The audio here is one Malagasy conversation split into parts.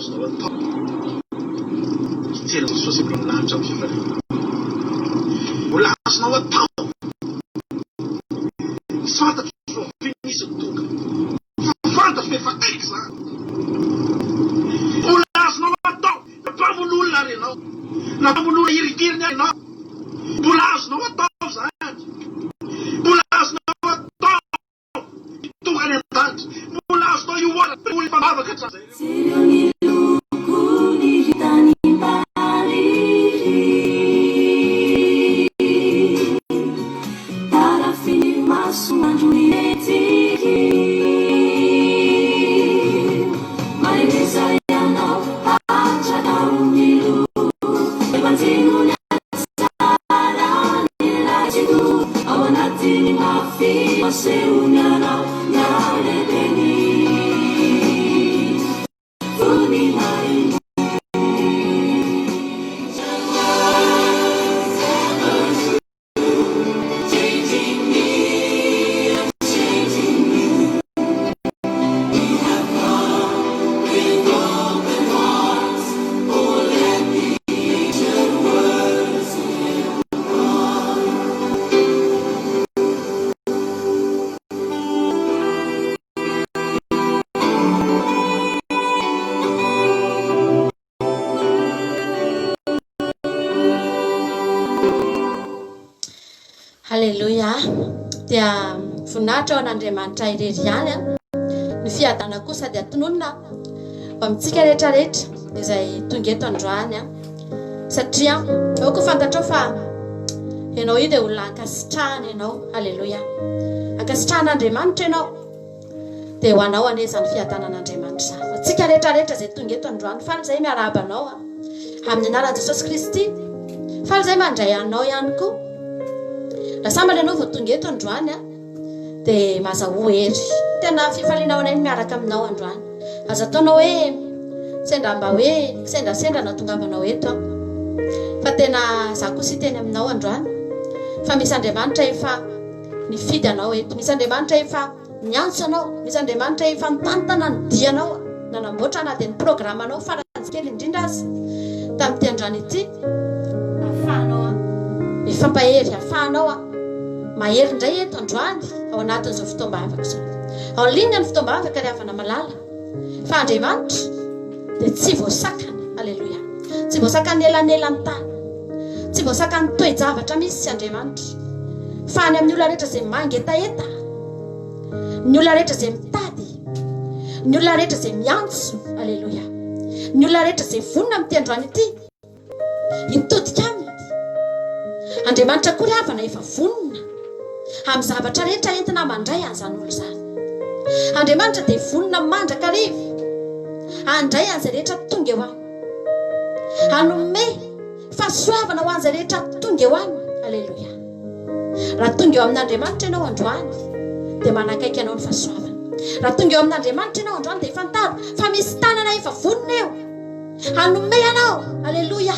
Azonao atao hijery an'i Jesosy eo amin'ny lanitra amin'ny fifaliana. Mbola azonao atao. Tsy fantatro rahoviana izy no tonga. Fa fantatro fa efa akaiky izany. Mbola azonao atao. Na mpamono olona ary ianao, na mpamono olona hirikiriny ary ianao, mbola azonao atao izany. Mbola azonao atao. Tonga any an-danitra. Mbola azonao iohana ireo olona efa nivavaka hatramin'izay ireo. Jereo ny lokony ry tanimbariry Tarafin'ny masoandro ny tsiky Mahereza ianao hatrany amin'ny loha Ebanjino ny Haleloia! Dia voninahitra ho an'Andriamanitra irery ihany an. Ny fiadanana kosa dia tononina ho amintsika rehetra rehetra izay tonga eto androany an. Satria aoka ho fantatrao fa ianao io dia olona ankasitrahana ianao. Haleloia! Ankasitrahan'Andriamanitra ianao. Dia ho anao anie izany fiadanan'Andriamanitra izany. Ho antsika rehetra rehetra izay tonga eto androany, faly izahay miarahaba anao a. Amin'ny anaran'i Jesosy Kristy. Faly izahay mandray anao ihany koa. Raha sambany ianao vao tonga eto androany a, dia mazahoa hery. Tena fifaliana ho anay ny miaraka aminao androany. Aza ataonao hoe sendra mba hoe kisendrasendra nahatongavanao eto aho. Fa tena za kosa hiteny aminao androany fa misy Andriamanitra efa nifidy anao eto. Misy Andriamanitra efa niantso anao. Misy Andriamanitra efa nitantana ny dianao, nanamboatra na dia ny programanao faran'izay kely indrindra aza tamin'ity androany ity. Ahafahanao mifampahery, ahafahanao mahery indray eto androany ao anatin'izao fotoam-bavaka izao. Ao ligne ny fotoam-bavaka ry havana malala. Fa Andriamanitra dia tsy voasakana. Aleloia. Tsy voasakan'ny elanelan-tany. Tsy voasakan'ny toe-javatra misy Andriamanitra. Fa any amin'ny olona rehetra izay mangetaheta, ny olona rehetra izay mitady, ny olona rehetra izay miantso, aleloia, ny olona rehetra izay vonona amin'ity androany ity, Hitodika aminy. Andriamanitra koa ry havana efa vonona amin'ny zavatra rehetra entina mandray an'izany olona izany. Andriamanitra dia vonona mandrakariva handray an'izay rehetra tonga eo aminy. Hanome fahasoavana ho an'izay rehetra tonga eo aminy. Aleloia. Raha tonga eo amin'Andriamanitra ianao androany dia manakaiky anao ny fahasoavana. Raha tonga eo amin'Andriamanitra ianao androany dia fantaro fa misy tanana efa vonona eo. Hanome anao. Aleloia.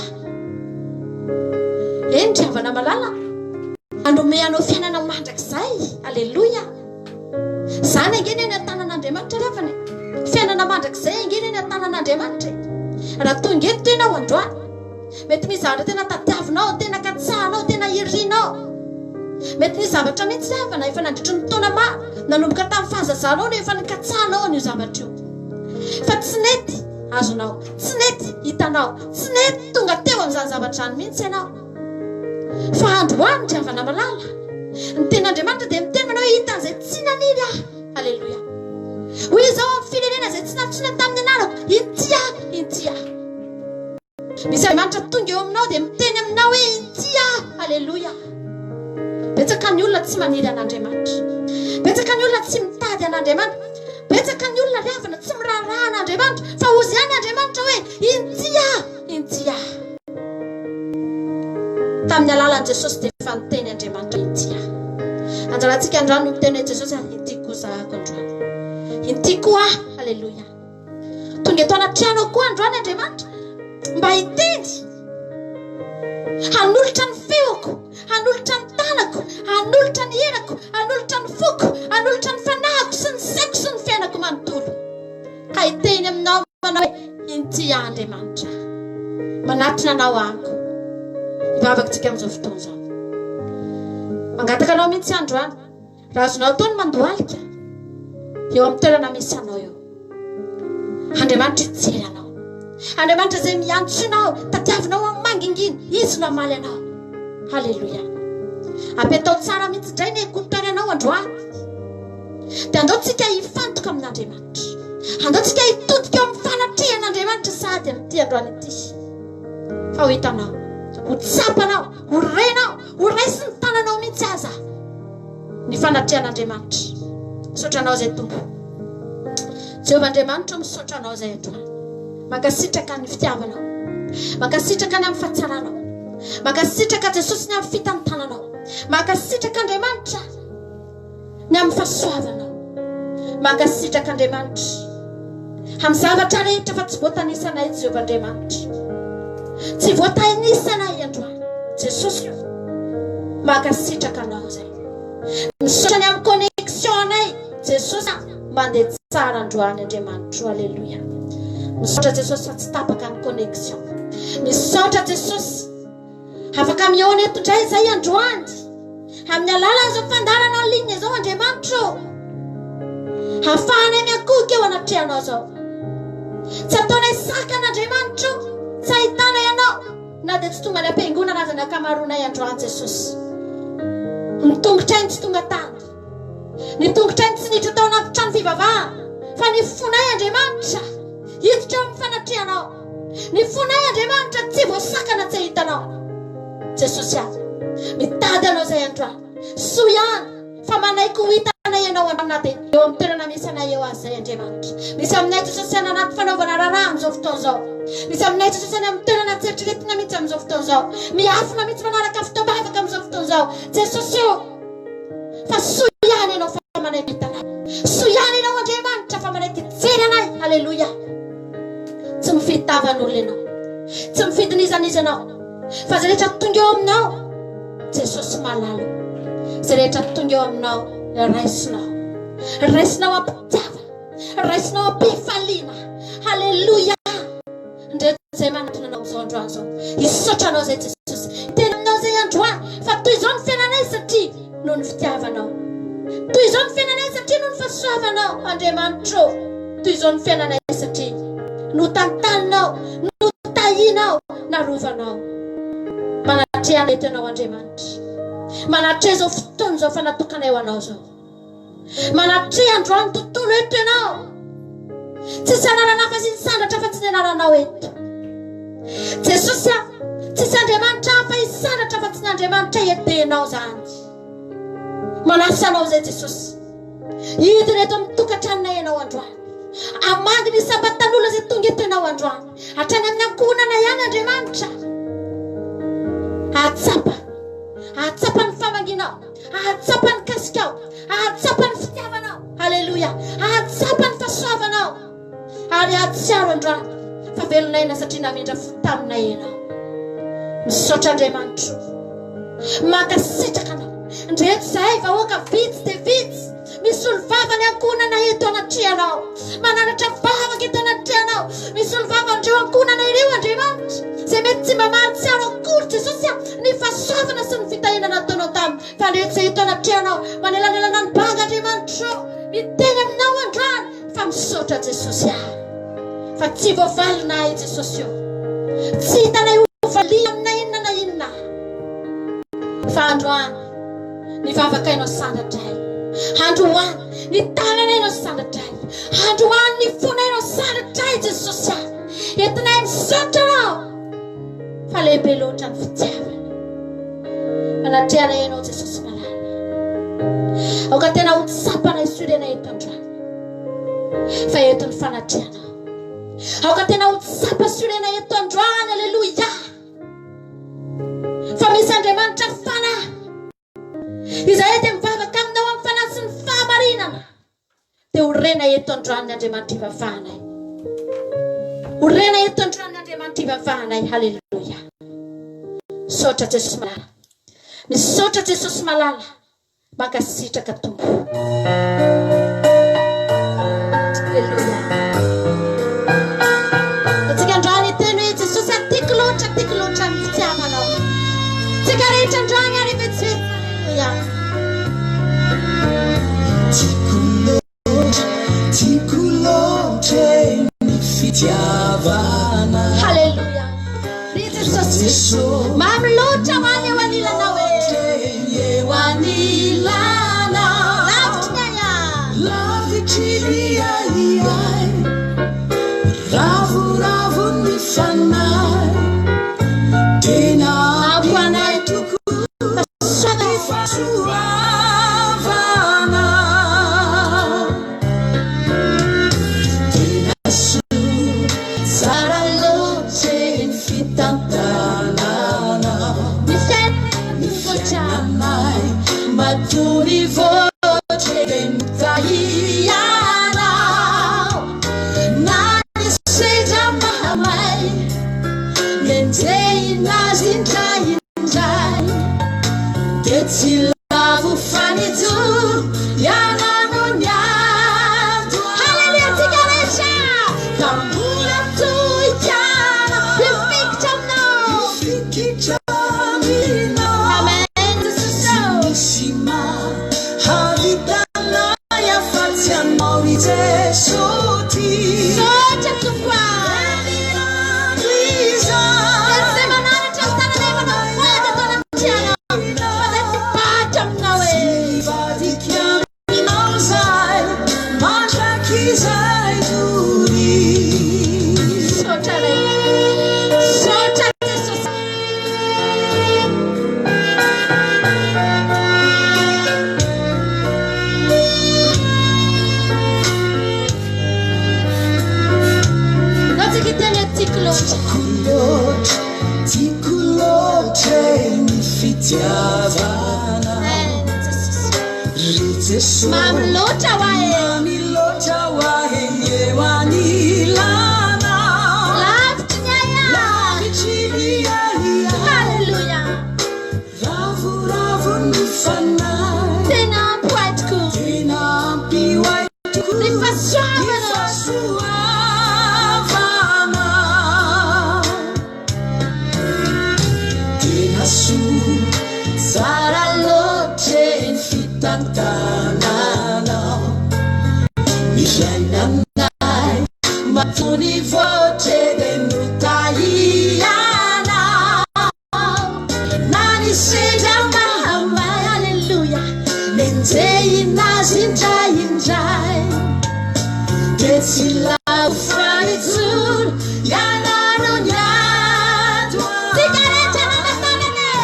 Eny ry havana malala. Hanome anao fiainana mandrakizay. Aleloia. Izany ange ny any an-tanan'Andriamanitra ry havana e. Fiainana mandrakizay ange ny any an-tanan'Andriamanitra e. Raha tonga eto ianao androany, mety misy zavatra tena tadiavinao, tena katsahanao, tena irinao. Mety nisy zavatra mihitsy ry havana efa nandritry ny taona maro, nanomboka tamin'ny fahazazanao no efa nikatsahanao an'io zavatra io. Fa tsy nety. Azonao. Tsy nety hitanao. Tsy nety tonga teo amin'izany zavatra izany mihitsy ianao. Fa androany, ry havana malala, ny Tenin'Andriamanitra dia miteny manao hoe hitan'izay tsy naniry ahy. Aleloia. Hoy izy ao amin'ny firenena izay tsy nantsoina tamin'ny anarako, inty aho, inty aho. Misy Andriamanitra tonga eo aminao dia miteny aminao hoe inty aho. Aleloia. Betsaka ny olona tsy maniry an'Andriamanitra. Betsaka ny olona tsy mitady an'Andriamanitra. Betsaka ny olona ry havana tsy miraharaha an'Andriamanitra fa hozy ihany Andriamanitra hoe inty aho, inty aho. Tamin'ny alalan'i Jesosy dia efa niteny Andriamanitra inty aho. Anjarantsika androany no miteny hoe Jesosy ah, inty koa zahako androany. Inty koa aho. Aleloia. Tonga eto anatrehanao koa androany Andriamanitra mba hiteny, hanolotra ny feoko, hanolotra ny tanako, hanolotra ny herako, hanolotra ny foko, hanolotra ny fanahiko sy ny saiko sy ny fiainako manontolo. Ka hiteny aminao. manao hoe, Inty aho Andriamanitra, manatona Anao ahako. Hivavaka tsika amin'izao fotoana izao. Mangataka anao mihitsy androany. Raha azonao atao ny mandohalika eo amin'ny toerana misy anao eo. Andriamanitra hijery anao. Andriamanitra izay miantso anao, tadiavinao amin'ny mangingina, Izy no hamaly anao. Haleloia. Apetao tsara mihitsy indray ny écouteur anao androany. Dia andao tsika hifantoka amin'Andriamanitra. Andao tsika hitodika eo amin'ny fanatrehan'Andriamanitra sahady amin'ity androany ity. Fa ho hitanao, ho tsapanao, ho renao, ho raisin'ny tananao mihitsy aza ny fanatrehan'Andriamanitra. Misaotra anao izay Tompo. Jehovah Andriamanitra misaotra anao izay androany. Mankasitraka ny fitiavanao. Mankasitraka ny amin'ny fahatsaranao. Mankasitraka Jesosy ny amin'ny fitantananao. Mankasitraka Andriamanitra. Ny amin'ny fahasoavanao. Mankasitraka Andriamanitra. Amin'ny zavatra rehetra fa tsy voatanisanay Jehovah Andriamanitra. Tsy voatanisanay androany. Jesosy o. Mankasitraka anao izay. Misaotra ny amin'ny connexion anay. Jesosy a. Mandeha tsara androany Andriamanitro. Aleloia. Misaotra Jesosy fa tsy tapaka ny connexion. Misaotra Jesosy. Afaka mihaona eto indray izay androany. Amin'ny alalan'izao fandaharana en ligne izao Andriamanitra ô. Hafahanay miankohoka eo anatrehanao izao. Tsy ataonay sakana Andriamanitra ô. Tsy ahitanay anao na dia tsy tonga any am-piangonana aza ny ankamaroanay androany Jesosy. Ny tongotray no tsy tonga tany. Ny tongotray no tsy niditra tao anaty trano fivavahana. Fa ny fonay Andriamanitra hiditra eo amin'ny fanatrehanao. Ny fonay Andriamanitra tsy voasakana tsy hahita Anao. Jesosy ah, mitady Anao izay androany. Soa ihany fa manaiky ho hitanay Ianao androany na dia eo amin'ny toerana misy anay eo aza izay Andriamanitra. Misy aminay Jesosy any anaty fanaovana raharaha amin'izao fotoana izao. Misy aminay Jesosy any amin'ny toerana tsy eritreretina mihitsy amin'izao fotoana izao. Miafina mihitsy manaraka fotoam-bavaka amin'izao fotoana izao. Jesosy ô! Fa soa ihany Ianao fa manaiky hitanay. Soa ihany Ianao Andriamanitra fa manaiky hijery anay. Aleloia. Tsy mifidy tavan'olona ianao. Tsy mifidy n'iza n'iza ianao. Fa izay rehetra tonga eo aminao, Jesosy malala. Izay rehetra tonga eo aminao, raisinao. Raisinao am-pitiavana. Raisinao am-pifaliana. Haleloia. Ndreto izay manatona anao amin'izao androany izao. Hisaotra anao izay Jesosy. Hiteny aminao izay androany fa toy izao ny fiainanay satria noho ny fitiavanao. Toy izao ny fiainanay satria noho ny fahasoavanao Andriamanitro. Toy izao ny fiainanay satria notantaninao, notahinao, narovanao. Manatreha eto ianao Andriamanitra. Manatreha izao fotoana izao fa natokanay ho anao izao. Manatreha androany tontolo eto ianao. Tsisy anarana hafa sy hisandratra afa-tsy ny anaranao eto. Jesosy a, tsisy Andriamanitra hafa hisandratra afa-tsy ny Andriamanitra edenao izany. Manasa anao izay Jesosy. Hidina eto amin'ny tokantranonay ianao androany. Hamangy ny isam-batan'olona izay tonga eto ianao androany. Hatrany amin'ny ankohonana ihany Andriamanitra. Hahatsapa, hahatsapa ny famangianao. Hahatsapa ny kasikao, hahatsapa ny fitiavanao, haleloia, hahatsapa ny fahasoavanao, ary hahatsiaro androany fa velon'aina satria namindra fo taminay ianao. Misaotra Andriamanitro, mankasitraka anao. Ndreto izahay vahoaka vitsy dia vitsy, misolo vava ny ankohonana eto anatrehanao, mananatra vavaka eto anatrehanao, misolo vava an'ireo ankohonana ireo Andriamanitra, izay mety tsy mba mahatsiaro akory Jesosy a, ny fahasoavana sy ny fitahiana nataonao taminy, fa ndreto izay eto anatrehanao, manelanelana ny banga Andriamanitra ô, miteny aminao androany fa misaotra Jesosy a, fa tsy voavalona ahy Jesosy ô, tsy hitanay ho valiana amina inona na inona fa androany Ny vavakay no sandratray. Androany, ny tananay no sandratray. Androany, ny fonay no sandratray, Jesosy ah. Entinay misaotra Anao fa lehibe loatra ny fitiavana. Manatrehana Ianao, Jesosy malala. Aoka tena ho tsapanay sorena eto androany fa eto ny fanatrehanao. Aoka tena ho tsapa sorena eto androany, aleloia. Fa misy Andriamanitra Fanahy. Izahay dia mivavaka aminao amin'ny fanahy sy ny fahamarinana. Dia ho rena eto androany ny Andriamanitra ivavahanay. Ho rena eto androany ny Andriamanitra ivavahanay. Haleloia. Misaotra Jesosy malala. Misaotra Jesosy malala. Mankasitraka Tompo. Haleloia. Jesosy. Mamy loatra ho ahy eo anilanao e. Eo anilanao. Lavitry ny ahiahy. Lavitry ny ahiahy. Ravoravo ny fanahy. Tena Ampy ampy anay anay tokoa Fahasoavana. ny fahasoavana. Tena soa, tsara loatra ny fitantananao. Ny fiainana Ny mivoatra. fiainanay matoa mivoatra dia notahianao. Na ny sedra mahamay, nenjehina azy indraindray, dia tsy lavo fa nijoro, ianao no niady ho Haleloia tsika rehetra. Ka mbola tohikana, Mifikitra aminao. mifikitra aminao. Amen Jesosy. Tsy misy mahavitanay afa-tsy anao ry Jesoa ty. Misaotra Tompo ah. Izay mananatra ny tananay manao fady atao anatrehanao. Fa zay tsy batra aminao e. Misaotra Ray. Misaotra Jesosy. Ndao tsika hiteny hoe tiako loatra. Tiako loatra ny fitiavana. Amen Jesosy. Ry Jesoa. Mamy loatra ho ahy e. Mamy loatra ho ahy eo anilanao. Lavitry ny ahiahy. Lavitry ny ahiahy. Haleloia. Ravoravo ny fanahy. Tena ampy ho ahy tokoa. Tena ampy ho ahy tokoa. Ny Ny fahasoavana. fahasoavana. Tena soa, tsara loatra ny fitantananao. Ny fiainanay matoa nivoatra dia notahianao. Na ny sendra mahamay, Haleloia. nenjehina azy indraindray, dia tsy lavo fa nijoro, ianao no niady ho ahy. Tsika rehetra nanana tanana e.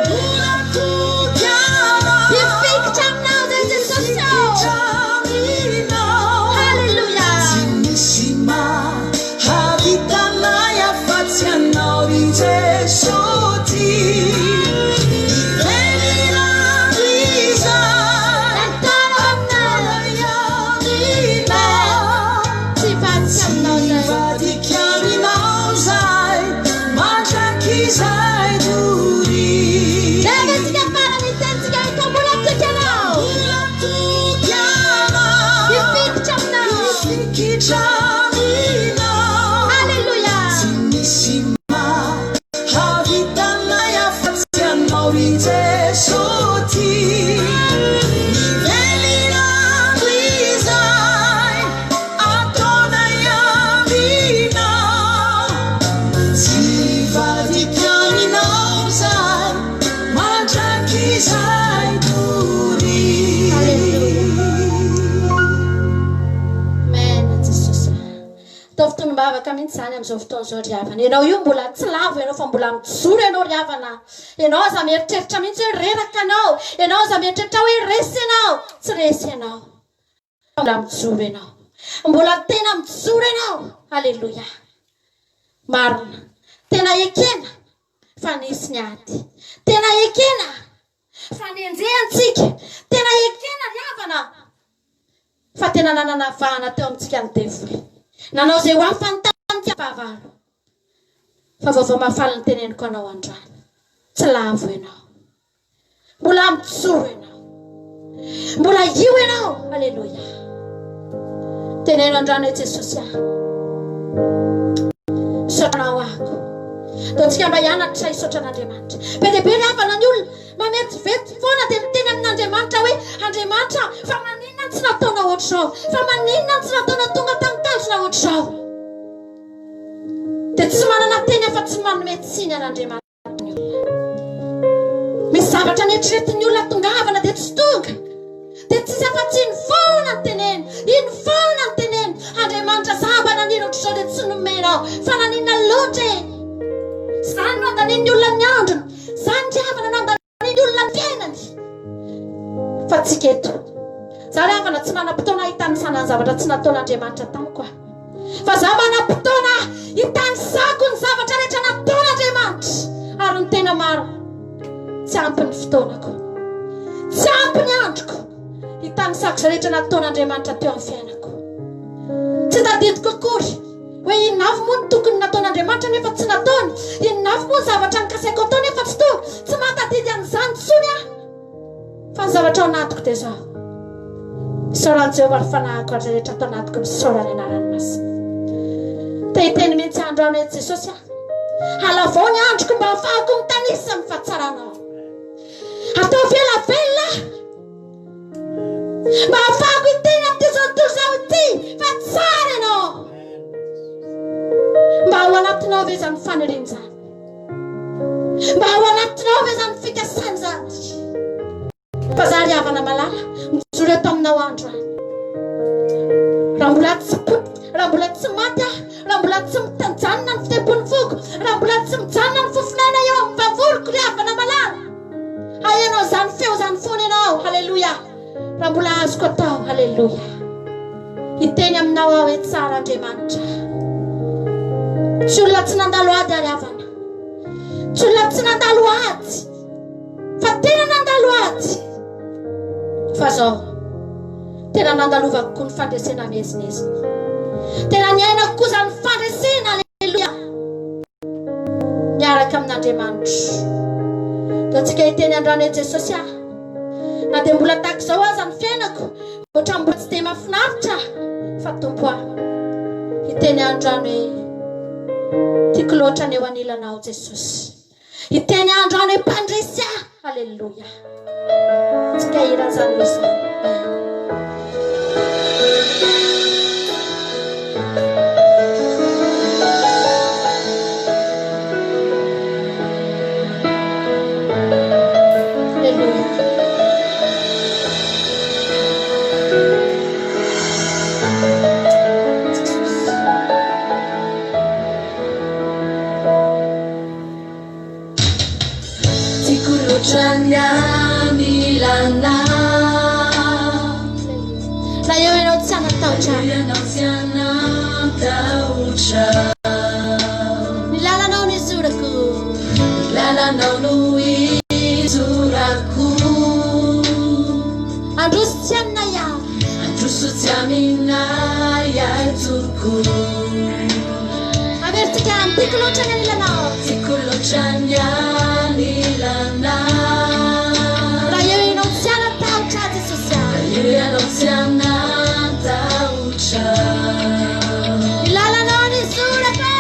Mbola toky anao. Mifikitra aminao zay Jesosy ô. Mifikitra aminao. Haleloia. Tsy misy mahavitanay afa-tsy anao ry Jesoa ty. Ireny izay Nantara aminao. aminao. Tsy hivadika aminao Tsy zay. hivadika aminao zay mandrakizay doria. Rehefa tsika farany hitentsika hoe ka mbola toky anao. Mbola toky anao. Mifikitra aminao. Mifikitra aminao. Haleloia. Tsy misy mahavitanay afa-tsy anao ry Jesoa ty. Ny velirano izay ataonay aminao. Tsy hivadika aminao zay mandrakizay doria. Amen Jesosy. Ataovy tonom-bavaka mihitsy izany amin'izao fotoana izao ry havana. Ianao io mbola tsy lavo ianao fa mbola mijoro ianao ry havana. Ianao aza mieritreritra mihitsy hoe reraka ianao. Ianao aza mieritreritra hoe resy ianao. Tsy resy ianao. Fa mbola mijoro ianao. Mbola tena mijoro ianao. Aleloia. Marina. Tena ekena fa nisy ny ady. Tena ekena fa nenjehantsika. Tena ekena ry havana fa tena nanana vahana teo amintsika ny devoly. Nanao izay ho afany tamintsika fahavalo. Fa vaovao mahafaly ny teneniko anao androany. Tsy lavo ianao. Mbola mijoro ianao. Mbola io ianao. Aleloia. Teneno androany hoe Jesosy ah. Misaotra anao ahako. Ataontsika mba hianatra hisaotra an'Andriamanitra. Be dia be ry havana ny olona mametivety foana dia miteny amin'Andriamanitra hoe Andriamanitra fa maninona no tsy nataonao ohatr'izao? Fa maninona no tsy nataonao tonga tamin'ny tanjona ohatr'izao? Dia Dia tsy manana teny afa-tsy ny manome tsiny an'Andriamanitra ny olona. Misy zavatra neritreretin'ny olona tongavana dia tsy tonga. Dia tsisy afa-tsy iny foana ny teneno, iny foana ny teneno. Andriamanitra za mba naniry ohatr'izao dia tsy nomenao. Fa naninona loatra e? Izany no andanian'ny olona ny androny. Izany ry havana no andanian'ny olona ny fiainany. Fa tsika eto. Za ry havana tsy manam-potoana hitanisana ny zavatra tsy nataon'Andriamanitra tamiko aho. Fa za manam-potoana hitanisako ny zavatra rehetra nataon'Andriamanitra. Ary ny tena marina, tsy ampy ny fotoanako. Tsy ampy ny androko hitanisako izay rehetra nataon'Andriamanitra teo amin'ny fiainako. Tsy tadidiko akory hoe inona avy moa ny tokony nataon'Andriamanitra nefa tsy nataony, inona avy moa ny zavatra nokasaiko atao nefa tsy tonga. Tsy mahatadidy an'izany intsony aho. Fa ny zavatra ao anatiko dia izao, Misaora an'i Jehovah ry fanahiko ary izay rehetra ato anatiko misaora ny anarany masina. Te hiteny mihitsy androany hoe Jesosy aho, halavao ny androko mba hahafahako mitanisa ny fahatsaranao. Ataovy ela velona aho mba hahafahako hiteny amin'ity izao tontolo izao ity fa tsara ianao. Mba ao anatinao ve izany faniriana izany? Mba ao anatinao ve izany fikasana izany? Fa za ry havana malala, mijoro eto aminao andro any. Raha mbola tsy raha mbola tsy maty aho, raha mbola tsy mijanona ny fitempon'ny foko, raha mbola tsy mijanona ny fofon'aina eo amin'ny vavoroko ry havana malala. Hahenao izany feo izany foana ianao, haleloia. Raha mbola azoko atao, haleloia. Hiteny aminao aho hoe tsara Andriamanitra. Tsy olona tsy nandalo ady ary havana. Tsy olona tsy nandalo ady. Fa tena nandalo ady. Fa zao, tena nandalovako koa ny fandresena miezinezina. Tena niainako koa izany fandresena, aleloia. Miaraka amin'Andriamanitra. Ataontsika hiteny androany hoe Jesosy ah. Na dia mbola tahaka izao aza ny fiainako, ohatran'ny mbola tsy dia mahafinaritra fa Tompo ah, hiteny androany hoe tiako loatra ny eo anilanao Jesosy. Hiteny androany hoe mpandresy ahy. Alléluia. Tsika hira an'izany hira izany. Tiako loatra ny anilanao. Na eo ianao tsy hanan-tahotra. Eo ianao tsy hanan-tahotra. Ny lalanao no izorako. Ny lalanao no izorako. Handroso tsy aminay aho. Handroso tsy aminay ahy tokoa. Averintsika, tiako loatra ny anilanao. Tiako loatra ny anilanao. Raha eo ianao tsy hanan-tahotra Jesosy ah. Raha eo ianao tsy hanan-tahotra. Ny lalanao no izorako e.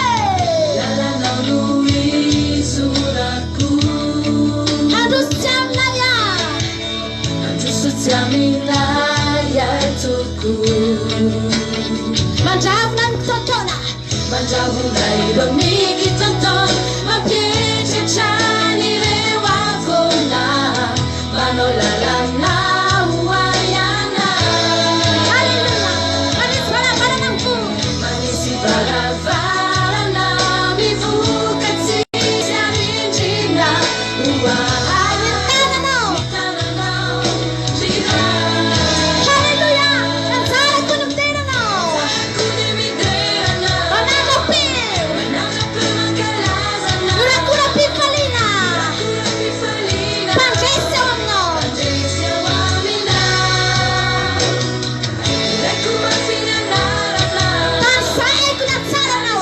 Ny lalanao no izorako. Handroso tsy aminay aho. Handroso tsy aminay ahy tokoa. Mandravona ny kitoantoana. Mandravona ireo mikitoantoana. Mampietry hatrany ireo havoana. Manao lalana ho ahy ana. Aleloia. Manisy varavarana mivoha. Manisy varavarana mivoha tsisy arindrina ho ahy. Ny tananao. Ny tananao ry Ray. Haleloia. Anjarako ny midera anao. Anjarako ny midera anao. Manandra-peo. Manandra-peo mankalaza anao. Mihorakoram-pifaliana. Mihorakoram-pifaliana. Mpandresy ao aminao. Mpandresy ao aminao. Ilaiko mafy ny anaranao. Tanisaiko ny hatsaranao.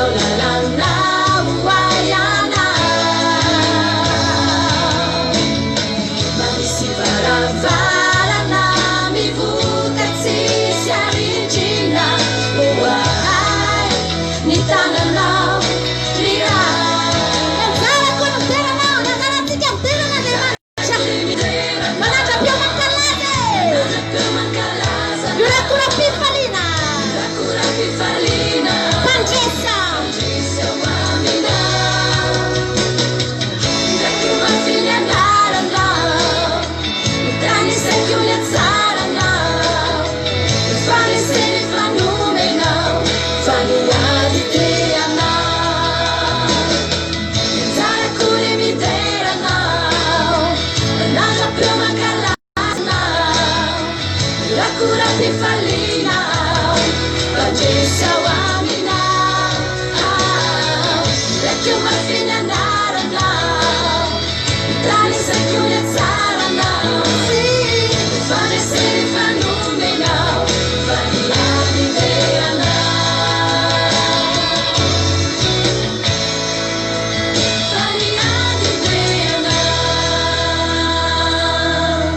Manao lalana ho ahy ianao. Manisy varavarana mivoka tsisy arindrina ho ahy ny tananao ry Ray. Anjarako ny midera anao, ny anjarantsika midera an'Andriamanitra. Manandra-peo mankalaza e! Miorakoram-pifaliana. Mpandresy aho.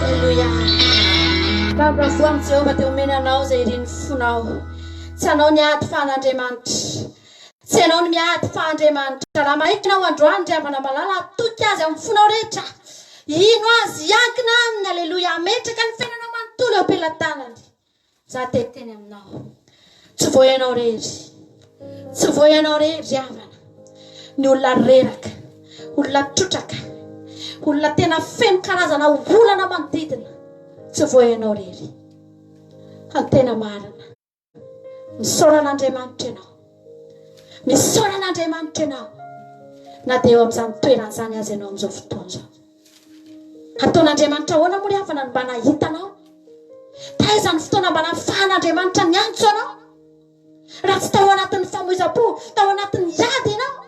Aleloia. Bravo amin'i Jehovah dia omeny anao izay irin'ny fonao. Tsy anao ny ady fa an'Andriamanitra. Tsy ianao no miady fa Andriamanitra. Raha manaiky ianao androany ry havana malala, hatoky Azy amin'ny fonao rehetra. Hino Azy, hiankina Aminy, Aleloia, hametraka ny fiainanao manontolo eo am-pelatanany. Za te hiteny aminao, tsy vao ianao irery, tsy vao ianao irery ry havana, ny olona reraka, olona trotraka, olona tena feno karazana olana manodidina, tsy vao ianao irery. Fa ny tena marina, misaora an'Andriamanitra ianao, misaora an'Andriamanitra ianao, na dia eo amin'izany toerana izany aza ianao amin'izao fotoana izao. Ataon'Andriamanitra ahoana moa ry havana no mba nahita anao? Taiza ny fotoana mba nahafahan'Andriamanitra niantso anao? Raha tsy tao anatin'ny famoizam-po, tao anatin'ny ady ianao?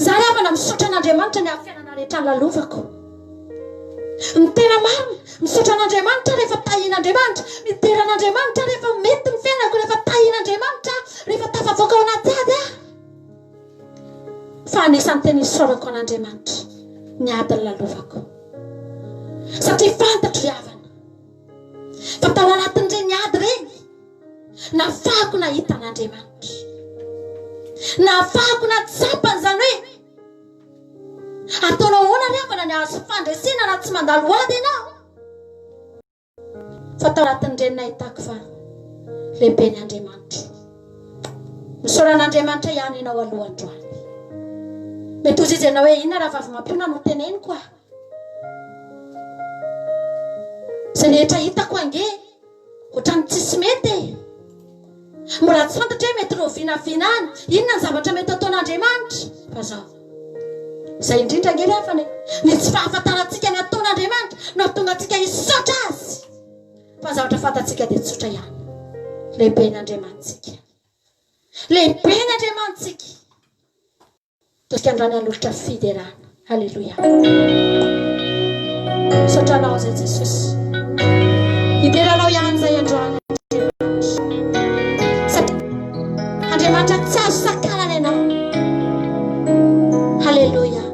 Za ry havana misaotra an'Andriamanitra ny amin'ny fiainana rehetra nolalovako. Ny tena marina, misaotra an'Andriamanitra rehefa tahian'Andriamanitra, midera an'Andriamanitra rehefa mety ny fiainako, rehefa tahian'Andriamanitra, rehefa tafavoaka ao anaty ady aho. Fa anisan'ny tena isaorako an'Andriamanitra ny ady nolalovako. Satria fantatro ry havana fa tao anatin'ireny ady ireny, nahafahako nahita an'Andriamanitra. Nahafahako nahatsapa an'izany hoe ataonao ahoana ry havana ny hahazo fandresena raha tsy mandalo ady ianao. Fa tao anatin'ireny nahitako fa lehibe ny Andriamanitro. Misaora an'Andriamanitra ihany ianao aloha androany. Mety ho zizy ianao hoe inona raha vavy mampiona no teneniko ah. Izay rehetra hitako ange ohatran'ny tsisy mety e. Mbola tsy fantatra hoe mety rovinavina any, inona ny zavatra mety ataon'Andriamanitra. Fa zao. Izay indrindra ange ry havana e. Ny tsy fahafantarantsika ny ataon'Andriamanitra no hahatonga antsika hisaotra Azy. Fa ny zavatra fantatsika dia tsotra ihany. Lehibe ny Andriamanitsika. Lehibe ny Andriamanitsika. Tosika androany hanolotra fiderana. Aleloia. Misaotra anao izay Jesosy. Hidera anao ihany izay androany Andriamanitra. Satria Andriamanitra tsy azo sakanana ianao. Haleloia.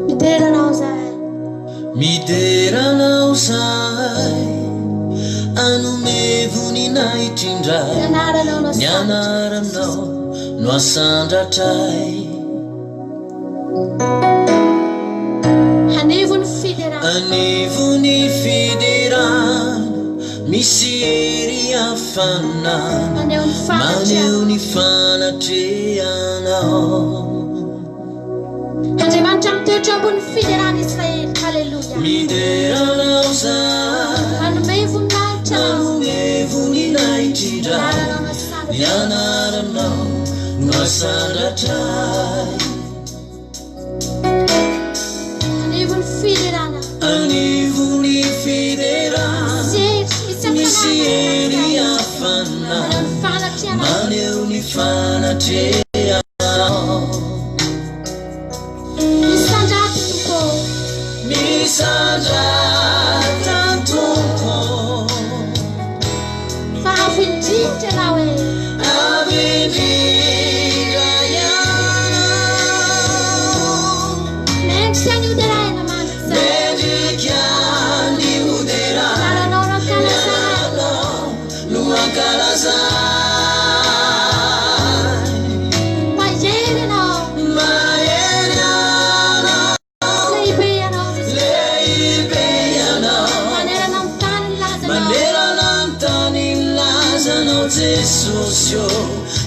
Midera anao zahay. Midera anao zahay, anome voninahitra indray. Ny anaranao no Ny anaranao no asandratray. Hanivo ny fiderana. Hanivo ny fiderana, misy hery hafanana. Maneho ny Maneho ny fanatrehanao. Andriamanitra mitoetra ambony fiderana Israely. Haleloia. Midera anao zahay. Manome voninahitra anao. Manome voninahitra indray. Anaranao no asandratra. Ny anaranao no asandratray. Anivo ny fiderana. Anivo ny fiderana. Misy hery, misy Misy hery hafanana. hafanana. fanatrehanao. Maneho ny fanatrehanao. Misandrata Tompo ô. Misandrata Tompo. Fa avo indrindra Ianao e. Avo indrindra Ianao. Mendrika ny hoderaina mandrakizay. Mendrika ny hoderaina. Lalanao no ankalazana. Lalanao no ankalazana. Mahery Ianao. Mahery Ianao. Lehibe Ianao Jesosy. Lehibe Ianao. Manerana ny tany ny lazanao. Manerana ny tany ny lazanao Jesosy ô,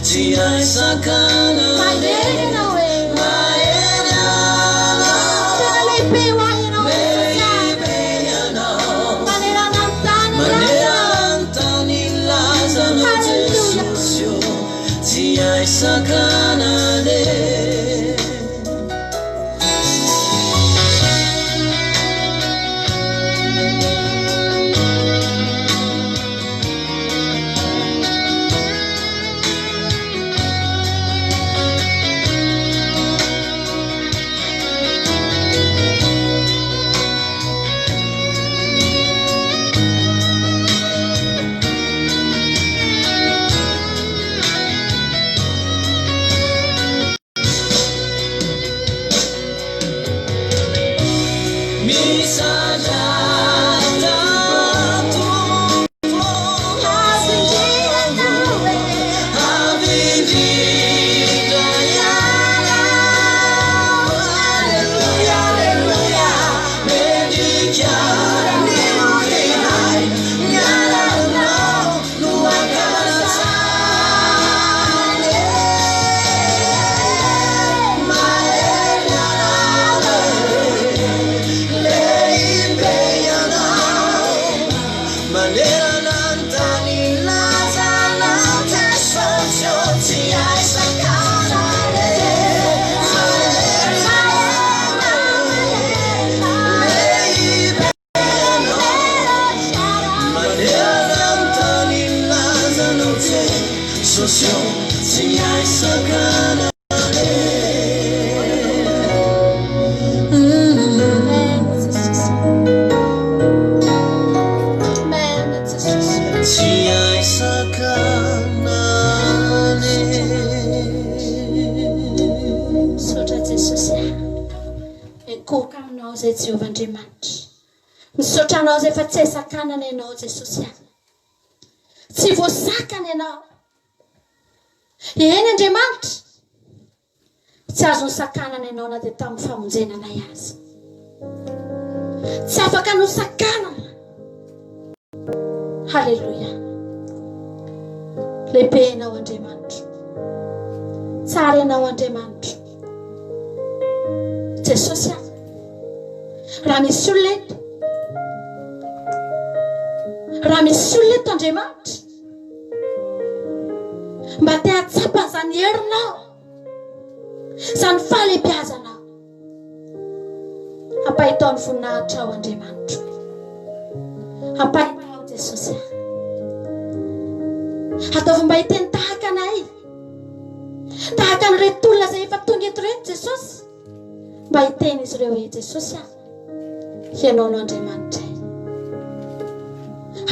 tsy hay sakana. Mahery Ianao e. Mahery Ianao. Tena lehibe ho ahy Ianao Jesosy. Lehibe Ianao. Manerana ny tany ny lazanao. Manerana ny tany ny lazanao Hallelujah. Jesosy ô, tsy hay sakana. Misandrata Tompo, Avo indrindra Ianao e. avo indrindra Ianao. Aleloia, aleloia, mendrika ny hoderaina, ny anaranao no ankalazana. Mahery Ianao, lehibe Ianao. Manerana ny tany lazanao Jesosy ô, tsy hay sakana. Lehibe Ianao. Manerana ny tany lazanao Jesosy ô, tsy hay sakana. Amen, Jesosy. Amen, Jesosy. Tsy hay sakana. Misaotra Jesosy. Miankohoka aminao izay Jehovah Andriamanitra. Misaotra anao izay fa tsy hay sakanana ianao Jesosy. Tsy voasakana ianao. Eny Andriamanitra. Tsy azo nosakanana ianao na dia tamin'ny famonjena anay aza. Tsy afaka nosakanana. Haleloia. Lehibe ianao Andriamanitra. Tsara ianao Andriamanitra. Jesosy a. Raha misy olona eto. Raha misy olona eto Andriamanitra. Mba te hahatsapa izany herinao. Izany fahalehibiazanao. Ampahitao ny voninahitrao Andriamanitra. Ampahitao Jesosy. Ataovy mba hiteny tahaka anay. Tahaka an'ireto olona izay efa tonga eto ireto Jesosy. Mba hiteny izy ireo hoe Jesosy a. Ianao no Andriamanitray.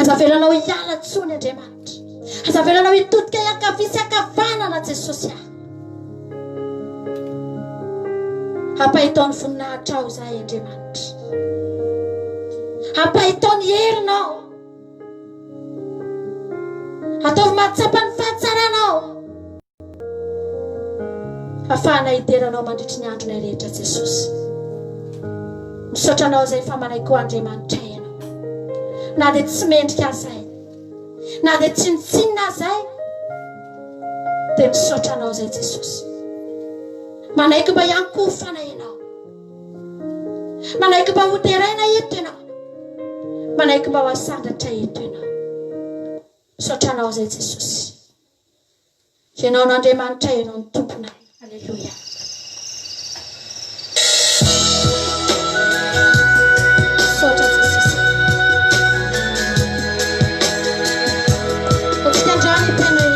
Aza avelanao hiala intsony Andriamanitra. Aza avelanao hitodika hiankavia sy hiankavanana Jesosy a. Ampahitao ny voninahitrao izahay Andriamanitra. Ampahitao ny herinao. Ataovy mahatsapa ny fahatsaranao. Afahana hidera Anao mandritry ny andronay rehetra Jesosy. Misaotra Anao izay fa manaiky ho Andriamanitray Ianao. Na dia tsy mendrika aza ahy, na dia tsinontsinona aza ahy, dia misaotra Anao izay Jesosy. Manaiky mba hiankohofana Ianao. Manaiky mba hoderaina eto Ianao. Manaiky mba ho asandratra eto Ianao. Misaotra Anao izay Jesosy. Ianao no Andriamanitray, Ianao no Tomponay. Aleloia. Misaotra Jesosy. Antsika androany hiteny hoe.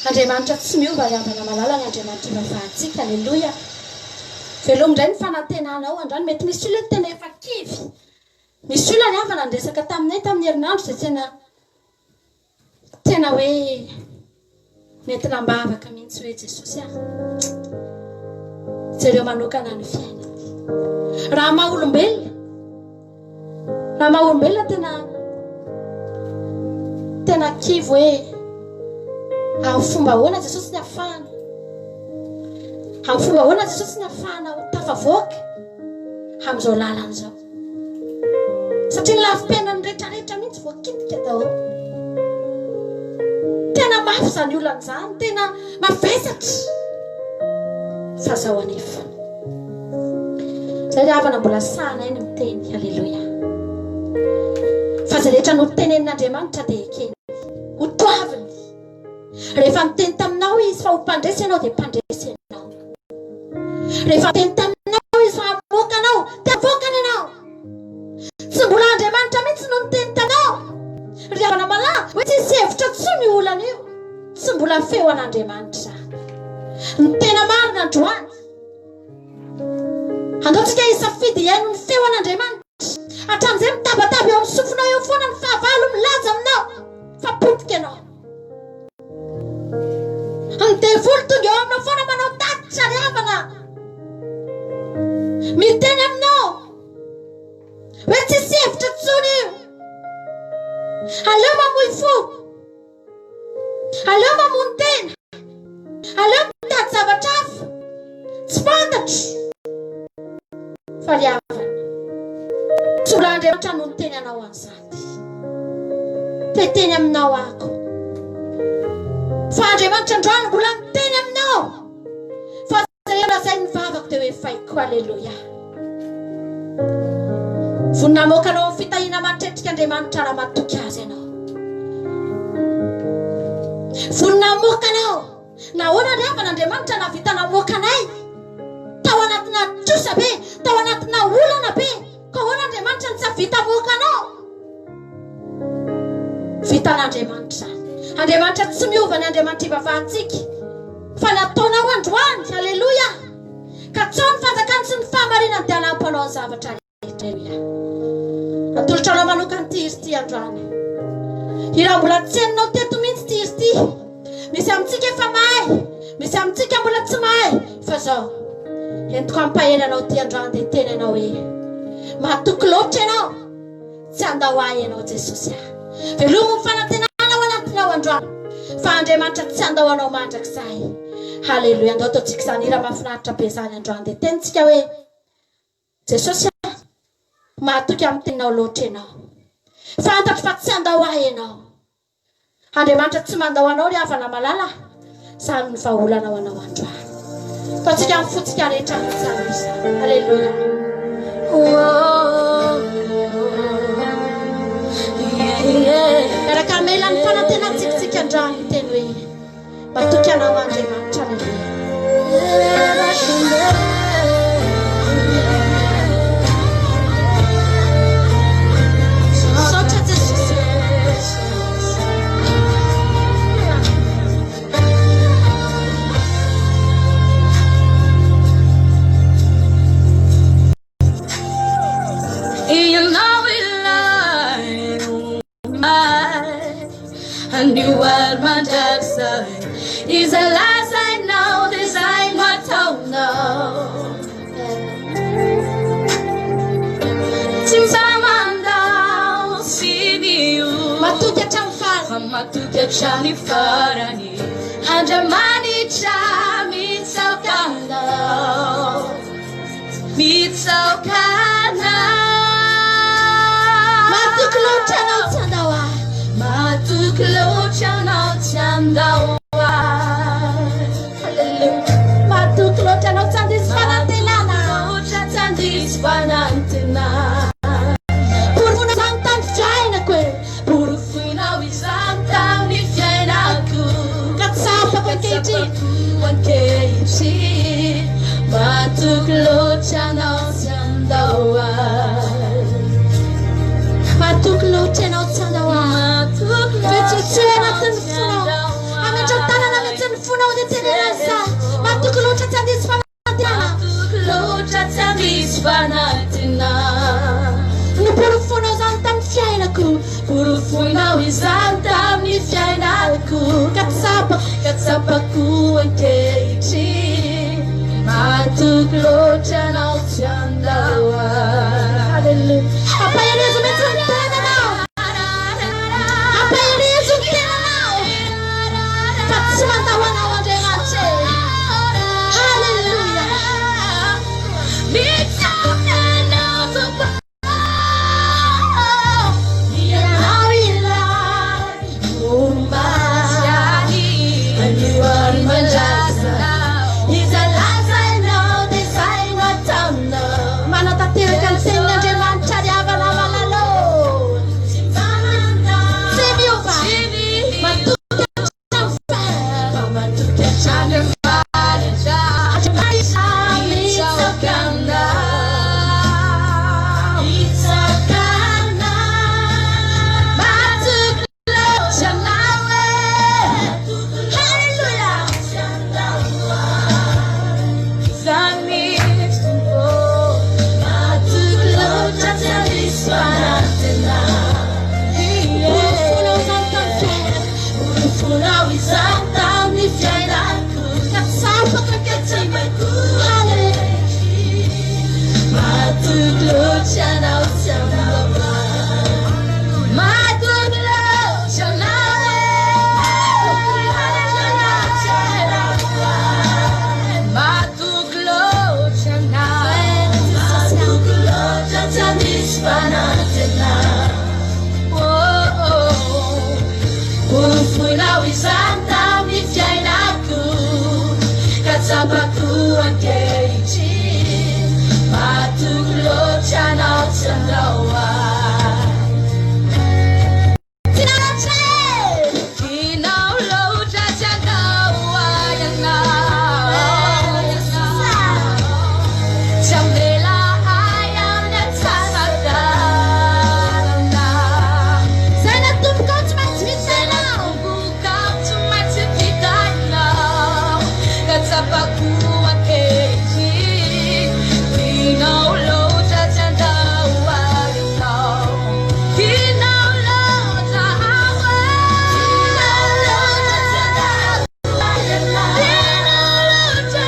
Andriamanitra tsy miova ry havana malala ny Andriamanitra ivavahantsika. Aleloia. Velomy indray ny fanantenanao androany. Mety misy olona tena efa kivy. Misy olona ry havana niresaka taminay tamin'ny herinandro izay tena tena hoe nentina am-bavaka mihitsy hoe Jesosy ah. Jereo manokana ny fiainany. Raha maha olombelona, raha maha olombelona tena tena kivy hoe amin'ny fomba ahoana Jesosy ny afahana. Amin'ny fomba ahoana Jesosy ny afahana ho tafavoaka amin'izao lalana izao. Satria ny lafim-piainan'ny rehetrarehetra mihitsy voakitika daholo. Tena mafy izany olana izany, tena mavesatra. Fa zao anefa. Zay ry havana mbola sahanay ny miteny, aleloia. Fa izay rehetra notenenin'Andriamanitra dia ekeny. Ho toaviny. Rehefa niteny taminao izy fa ho mpandresy ianao dia mpandresy ianao. Rehefa niteny taminao izy fa hamoaka anao dia avoakany ianao. Tsy mbola Andriamanitra mihitsy no niteny taminao. Ry havana malala, hoe tsy hisy hevitra intsony io olana io. Tsy mbola feo an'Andriamanitra izany. Ny tena marina androany. Andao tsika hisafidy hihaino ny feo an'Andriamanitra. Hatramin'izay mitabataba eo amin'ny sofinao eo foana ny fahavalo milaza aminao fa potika ianao. Ny devoly tonga eo aminao foana manao tatitra ry havana. Miteny aminao hoe tsisy hevitra intsony io. Aleo mamoy fo. Aleo mamono tena. Aleo mitady zavatra hafa. Tsy fantatro. Fa ry havana, tsy mbola Andriamanitra no niteny anao an'izany. Te hiteny aminao aho. Fa Andriamanitra androany mbola miteny aminao. Fa izay lazain'ny vavako dia ho efaiko. Aleloia. Vonona hamoaka anao amin'ny fitahiana mahatretrika Andriamanitra raha matoky azy ianao. Vonona hamoaka anao. Nahoana ry havana Andriamanitra nahavita namoaka anay tao anatina trosa be, tao anatina olana be? Ka ahoana Andriamanitra no tsy hahavita hamoaka anao? Vitan'Andriamanitra izany. Andriamanitra tsy miova ny Andriamanitra ivavahantsika. Fa ny ataonao androany, aleloia! Katsaho ny fanjakany sy ny fahamarinany dia hanampy anao ny zavatra rehetra. Aleloia! Atolotra anao manokana ity hira ity androany. Hira mbola tsy henonao teto mihitsy ity hira ity. Misy amintsika efa mahay, misy amintsika mbola tsy mahay. Fa zao, entiko hampahery anao ity androany dia hiteny anao hoe, matoky loatra ianao. Tsy handao ahy ianao Jesosy ah. Velomo ny fanantenana ao anatinao androany fa Andriamanitra tsy handao anao mandrakizay. Haleloia. Andao ataontsika izany hira mahafinaritra be izany androany dia tenintsika hoe Jesosy ah, mahatoky amin'ny teninao loatra ianao. Fantatro fa tsy handao ahy ianao. Andriamanitra tsy mandao anao ry havana malala, izany no vahaolana ho anao androany. Ataontsika amin'ny fontsika rehetra izany izany. Aleloia. Miaraka hamela ny fanantenantsika isika androany miteny hoe matoky anao Andriamanitra. Aleloia. Misaotra Jesosy. Anio ary mandrakizay Izay lazainao dia izay no ataonao Tsy mba mandao sy miova Matoky hatramin'ny farany. Fa matoky hatramin'ny farany Andriamanitra mitsaoka anao Mitsaoka anao. Matoky loatra anao tsy handao ahy. Matoky loatra anao tsy handao ahy. Haleloia. Matoky loatra anao tsy handiso fanantenana. Loatra tsy handiso fanantenana. Porofoinao izany tamin'ny fiainako e. Porofoinao izany tamin'ny fiainako. Ka tsapako ankehitriny. Tsapako ankehitriny. Matoky loatra anao tsy handao ahy. Matoky loatra ianao tsy handao ahy. Matoky Vetsivetseo loatra anatin'ny tsy fonao. handao Hametraho tanana ahy. Porofoinao izany tamin'ny fiainako ka tsapako, ka tsapako ankehitriny. Matoky loatra anao tsy handao ahy. Haleloia. Ampaherezo mihitsy ny tenanao. Ampaherezo ny tenanao. Fa tsy mandao anao Andriamanitra e. Haleloia. Mitsaoka anao Tompo. Ianao ilay momba ahy. Anio ary mandrakizay. Izay lazainao dia izay no ataonao. Manatanteraka ny tenin'Andriamanitra ry havana malala ô. Tsy miova. Matoky hatramin'ny farany. Fa matoky hatrany farany. Mitsaoka anao. Mitsaoka anao. Matoky loatra anao e. Haleloia. Izany mihitsy Tompo. Matoky loatra tsy handiso fanantenana. Porofonao izany tamin'ny fiainako. Porofonao izany tamin'ny fiainako. Ka tsapako ankehitriny. Haleloia. Matoky loatra anao tsy handao ahy. Matoky loatra anao e. Matoky loatra anao. Matoky loatra tsy handiso fanantenana. Oh, oh. Porofoinao izany tamin'ny fiainako ka tsapako ankehitriny. Matoky loatra anao tsy handao ahy. Tianao e. Tianao loatra tsy handao ahy ianao. Tsy hamela ahy amin'ny antsasa-dalana. Izay natombokao tsy maintsy vitainao. Natombokao tsy maintsy vitainao. Ka tsapako ankehitriny. Tianao loatra tsy handao ahy ianao. Tianao loatra aho e. Tianao loatra tsy handao ahy ianao. Tianao loatra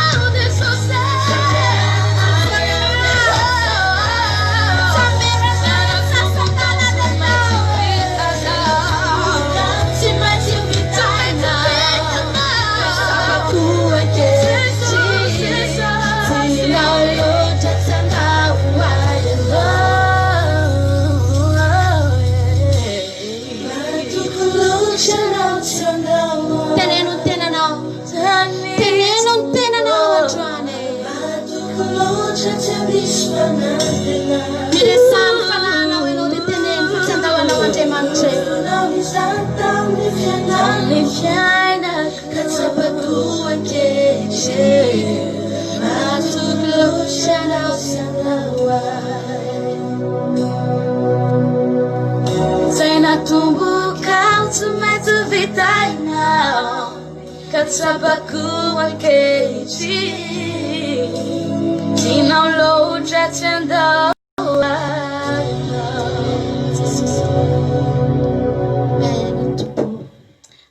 aho Jesosy. Tsy hamela antsasa-dalana ianao. Tsy maintsy vitainao. Tsapako ankehitriny. Tianao loatra tsy handao ahy ianao. Matoky loatra anao tsy handao ahy. Teneno ny tenanao. Teneno ny tenanao androany. Matoky loatra tsy handiso fanantenana. Miresaha amin'ny fanahinao ianao dia teneno fa tsy handao anao Andriamanitra e. Porofonao izany tamin'ny fiainako ka tsapako ankehitriny. Matoky loatra anao tsy handao ahy. Izay natombokao tsy maintsy vitainao ka tsapako ankehitriny. Tianao loatra tsy handao ahy ianao. Amen, Tompo.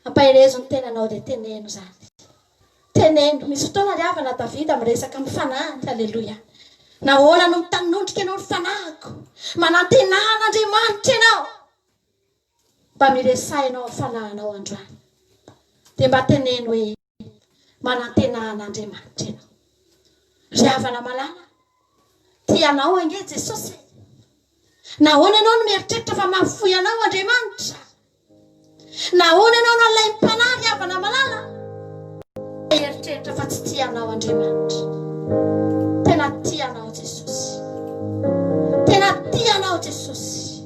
Ampaherezo ny tenanao dia teneno izany. Teneno. Misy fotoana ry havana Davida miresaka amin'ny fanahiny. Aleloia. Nahoana no mitanondrika ianao ry fanahiko? Manantena an'Andriamanitra ianao. Mba miresaha ianao amin'ny fanahinao androany. Dia mba teneno hoe manantena an'Andriamanitra ianao. Ry havana malala, tia anao ange Jesosy e. Nahoana ianao no mieritreritra fa mahafoy anao Andriamanitra? Nahoana ianao no alaim-panahy ry havana malala? Mieritreritra fa tsy tia anao Andriamanitra. Tena tia anao Jesosy. Tena tia anao Jesosy.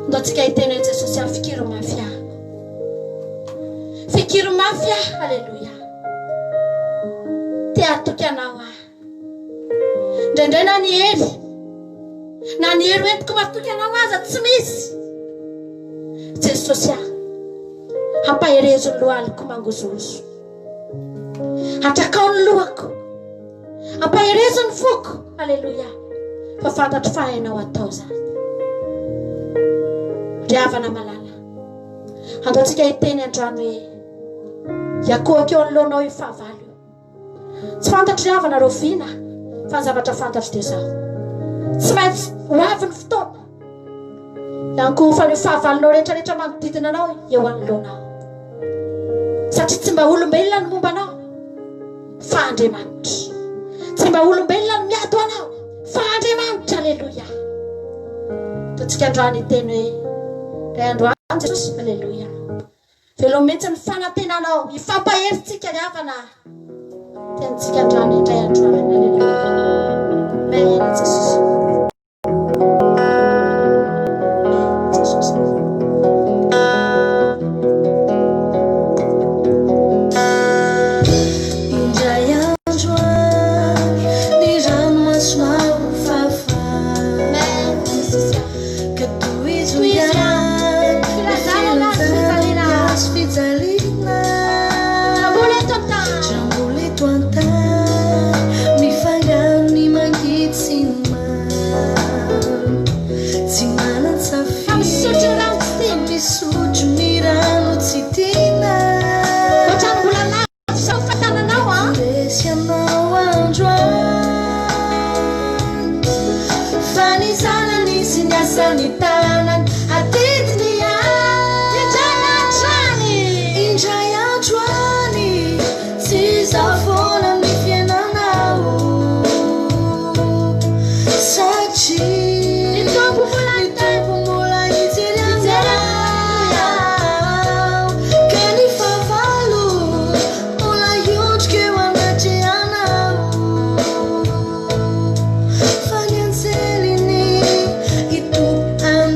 Ndao tsika hiteny hoe Jesosy aho fikiro mafy ahy. Fikiro mafy ahy, aleloia. Te hatoky anao aho. Indraindray na ny hery, na ny hery hoentiko matoky anao aza tsy misy. Jesosy aho, hampaherezo ny lohaliko mangozohozo. Hatrakao ny lohako. Ampaherezo ny foko. Aleloia. Fa fantatro fa hainao atao izany. Ry havana malala, andaontsika hiteny androany hoe, Hiakohaka eo anoloanao io fahavalo io. Tsy fantatro ry havana rahoviana, fa ny zavatra fantatro dia izao, tsy maintsy ho avy ny fotoana hiankohofan'io fahavalonao rehetrarehetra manodidina anao eo anoloanao. Satria tsy mba olombelona ny momba anao, fa Andriamanitra. Tsy mba olombelona ny miady ho anao, fa Andriamanitra. Aleloia. Ataontsika androany hiteny hoe, Ray androany Jesosy, aleloia. Velomy mihitsy ny fanantenanao, hifampahery tsika ry havana. Tenintsika androany indray androany, aleloia. Amen, Jesosy. Indray andro any ny ranomasonao ho fafana Ka tohizo ihany ny filazana ny hazo fijaliana Raha mbola eto an-tany. Raha mbola eto an-tany Mifangaro ny mangidy sy ny mamy Tsy manan-tsafidy Fa misotro ny rano tsy tiana. Fa misotro ny rano tsy tiana. Ohatran'ny mbola lavitra izao ny fatananao an. Resy anao androany Fa ny zanany sy ny asan'ny tanany Adidiny ihany Indray andro any. Indray andro any Tsy izaho foana ny fiainanao Satria Ny Tompo mbola Ny Tompo mbola hijery anao Ka ny fahavalo mbola hiondrika eo anatrehanao Fa ny anjeliny hitoby.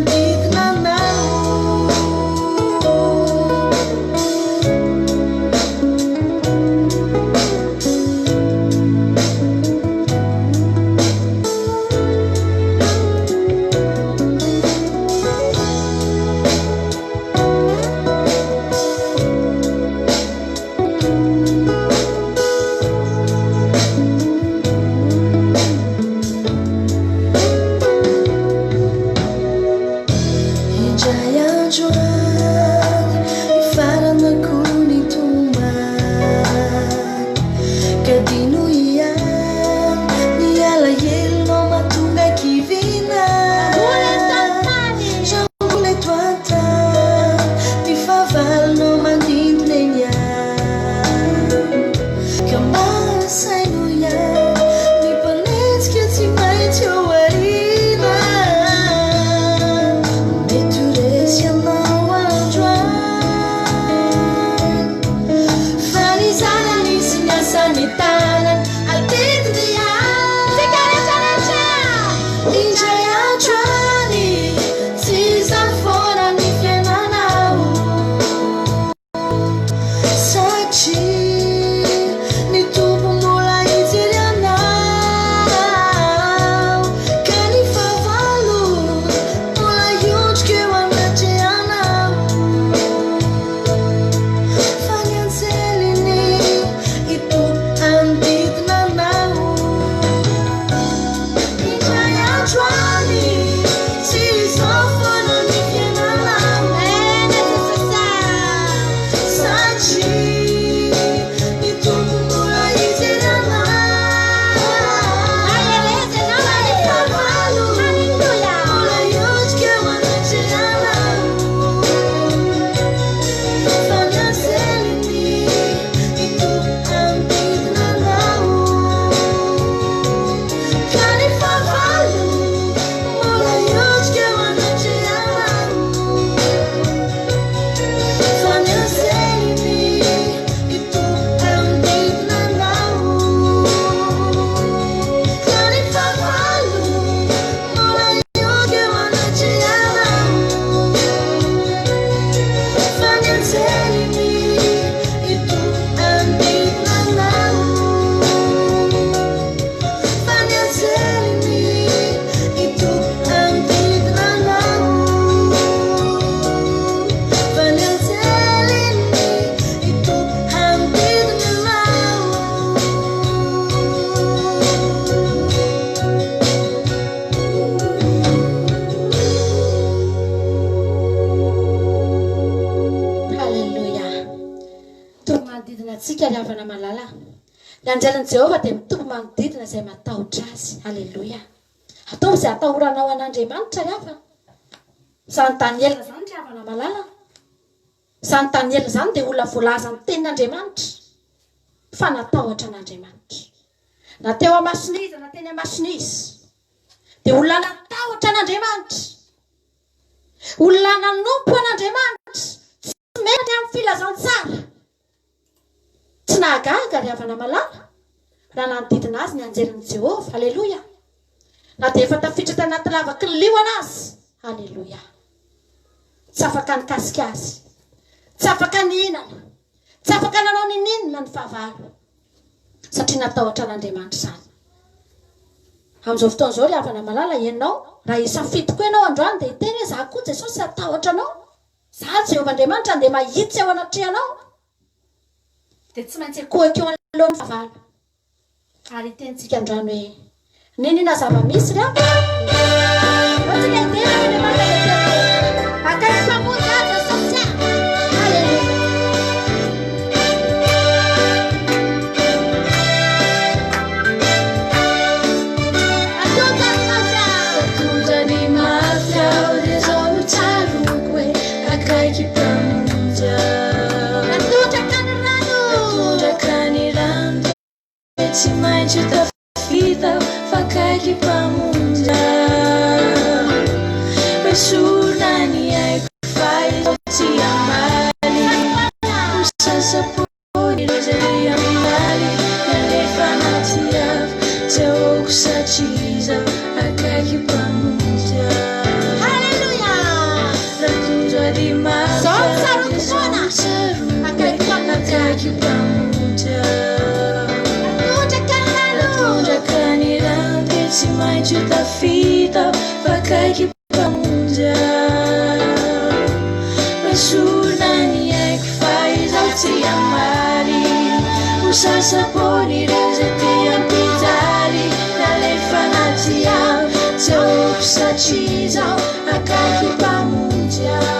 Ny anjelin'i Jehovah dia mitoby manodidina izay matahotra azy. Aleloia. Ataovy izay atahoranao an'Andriamanitra ry havana. Izany Daniela izany ry havana malala. Izany Daniela izany dia olona voalazan'ny tenin'Andriamanitra fa natahotra an'Andriamanitra. Na teo amason'iza na teny amason'iza dia olona natahotra an'Andriamanitra. Olona nanompo an'Andriamanitra, tsy menatra amin'ny filazantsara. Tsy nahagaga ry havana malala raha nanodidina azy ny anjelin'i Jehovah. Aleloia! Na dia efa tafiditra tanaty lavaky ny liona aza. Aleloia! Tsy afaka nikasika azy. Tsy afaka nihinana. Tsy afaka nanao ninininona ny fahavalo. Satria natahotra an'Andriamanitra izany. Amin'izao fotoana izao ry havana malala, ianao, raha hisafidy koa ianao androany dia hiteny hoe, Izaho koa Jesosy hatahotra anao. Izaho Jehovah Andriamanitra andeha mahitsy eo anatrehanao. Dia tsy maintsy akohako eo anoloan'ny fahavalo. Ary hitenintsika androany hoe, N'inon'inona zava-misy ry havana. Andao tsika hidera an'Andriamanitra dia hiteny hoe, Akaiky Mpamonjy ahy Jesosy ah! Aleloia! Atondra ny mafy aho. Atondra ny mafy aho dia izao no tsaroako hoe akaiky Mpamonjy aho. Atondraka ny rano. Atondraka ny rano dia tsy maintsy ho tafita aho fa akaiky Mpamonjy aho. Esorina ny aiko fa izaho tsy hamaly. Ho sasa-po ireo izay hampijaly nalefa anaty afo. Tsy ahoako satria izaho akaiky Mpamonjy aho. Haleloia! Raha tojo ady mafy Zao aho tsaroako dia izao foana. no tsaroako Akaiky hoe Mpamonjy ahy. akaiky Mpamonjy aho. Atondraka ny Raha rano. tondraka ny rano dia tsy maintsy ho tafita aho fa akaiky Mpamonjy aho. Esorina ny aiko fa izaho tsy hamaly. Ho sasa-poana ireo izay te hampijaly. Nalefa anaty afo, tsy ahoako satria izaho akaiky Mpamonjy aho.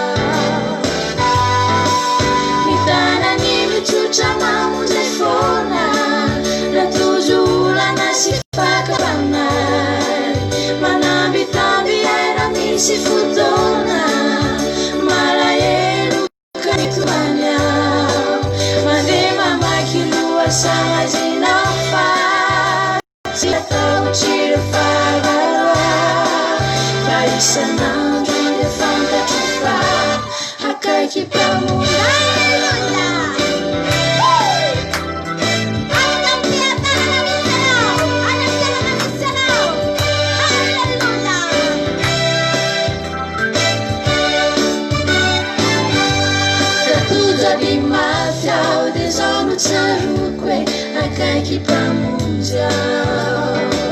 Ny tanany mitsotra mamonjy ahy foana. Raha tojo olana sy fakam-panahy. Manambitamby ahy raha misy fotoana. Malahelo ka mitomany aho. Mandeha mamaky lohasaha maizina aho fa tsy atahotr'ireo fahavalo aho. Fa isan'andro dia fantatro fa akaiky Mpamonjy. Aleloia! Any amin'ny fiadanana misy anao, any amin'ny fiainana misy anao. Haleloia! Raha tojo ady mafy aho dia izao no tsaroako hoe akaiky Mpamonjy aho.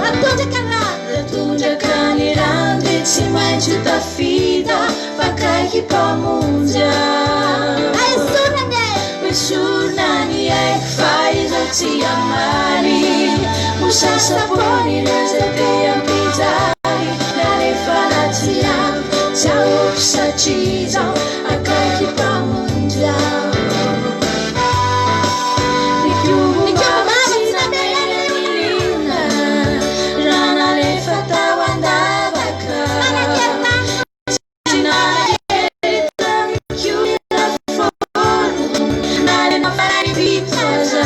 Raha tondraka ny rano. Raha tondraka ny rano dia tsy maintsy ho tafita fa akaiky Mpamonjy aho. Esorina ny aiko. Esorina ny aiko fa izaho tsy hamaly. Ho sasa-poana ireo izay te hampijaly. Nalefa anaty afo, tsy ahoako satria izaho akaiky Mpamonjy aho. Ny kobo-bava tsy namela ny liona, raha nalefa tao an-davaka. Tsy nahery tamiko ny lafaoro, na dia nafaran'ny fito aza.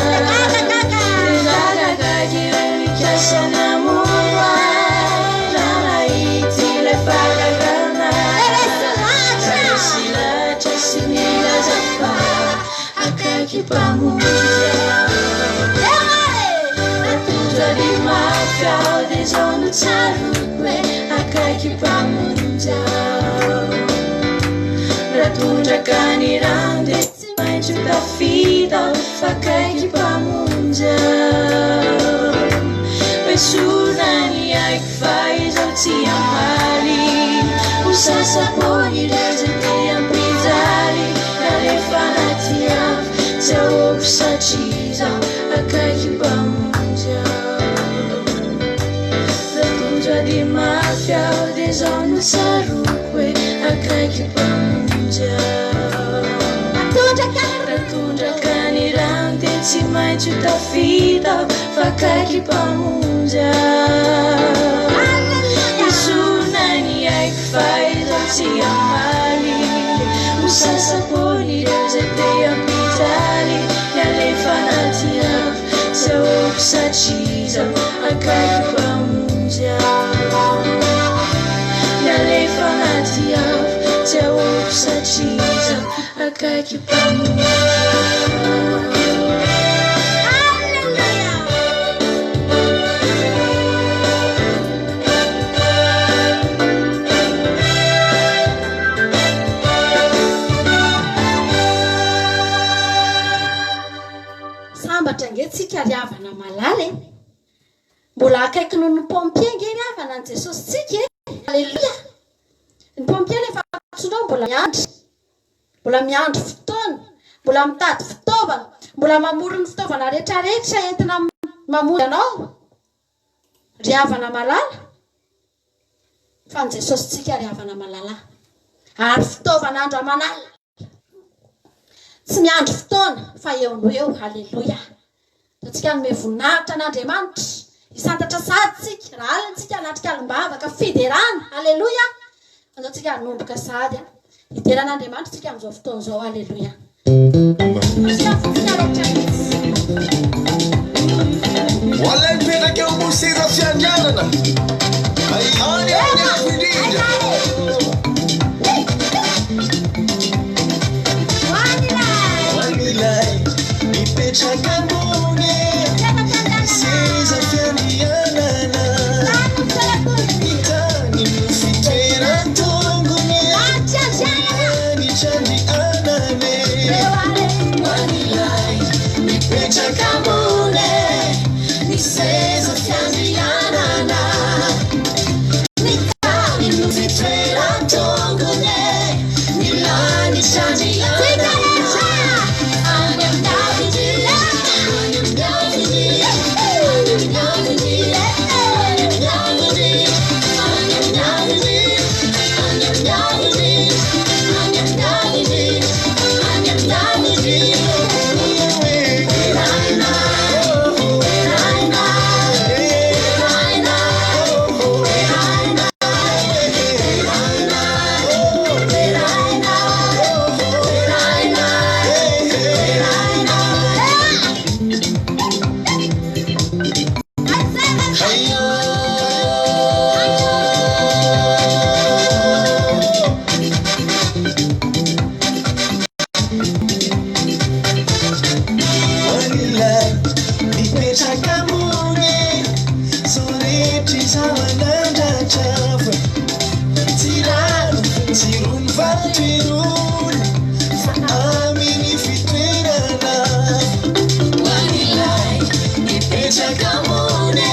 Nagagaga ireo nikasa namono ahy, raha nahita ilay fahagagana. Resy lahatra sy nilaza fa akaiky Mpamonjy aho. Raha tojo ady mafy aho dia izao no tsaroako hoe akaiky Mpamonjy aho. Raha tondraka ny rano dia tsy maintsy ho tafita aho fa akaiky Mpamonjy aho. Esorina ny aiko fa izaho tsy hamaly. Ho sasa-poana ireo izay te hampijaly. Nalefa anaty afo, tsy ahoako satria izaho akaiky Mpamonjy aho. Raha tojo ady mafy aho dia izao no tsaroako hoe akaiky Mpamonjy aho. Raha tondraka Raha tondraka ny rano dia tsy maintsy. maintsy ho tafita aho fa akaiky Mpamonjy aho. Esorina ny aiko fa izaho tsy hamaly. Ho sasa-poana ireo izay te hampijaly. Ny alefa anaty afo tsy ahoako satria izaho akaiky Mpamonjy aho. Ny alefa anaty afo tsy ahoako satria izaho akaiky Mpamonjy aho. Sambatra ange tsika ry havana malala e! Mbola akaiky noho ny pompier ange ry havana ny Jesosy tsika e! Aleloia! Ny pompier rehefa antsoinao mbola miandry, mbola miandry fotoana, mbola mitady fitaovana, mbola mamory ny fitaovana rehetra rehetra entina mamonjy anao ry havana malala. Fa ny Jesosy tsika ry havana malala ary fitaovana andro aman'alina. Tsy miandry fotoana fa eo no eo. Aleloia. Ataontsika hanome voninahitra an'Andriamanitra. Hisantatra sahady tsika. Raha alina tsika hanatrika alim-bavaka fiderana. Aleloia. Ataontsika hanomboka sahady. Hidera an'Andriamanitra tsika amin'izao fotoana izao. Aleloia. Ataontsika fotsiny rehetra mihitsy. Ho an'ilay mipetraka eo ambony seza fiandrianana, any amin'ny avo indrindra. Ho an'ilay mipetraka ambony seza fiandrianana, ny tany no fitoeran-tongony, lanitra andrianany. Ho an'ilay mipetraka ambony ny seza fiandrianana, ny tany no fitoeran-tongony, ny lanitra andrianana. Any amin'ny avo indrindra, any amin'ny avo indrindra, any amin'ny avo indrindra, any amin'ny avo indrindra, any amin'ny avo indrindra, any amin'ny avo indrindra, any amin'ny avo indrindra, any amin'ny avo indrindra. Deraina, deraina, deraina, deraina, deraina, deraina, deraina, deraina. Ho an'ilay mipetraka ambony, soretra izaho hanandratra fa tsy rano, tsy rony vato irony, fa amin'ny fitoerana. Ho an'ilay mipetraka ambony,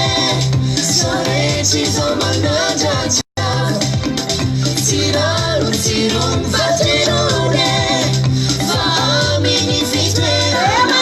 soretra izaho manandratra fa tsy rano, tsy rony vato irony, fa amin'ny fitoerana.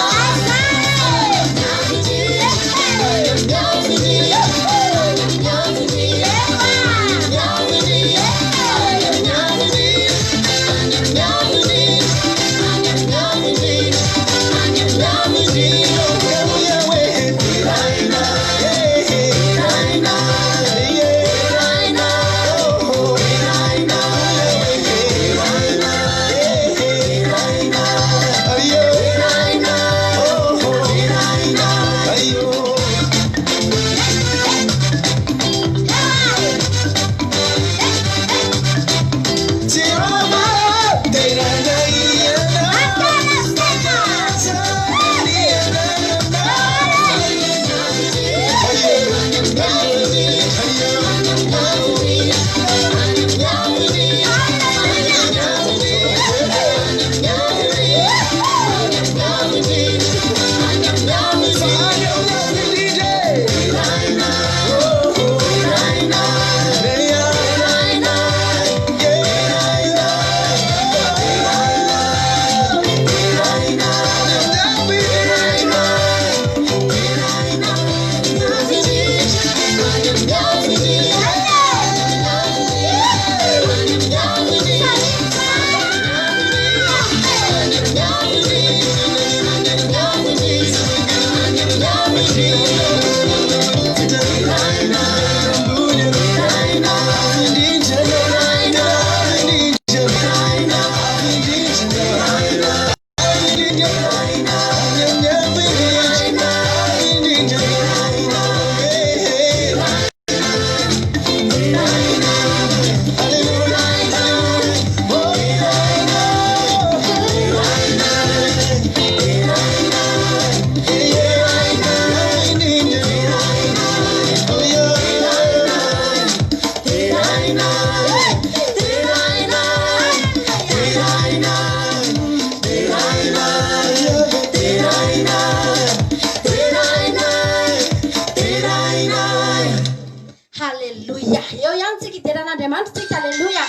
Haleloia. Eo ihany tsika hidera an'Andriamanitra tsika. Haleloia.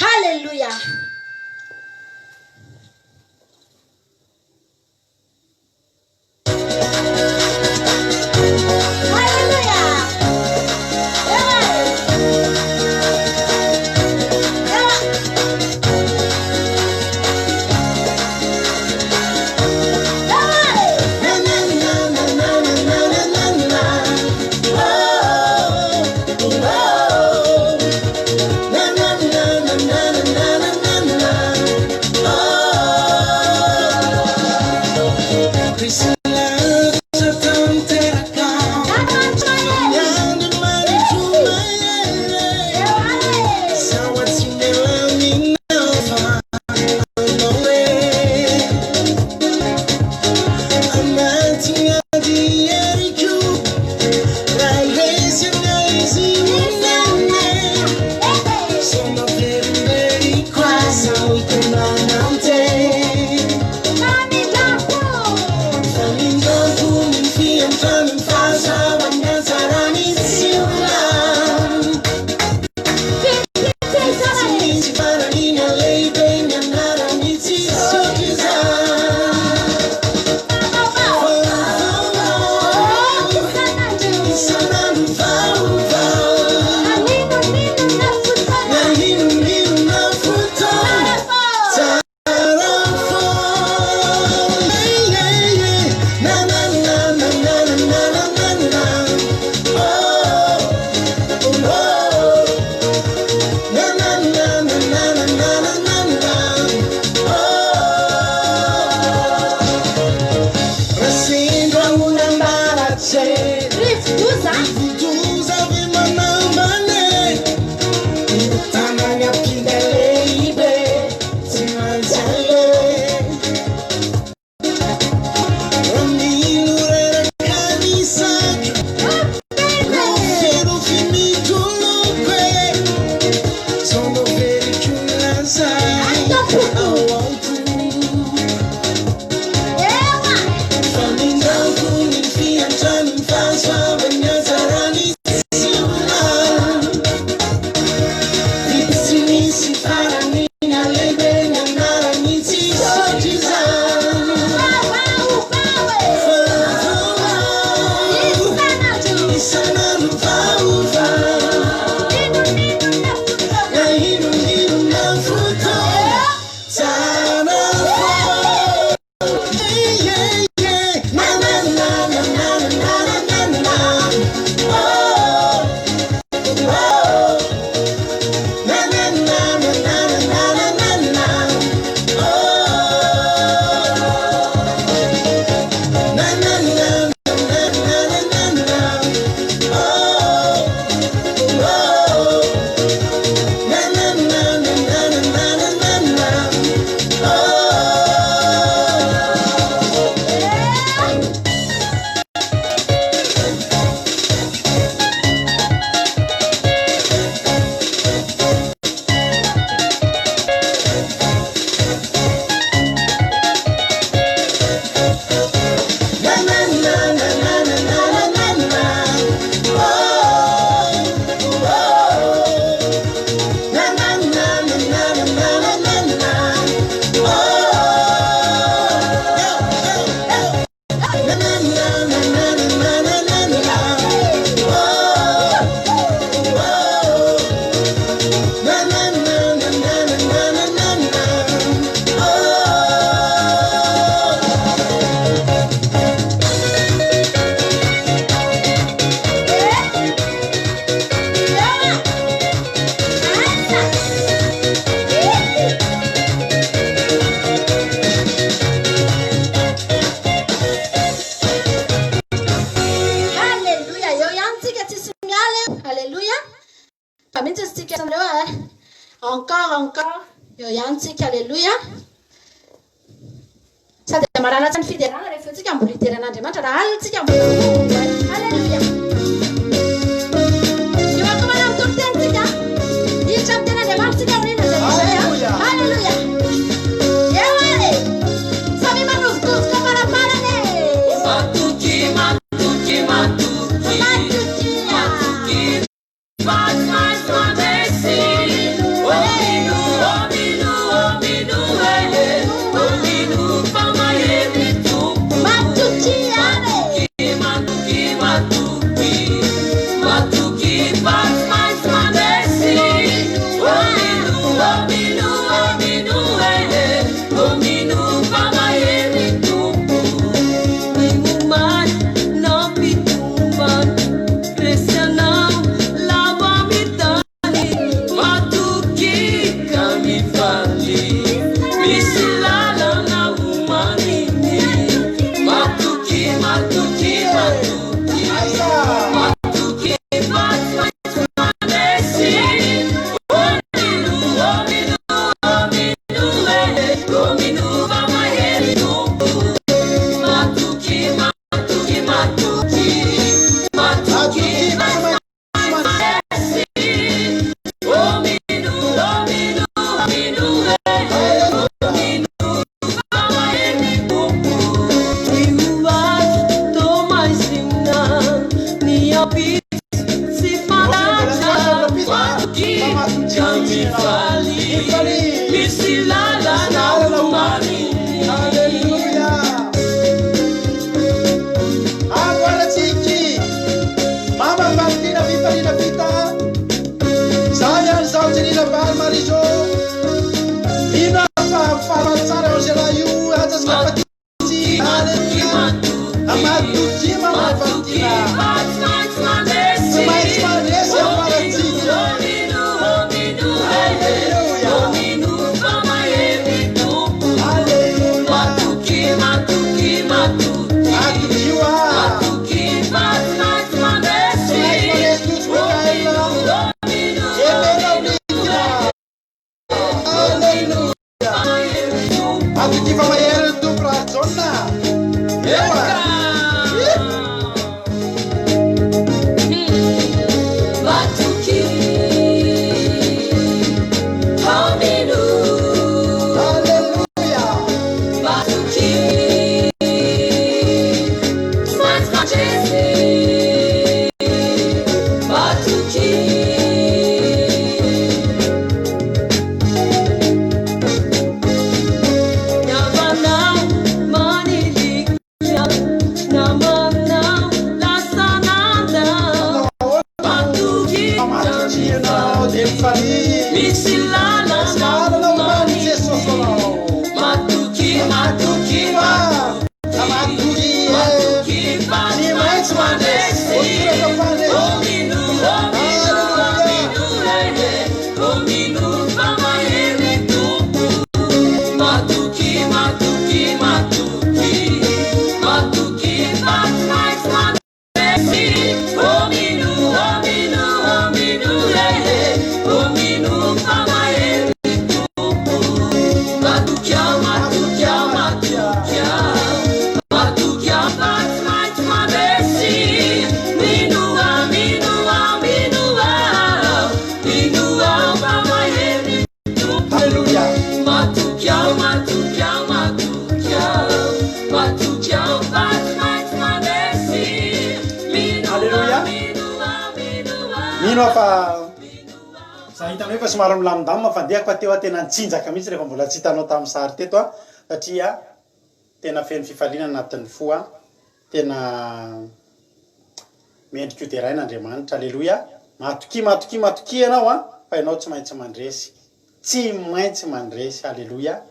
Haleloia. Haleloia. Ewa. Ewa. Ewa. Na na na na na na na na na. Oh, oh. Na na na na na na na na. Encore, encore, eo ihany tsika, aleloia. Sady amarana tsy ny fiderana rehefa tsika mbola hidera an'Andriamanitra raha alina tsika mbola Aleloia. Eo ankomana amin'ny toriteny tsika. Hiditra amin'ny ten'Andriamanitra tsika aoriana izay izay. Aleloia. Eo ary. Samy manovokovoka farafarany e. Matoky, matoky, matoky. Matoky. Matoky. Fa tsy maintsy mandresy. Oh mino, oh mino, oh mino eh. Oh mino fa mahery ny Tompo. Matoky ary. Matoky, matoky, matoky. Matoky fa tsy maintsy mandresy. Oh mino, oh mino, oh mino eh. Oh mino fa mahery ny Tompo. Ny omaly nampitombany. Resy anao lavo amin'ny tany, matoky ka mifaly. Misy lalana homaniny. Matoky, matoky, matoky. Matoky fa tsy maintsy mandresy. Oh mino, oh mino, oh mino eh. Oh mino fa mahery Tompo. Matoky, matoky, matoky. Matoky fa tsy mandresy. Oh mino, oh mino, oh mino eh. Oh mino fa mahery Tompo. Ny ho avy toa maizina, ny ampitso tsy fantatra. Matoky ka mifaly, misy lalana homaniny. Alléluia. Amboarantsika. Mama Valentina fifaliana vita. Zaho ihany zaho Jerina Valy Marizo. Mino aho fa mifaly tsara Angela io atsasika fatitsy. Alléluia. Matoky Mama Valentina. Tsy maintsy mandresy amboarantsika. Alléluia. Alléluia. Matoky, matoky, matoky. Matokio ah. Matoky fa tsy maintsy mandresy. Tsy maintsy mandresy Tojo Michael. Emena Lydia. Alléluia. Matoky fa mahery ny Tompo raha Jaona. Eo ah. Matoky, mino. Alléluia. Matoky, tsy maintsy mandresy. Matoky. Namanao manilika, namanao lasa nanda. Matoky Matoky ianao dia mifaly. Misy lalana Lalana homany Jesosy anao. Matoky, matoky, Matoky. matoky fa Tsy maintsy mandresy. Voasoratra fandresy. Oh mino, oh mino, oh mino eh. Oh mino fa mahery Tompo. Matoky, matoky, matoky. Matoky fa tsy maintsy mandresy. Oh mino, oh mino, oh mino eh. Oh mino fa mahery Tompo. Matokia, matokia, matokia. Matokia fa tsy maintsy mandresy. Minoa, minoa, minoa. Minoa fa mahery Tompo. Alléluia. Matokia, matokia, matokia. Matokia fa tsy maintsy mandresy. Minoa, Alléluia. minoa, minoa. Mino aho fa za hitanao efa somary milamindamina fandehako fa teo aho tena nitsinjaka mihitsy rehefa mbola tsy hitanao tamin'ny sary teto a satria tena feno fifaliana anatin'ny fo a tena mendrika ho deraina Andriamanitra. Alléluia. Matokia, matokia, matokia ianao a fa ianao tsy maintsy mandresy. Tsy maintsy mandresy. Alléluia.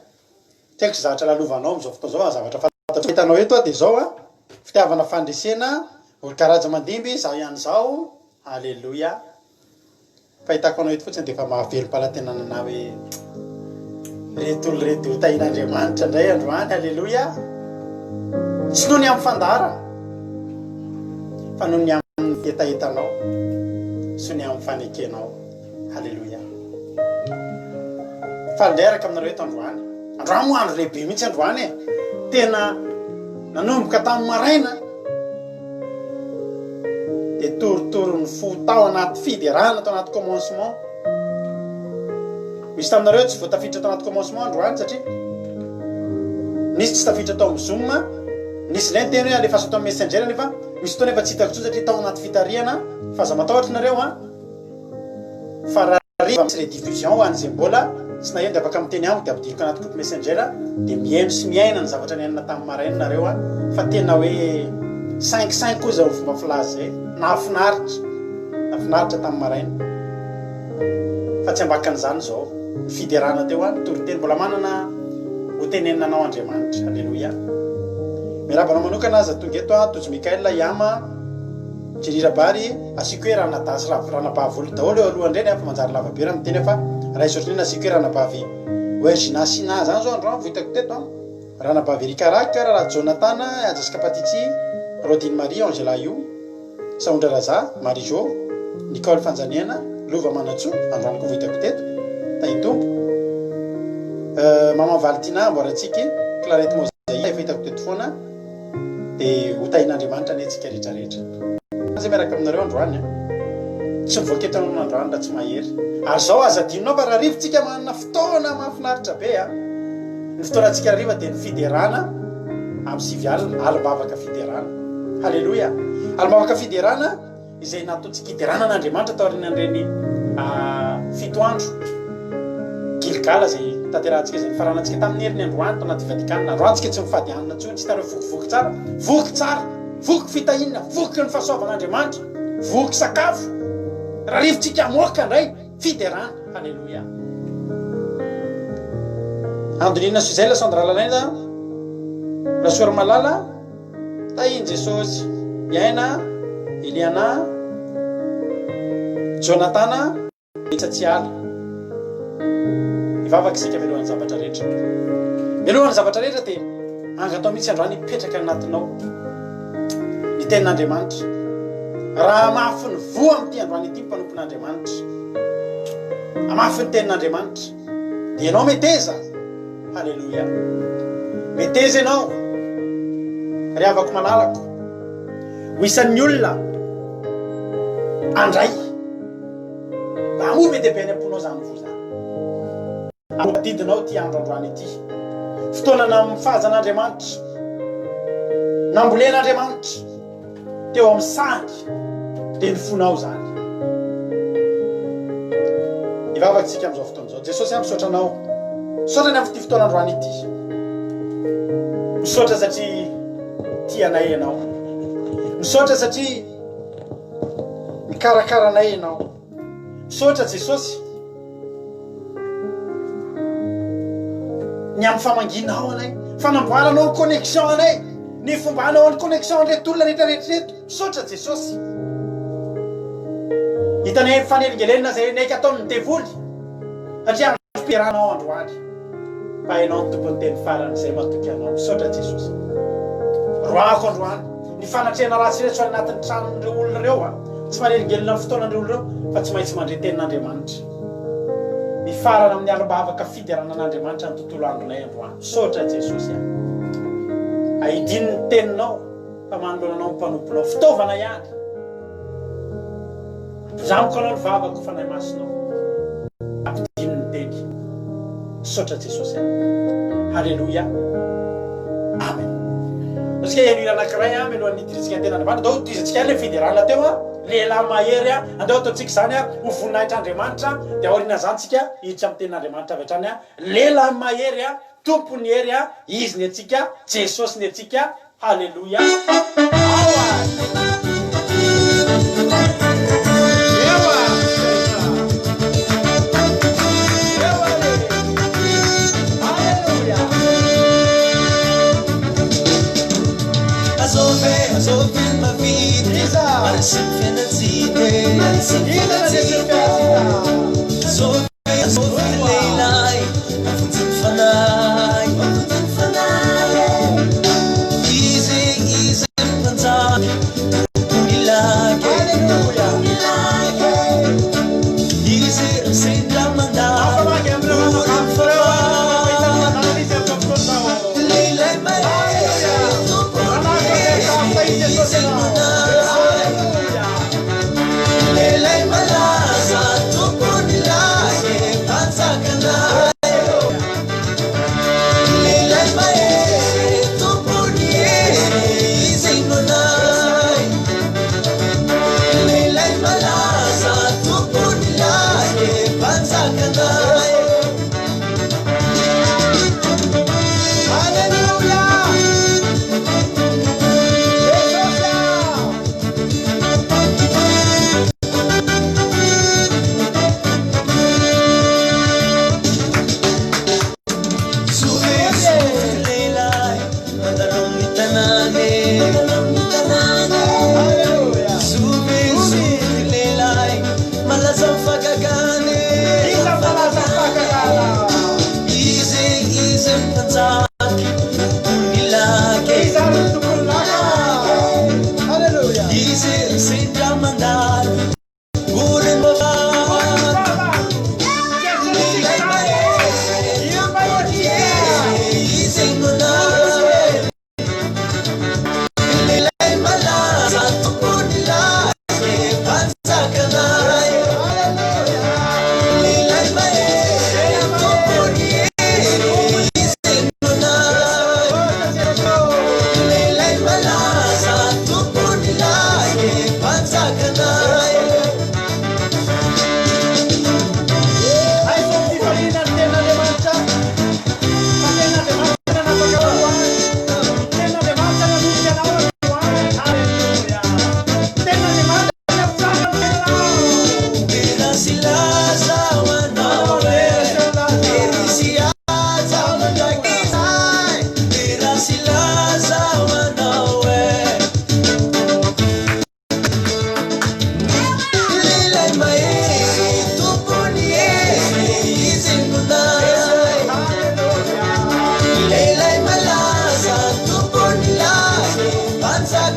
Tsy haiko izay zavatra lalovanao amin'izao fotoana izao fa zavatra fantatro hitanao eto a dia izao a fitiavana fandresena olon-karaja mandimby izaho ihany izao. Alléluia. Fahitako anao eto fotsiny dia efa mahavelom-panantenana anah hoe reto olona ireto dia ho tahian'Andriamanitra indray androany. Alléluia. Tsy noho ny amin'ny fandaharana fa noho ny amin'ny hetahetanao sy ny amin'ny fanekenao. Alléluia. Faly indray hiaraka aminareo eto androany. Androany moa andro lehibe mihitsy androany e. Tena nanomboka tamin'ny maraina dia torotoro ny fo tao anaty fiderana tao anaty commencement. Misy taminareo tsy voatafiditra tao anaty commencement androany satria nisy tsy tafiditra tao amin'ny zoom, nisy indray niteny hoe alefaso ato amin'ny messenger nefa misy fotoana efa tsy hitako intsony satria tao anaty fitarihana fa aza matahotra nareo an! Fa rahariva misy rediffusion ho an'izay mbola tsy naheno dia afaka miteny amiko dia ampidiriko anaty groupe messenger dia mihaino sy miaina ny zavatra niainana tamin'ny maraina nareo an! Fa tena hoe cinq cinq koa izao fomba filaza izay, nahafinaritra, nahafinaritra tamin'ny maraina. Fa tsy ambakan'izany izao ny fiderana teo an, toriteny mbola manana ho tenenina anao Andriamanitra. Aleloia. Miarahaba anao manokana aza tonga eto an, Tojo Mickaël, Yama, Jerry Rabary, asiako hoe ranadahy sy ranabavy olo daholo eo alohan'ireny an, fa manjary lava be raha miteny aho fa raiso ohatran'iny asiako hoe ranabavy Wergina Sina zany zao androany vao hitako teto an, ranabavy Erika Rack, Rahalahy Jonathan, Haja Skapatitsy, Rodine Marie, Angela Io. Sahondra Raza, Marie Jo, Nicole Fanjaniaina, Lova Manantsoa, androany koa vao hitako teto, Tahitompo, Maman Valentina Amboarantsiky, Clarette Mozaï efa hitako teto foana, dia ho tahin'Andriamanitra anie tsika rehetra rehetra. Zay miaraka aminareo androany an. Tsy mivoaka eto anao androany raha tsy mahery. Ary zao aza adinonao fa rahariva tsika manana fotoana mahafinaritra be an. Ny fotoanantsika rahariva dia ny fiderana amin'ny 9 alina, alim-bavaka fiderana. Haleloia! Alim-bavaka fiderana izay nataontsika hiderana an'Andriamanitra taorian'ireny fito andro Gilgala izay tanterahantsika izay nifaranantsika tamin'ny heriny androany tao anaty Vatikana. Androany tsika tsy mifady hanina intsony, tsy hitanareo vokivoky tsara, voky tsara, voky fitahiana, voky ny fahasoavan'Andriamanitra, voky sakafo. Rarivintsika hamoaka indray fiderana. Haleloia! Andonina Suzelle, Sandra Lalaina, Rasoarimalala. Tahin'i Jesosy Aina, Eliana, Jonatana, Etsa tsy hiala. Hivavaka isika mialohan'ny zavatra rehetra. Mialohan'ny zavatra rehetra dia angatao mihitsy androany hipetraka anatinao ny tenin'Andriamanitra. Raha mafy ny voa amin'ity androany ity ny mpanompon'Andriamanitra, hamafy ny tenin'Andriamanitra, dia ianao meteza. Haleloia. Meteza ianao, ry havako malalako, ho isan'ny olona handray. Mba hamoa be dia be any am-ponao izany voa izany. Ary ho tadidinao ity andro androany ity. Fotoana namifazan'Andriamanitra, nambolen'Andriamanitra. Teo amin'ny sahany dia ny fonao izany. Hivavaka isika amin'izao fotoana izao. Jesosy aho misaotra anao. Misaotra ny amin'ity fotoana androany ity. Misaotra satria tia anay ianao. Misaotra satria mikarakara anay ianao. Misaotra Jesosy. Ny amin'ny famangianao anay, fanamboaranao ny connexion anay, ny fombanao ny connexion an'ireto olona rehetra rehetra ireto. Misaotra Jesosy. Hitanay ny fanelingelenana izay naiky ataon'ny devoly satria androm-piaranao androany. Fa ianao no tompon'ny teny farany izay matoky anao. Misaotra Jesosy. Roahako androany ny fanatrehana ratsy rehetra ao anatin'ny tranon'ireo olona ireo a. Tsy manelingelina ny fotoanan'ireo olona ireo fa tsy maintsy mandre tenin'Andriamanitra. Mifarana amin'ny alim-bavaka fiderana an'Andriamanitra ny tontolo andronay androany. Misaotra Jesosy a. Aidino ny teninao fa manoloana anao ny mpanomponao. Fitaovana ihany. Ampindramiko anao ny vavako Fanahy Masina o. Ampidino ny teny. Misaotra Jesosy a. Haleloia. Amen. Antsika hihaino hira anankiray a mialohan'ny hidirantsika ny ten'Andriamanitra. Andao tohizantsika ihany ilay fiderana teo a. Lehilahy mahery a. Andao ataontsika izany a ho voninahitr'Andriamanitra. Dia aorian'izany tsika hiditra amin'ny tenin'Andriamanitra avy hatrany a. Lehilahy mahery a. Tompon'ny hery a. Izy ny antsika. Jesosy ny antsika. Haleloia. Ao ary. Eo ary tsika rehetra. Eo ary e. Haleloia. Azove, azove ny mahavita. Iza? Mandresy ny fiainantsika e. Iza nandresy ny fiainantsika? Azove. Azovy ny lehilahy, mamonjy ny fanahy, mamonjy ny fanahy e. Izy, izy mpanjaka, tompon'ny lagy e, tompon'ny lagy e. Izy sendra mandalo, ory ny fanahy.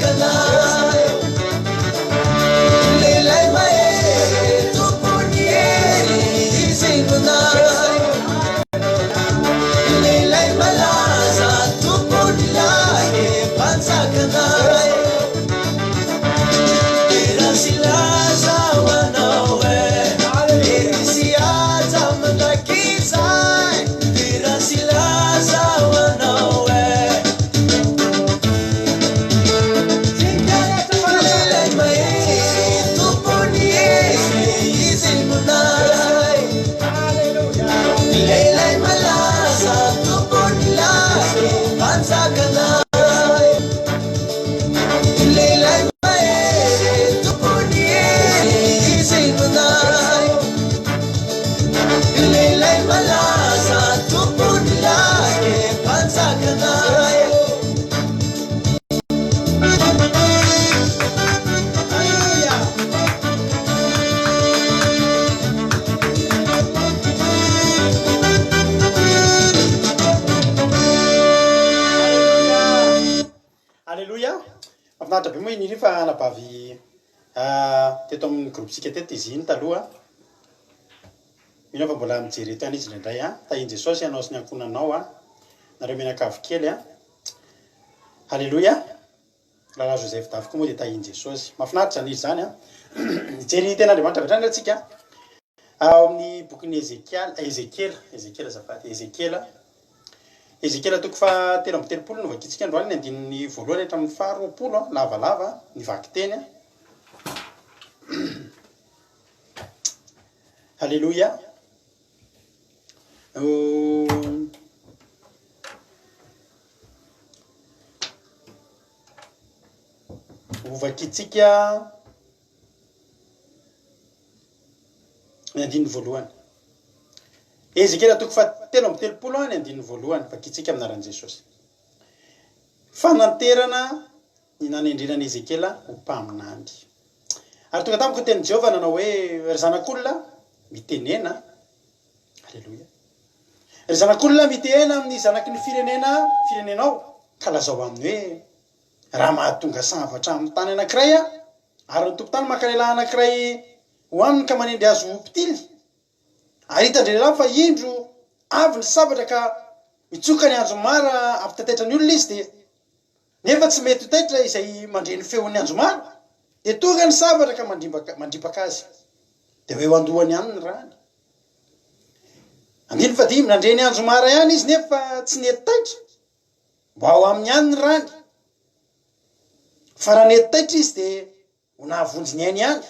mpanjakanay. Lehilahy mahery, tompon'ny hery, izy no nay. Lehilahy malaza, tompon'ny lahy, mpanjakanay. Dera sy laza ho anao e, hery sy haja mandrakizay. Dera sy laza ho anao e. Lehilahy mahery, tompon'ny hery, izy no nay. Lehilahy malaza, tompon'ny lahy, mpanjakanay. Lehilahy mahery, tompon'ny hery, izy no nay. Lehilahy malaza, tompon'ny lahy, mpanjakanay. Aleloia! Mahafinaritra be moa i Nini fa anabavy teto amin'ny groupe-tsika teto izy iny taloha. Mino aho fa mbola mijery eto ihany izy indraindray an. Tahian'i Jesosy ianao sy ny ankohonanao an. Nareo mianakavy kely an. Aleloia! Rahalahy Joseph Dafy koa moa dia tahian'i Jesosy. Mahafinaritra izany hira izany an. Hijery ny tenin'Andriamanitra avy hatrany aloha tsika. Ao amin'ny bokin'i Ezekiala, Ezekiela, Ezekiela azafady, Ezekiela. Ezekiela toko faha 33 no vakintsika androany, ny andininy voalohany hatramin'ny faha 20, lavalava ny vakiteny. Alléluia. Hovakintsika ny andininy voalohany. Ezekiela toko fahatelo amby 30 ny andininy voalohany, vakintsika amin'ny anaran'i Jesosy. Fananterana ny nanendrena an'i Ezekiela ho mpaminany. Ary tonga tamiko ny tenin'i Jehovah nanao hoe, Ry zanak'olona, mitenena. Aleloia. Ry zanak'olona, mitehena amin'ny zanaky ny firenena firenenao, ka lazao aminy hoe, Raha mahatonga zavatra amin'ny tany anankiray aho, ary ny tompon-tany maka lehilahy anankiray ho aminy ka manendry azy ho mpitily, ary hitan-dralehilahy fa indro avy ny sabatra ka mitsoka ny anjomara hampitaitaitra ny olona izy, dia nefa tsy mety ho taitra izay mandre ny feon'ny anjomara, dia tonga ny sabatra ka mandripaka azy, dia ho eo an-dohany ihany ny rany. Andininy fahadimy, nandre ny anjomara ihany izy nefa tsy nety taitra, mba ao aminy ihany ny rany. Fa raha nety taitra izy dia ho nahavonjy ny ainy ihany.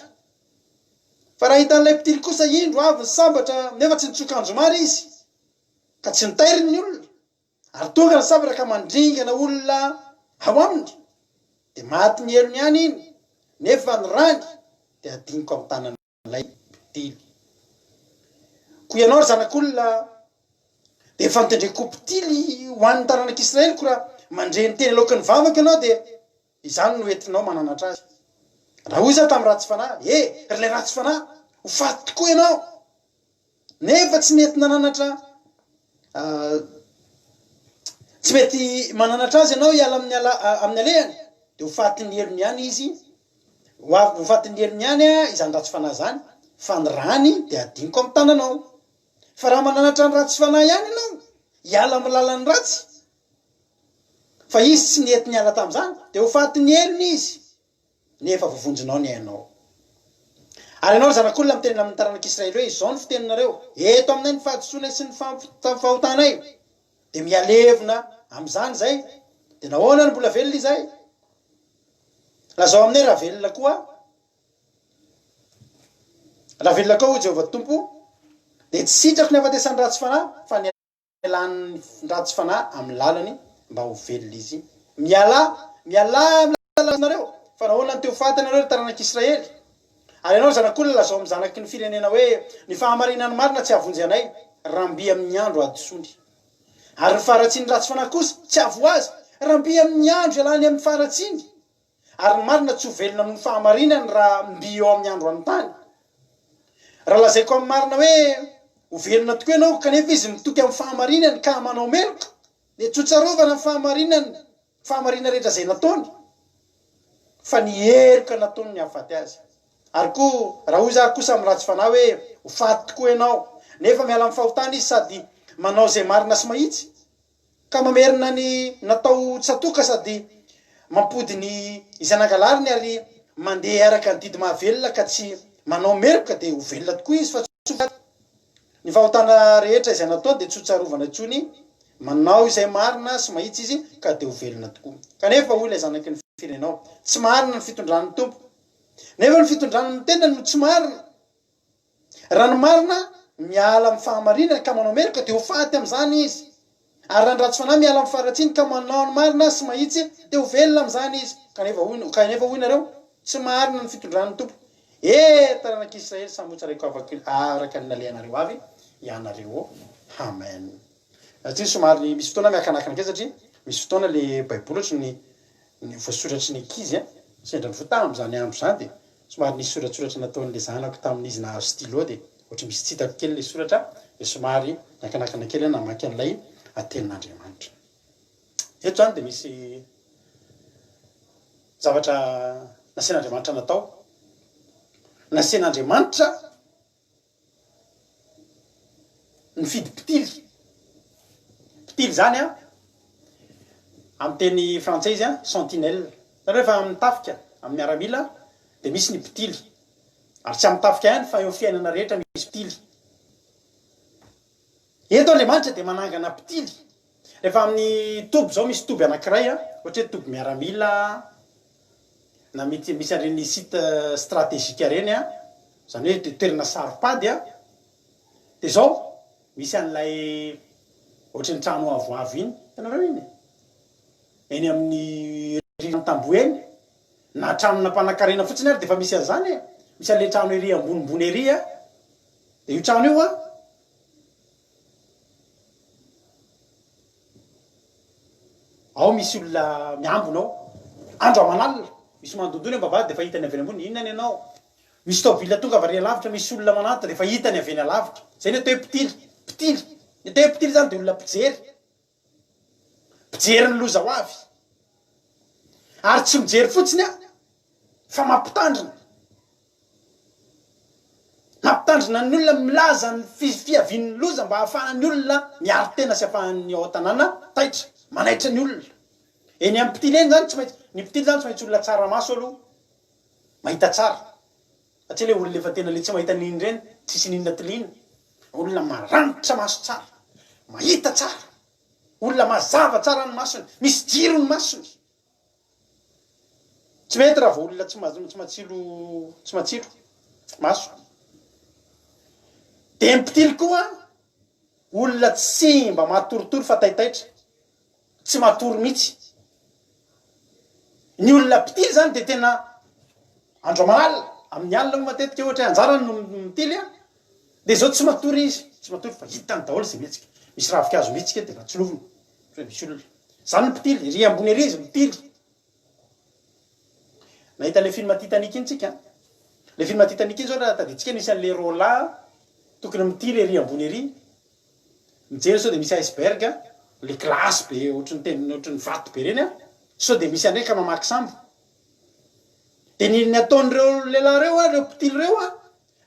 Fa raha hitan'ilay mpitily kosa indro avy ny sabatra nefa tsy nitsoka anjomara izy, ka tsy notairiny ny olona, ary tonga ny sabatra ka mandringana olona ao aminy, dia maty ny helony ihany iny, nefa ny rany dia hadiniko amin'ny tanan'ny. ilay mpitily. Koa ianao, ry zanak'olona, dia efa notendreko ho mpitily ho an'ny taranak'Israely, koa raha mandre ny teny aloaky ny vavako ianao, dia izany no entinao mananatra azy. Raha hoy izaho tamin'ny ratsy fanahy, He, ry ilay ratsy fanahy, ho faty tokoa ianao! Nefa tsy mety nananatra tsy mety mananatra azy ianao hiala amin'ny ala amin'ny alehany, dia ho fatin'ny helony ihany izy, ho avy ho fatin'ny helony ihany izany ratsy fanahy izany, fa ny rany dia hadinoko amin'ny tananao. Fa raha mananatra ny ratsy fanahy ihany ianao hiala amin'ny lalan'ny ratsy, fa izy tsy nety niala tamin'izany, dia ho fatin'ny helony izy. Nefa voavonjinao ny ainao. Ary ianao, ry zanak'olona, mitenena amin'ny taranak'Israely hoe, Izao no fiteninareo, Eto aminay ny fahadisoanay sy ny fahotanay, dia mihalevona amin'izany izay, dia nahoana no mbola velona izahay? Lazao aminay raha velona koa, raha velona koa, hoy Jehovah Tompo, dia tsy sitrako ny hahafatesan'ny ratsy fanahy, fa ny Mialà ny ratsy fanahy amin'ny lalany mba ho velona izy. Mialà, mialà amin'ny lalanareo, fa nahoana no te ho faty ianareo, ry taranak'Israely? Ary ianao, ry zanak'olona, lazao amin'ny zanaky ny firenena hoe, Ny fahamarinan'ny marina tsy hahavonjy anay, raha mby amin'ny andro hadisoany. Ary ny faharatsian'ny ratsy fanahy kosa tsy hahavoa azy, raha mby amin'ny andro ialany amin'ny faharatsiany. Ary ny marina tsy ho velona noho ny fahamarinany raha mby eo amin'ny andro anontany. Raha lazaiko amin'ny marina hoe, Ho velona tokoa ianao, kanefa izy mitoky amin'ny fahamarinany ka manao meloka, dia tsy ho tsarovana ny fahamarinany, fahamarinana rehetra izay nataony. Fa ny heloka nataony ny hahafaty azy. Ary koa, raha hoy izaho kosa amin'ny ratsy fanahy hoe, Ho faty tokoa ianao, nefa miala amin'ny fahotana izy sady manao izay marina sy mahitsy, ka mamerina ny natao tsatoka sady mampody ny izay nangalariny ary mandeha araka ny didy mahavelona ka tsy manao meloka dia ho velona tokoa izy fa tsy ho faty. Ny fahotana rehetra izay nataony dia tsy ho tsarovana intsony, manao izay marina sy mahitsy izy ka dia ho velona tokoa. Kanefa hoy ilay zanaky ny firenenao, tsy marina ny fitondran'ny Tompo. Nefa ny fitondrany ny tenany no tsy marina. Raha ny marina miala amin'ny fahamarinany ka manao meloka dia ho faty amin'izany izy. Ary raha ny ratsy fanahy miala amin'ny faharatsiany ka manao ny marina sy mahitsy dia ho velona amin'izany izy. Kanefa hoy, kanefa hoy nareo, tsy marina ny fitondran'ny Tompo. E, taranak'Israely, samy hotsaraiko araka ny nalehanareo avy ianareo. Amen. Satria somary misy fotoana miakanakana kely satria misy fotoana le baiboly ohatry ny ny voasoratry ny ankizy an, sendra ny voa tamin'izany andro izany dia somary nisy soratsoratra nataon'ilay zanako tamin'izy nahazo stylo dia ohatry misy tsy hitako kely ilay soratra dia somary niakanakana kely aho namaky an'ilay tenin'Andriamanitra. Eto izany dia misy zavatra nasian'Andriamanitra natao. Nasian'Andriamanitra Nifidy mpitily. Mpitily izany an, amin'ny teny frantsay izy an, sentinelle. Hitanareo fa amin'ny tafika, amin'ny miaramila dia misy ny mpitily. Ary tsy amin'ny tafika ihany fa eo amin'ny fiainana rehetra misy mpitily. Eto Andriamanitra dia manangana mpitily. Rehefa amin'ny toby izao misy toby anankiray an, ohatra hoe toby miaramila, na mety misy an'ireny site stratégique ireny an, izany hoe toerana saro-pady an, dia izao misy an'ilay ohatry ny trano avoavo iny, hitanareo iny e? Eny amin'ny ririn'ny tamboho eny, na tranona mpanankarena fotsiny ary dia efa misy an'izany e, misy an'ilay trano ery ambonimbony ery an, dia io trano io an, Ao misy olona miambina ao. Andro aman'alina. Misy mandondona eo am-bavahady dia efa hitany avy eny ambony, inona ny anao? Misy taobila tonga avy ary alavitra, misy olona manantona dia efa hitany avy eny alavitra. Izay ny atao hoe mpitily. Mpitily. Ny atao hoe mpitily izany dia olona mpijery. Mpijery ny loza ho avy. Ary tsy mijery fotsiny an, fa mampitandrina. Mampitandrina ny olona, milaza ny fiavian'ny loza mba hahafahan'ny olona miaro tena sy hahafahan'ny ao an-tanàna taitra, manaitra ny olona. Eny amin'ny mpitily eny izany tsy maintsy, ny mpitily izany tsy maintsy olona tsara maso aloha, mahita tsara. Satria ilay olona efa tena ilay tsy mahita n'inona ireny, tsisy n'inona tiliana. Olona maranitra maso tsara, mahita tsara, olona mazava tsara ny masony, misy jiro ny masony. Tsy mety raha vao olona tsy tsy matsilo tsy matsilo maso. Dia ny mpitily koa olona tsy mba matoritory fa taitaitra, tsy matory mihitsy. Ny olona mpitily zany dia tena andro aman'alina, amin'ny alina moa matetika ohatra hoe anjarany no mitily an, dia zao tsy matory izy, tsy matory fa hitany daholo izay mihetsika. Misy ravinkazo mihetsika dia efa tsiloviny. Hoe misy olona. Zany ny mpitily, ery ambony ery izy mitily. Nahita le film Titanic iny tsika an. Le film Titanic iny zao raha tadidintsika nisy an'le roalahy tokony mitily ery ambony ery, mijery sao de misy iceberg, le glace be ohatry ny tena ohatry ny vato be reny an, sao de misy an'ireny ka mamaky sambo. De ny ny ataon'ireo lehilahy ireo an, ireo mpitily ireo an,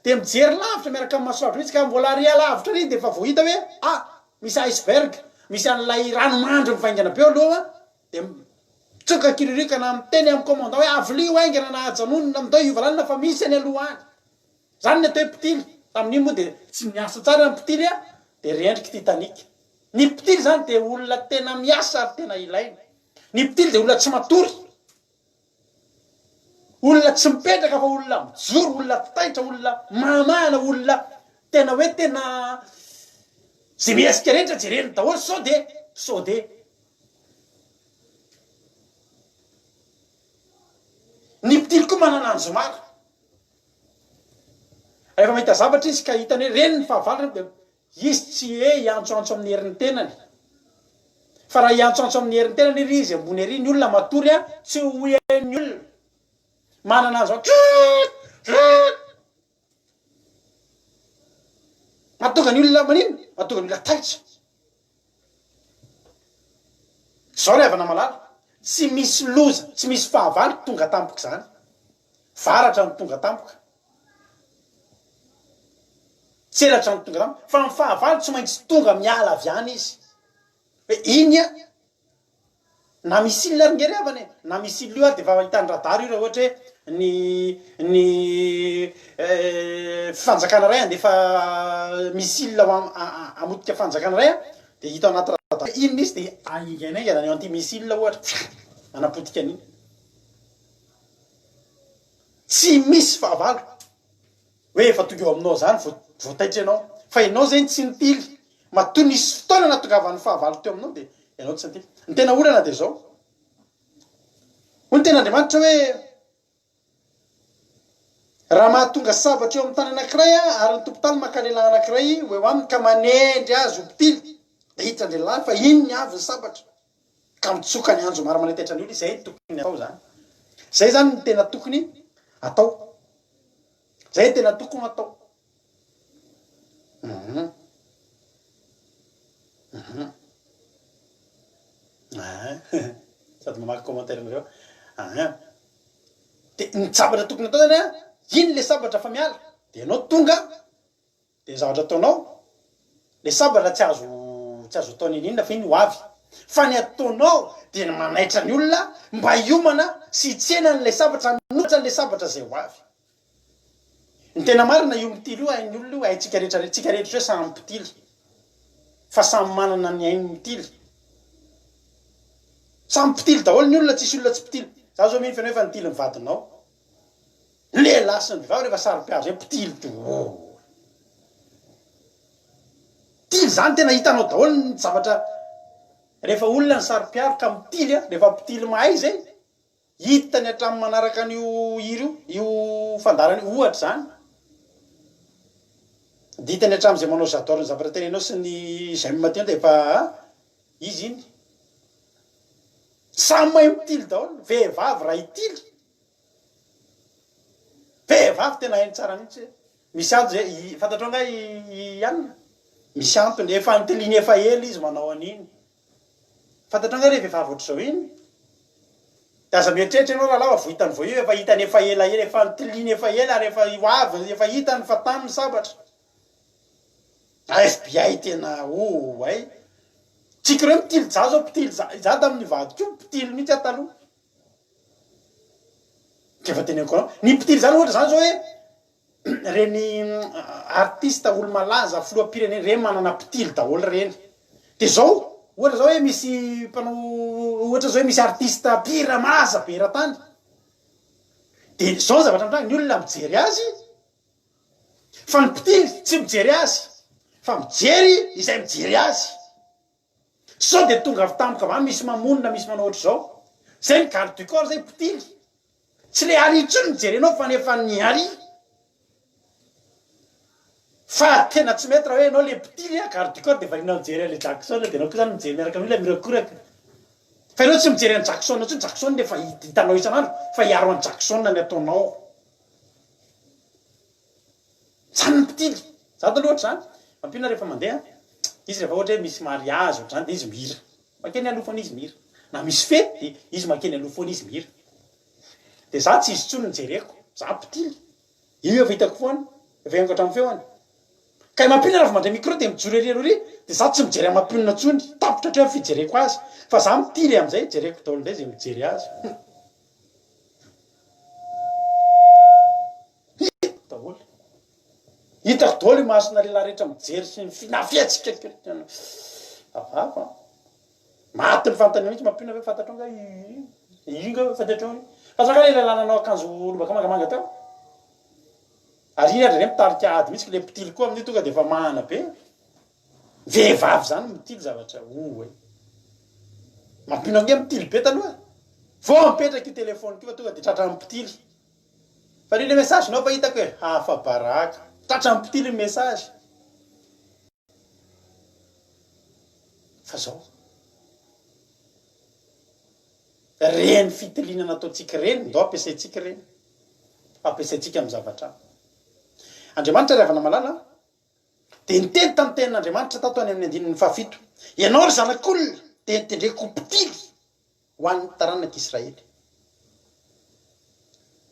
Dia mijery lavitra miaraka amin'ny masoandro mihitsy ka mbola ary alavitra ary dia efa vao hita hoe ah misy iceberg, misy an'ilay ranomandry mivaingana be eo aloha dia mitsoka kiririoka na miteny amin'ny commandant hoe avilio haingana na ajanony na mindao hiova lalana fa misy any aloha any. Izany ny atao hoe mpitily. Tamin'iny moa dia tsy niasa tsara ny mpitily dia rendrik'i Titanic. Ny mpitily izany dia olona tena miasa ary tena ilaina. Ny mpitily dia olona tsy matory. Olona tsy mipetraka fa olona mijoro, olona taitra, olona mahamahana, olona tena hoe tena izay mihetsika rehetra jereny daholo sao dia, sao dia. Ny mpitily koa manana anjomara. Rehefa mahita zavatra izy ka hitany hoe reny ny fahavalo reny dia Izy tsy hoe hiantsoantso amin'ny herin'ny tenany. Fa raha hiantsoantso amin'ny herin'ny tenany ery izy ambony ery, ny olona matory an, tsy ho hain'ny olona. Manana an'izao tsuutt tsuutt. Mahatonga ny olona maninona? Mahatonga ny olona taitra. Izao ry havana malala, Tsy misy loza, tsy misy fahavalo tonga tampoka izany. Varatra no tonga tampoka. Tselatra no tonga tampoka. Fa ny fahavalo tsy maintsy tonga miala avy any izy. Hoe iny an, na missile ary nge ry havana e, na missile io ary dia efa hitan'ny radar io raha ohatra hoe ny ny fanjakana iray handefa missile ho hamotika fanjakana iray an, dia hita ao anaty radar hoe inona izy dia haingainaingana ny anti missile ohatra, manapotika an'iny. Tsy misy fahavalo hoe efa tonga eo aminao zany vao vao taitra ianao fa ianao zegny tsy nitily matoa nisy fotoana nahatongavan'ny fahavalo teo aminao dia ianao tsy nitily. Ny tena olana dia zao, hoy ny tenin'Andriamanitra hoe raha mahatonga sabatra eo amin'ny tany anankiray aho ary ny tompon-tany maka lehilahy anankiray ho eo aminy ka manendry azy ho mpitily dia hiditra an-drelehilahy fa iny ny avy ny sabatra. Ka mitsoka ny anjomara manaitaitra ny olona, izay no tokony atao izany. Izay izany no tena tokony atao. Izay no tena tokony atao. Mhm. Mhm. Ah. Sady mamaky commentaire nareo. Ah. De ny zavatra tokony atao zany an, iny le sabatra fa miala, de ianao tonga Dia ny zavatra ataonao, le sabatra tsy azo tsy azo atao n'inon'inona fa iny ho avy. Fa ny ataonao dia ny manaitra ny olona mba hiomana sy hitsena an'ilay sabatra, hanohitra an'ilay sabatra izay ho avy. Ny tena marina io mitily io hain'ny olona io, haintsika rehetra rehetra, tsika rehetra hoe samy mpitily. Fa samy manana ny hainy mitily. Samy mpitily daholo ny olona, tsisy olona tsy mpitily. Za zao mino fa ianao efa nitily ny vadinao. Lehilahy sy ny vehivavy rehefa saro-piaro zay mpitily daholo. Mpitily zany tena hitanao daholo ny zavatra rehefa olona ny saro-piaro ka mitily a, rehefa mpitily mahay zay, hitany hatramin'ny manaraka an'io hira io, io fandaharana io ohatra zany. Dia hitany hatramin'izay manao j'adore ny zavatra tenenao sy ny j'aime ty dia efa izy iny. Samy mahay mitily daholo, vehivavy raha hitily Vehivavy tena hainy tsara mihitsy e. Misy antony zay, i, fantatrao nga i, i Anna? Misy antony, efa nitiliany efa ela izy manao an'iny. Fantatrao nga re vehivavy ohatr'izao iny? De aza mieritreritra ianao rahalahy fa vao hitany vao io, efa hitany efa ela ela, efa nitiliany efa ela ary efa ho avy, efa hitany fa tamy ny sabatra. FBI tena oay. Tsika ireo mpitily, za zao mpitily, za, za tamin'ny vadiko io mpitily mihitsy aho taloha. Dia efa teneniko anao. Ny mpitily zany ohatra zany zao hoe reny artiste olo-malaza filoham-pirenena reny manana mpitily daholo reny. Dia zao ohatra zao hoe misy mpanao ohatra zao hoe misy artiste mpihira malaza be eran-tany. Dia zao ny zavatra mitranga, ny olona mijery azy fa ny mpitily tsy mijery azy fa mijery izay mijery azy. Sao dia tonga avy tampoka avy any misy mamono na misy manao ohatr'izao. Zay ny garde du corps zay mpitily. Tsy le ary intsony no jerenao fa ny efa niary. Fa tena tsy mety raha hoe ianao le mpitily a, garde du corps dia variana mijery an'le Jackson dia ianao koa zany mijery miaraka amin'io ilay mirakoraka. Fa ianao tsy mijery an'i Jackson intsony, Jackson efa hitanao isan'andro fa hiaro an'i Jackson ny ataonao. Zany ny mpitily. Za taloha ohatr'izany, mampino rehefa mandeha, izy rehefa ohatra hoe misy mariage ohatr'izany dia izy mihira. Makeny aloha foana izy mihira. Na misy fety dia izy makeny aloha foana izy mihira. Dia za tsy izy intsony no jereko, za mpitily. Io efa hitako foana, efa henoko hatramin'ny feony. Ka i Mampionona raha vao mandray micro dia mijoro ery aloha ery, dia za tsy mijery an'i Mampionona intsony, tapitra hatreo ny fijereko azy, fa za mitily amin'izay, jereko daholo indray izay mijery azy. Hitako daholo. Hitako daholo imasona lehilahy rehetra mijery sy ny na fihetsika tena hafahafa. Maty ny fanontaniana mihitsy mampino ve fantatrao nga io nga fantatrao io. Fantatrao nga le lehilahy nanao akanjo lobaka mangamanga teo? Ary iny ary re mitarika ady mihitsy le mpitily koa amin'io tonga de efa mahana be. Vehivavy zany mitily zavatra oe. Mampino ange mitily be taloha. Vao mipetraka io telephone io fa tonga de tratran'ny mpitily. Fa le message nao fa hitako e, hafa baraka. Tratran'ny mpitily ny message. Fa zao. Reny fitiliana nataontsika ireny, ndao ampiasaintsika ireny. Ampiasaintsika amin'ny zavatra. Andriamanitra ry havana malala dia niteny tamin'ny tenin'Andriamanitra tato any amin'ny andininy fahafito. Ianao ry zanak'olona dia notendreko ho mpitily. Ho an'ny taranak'Israely.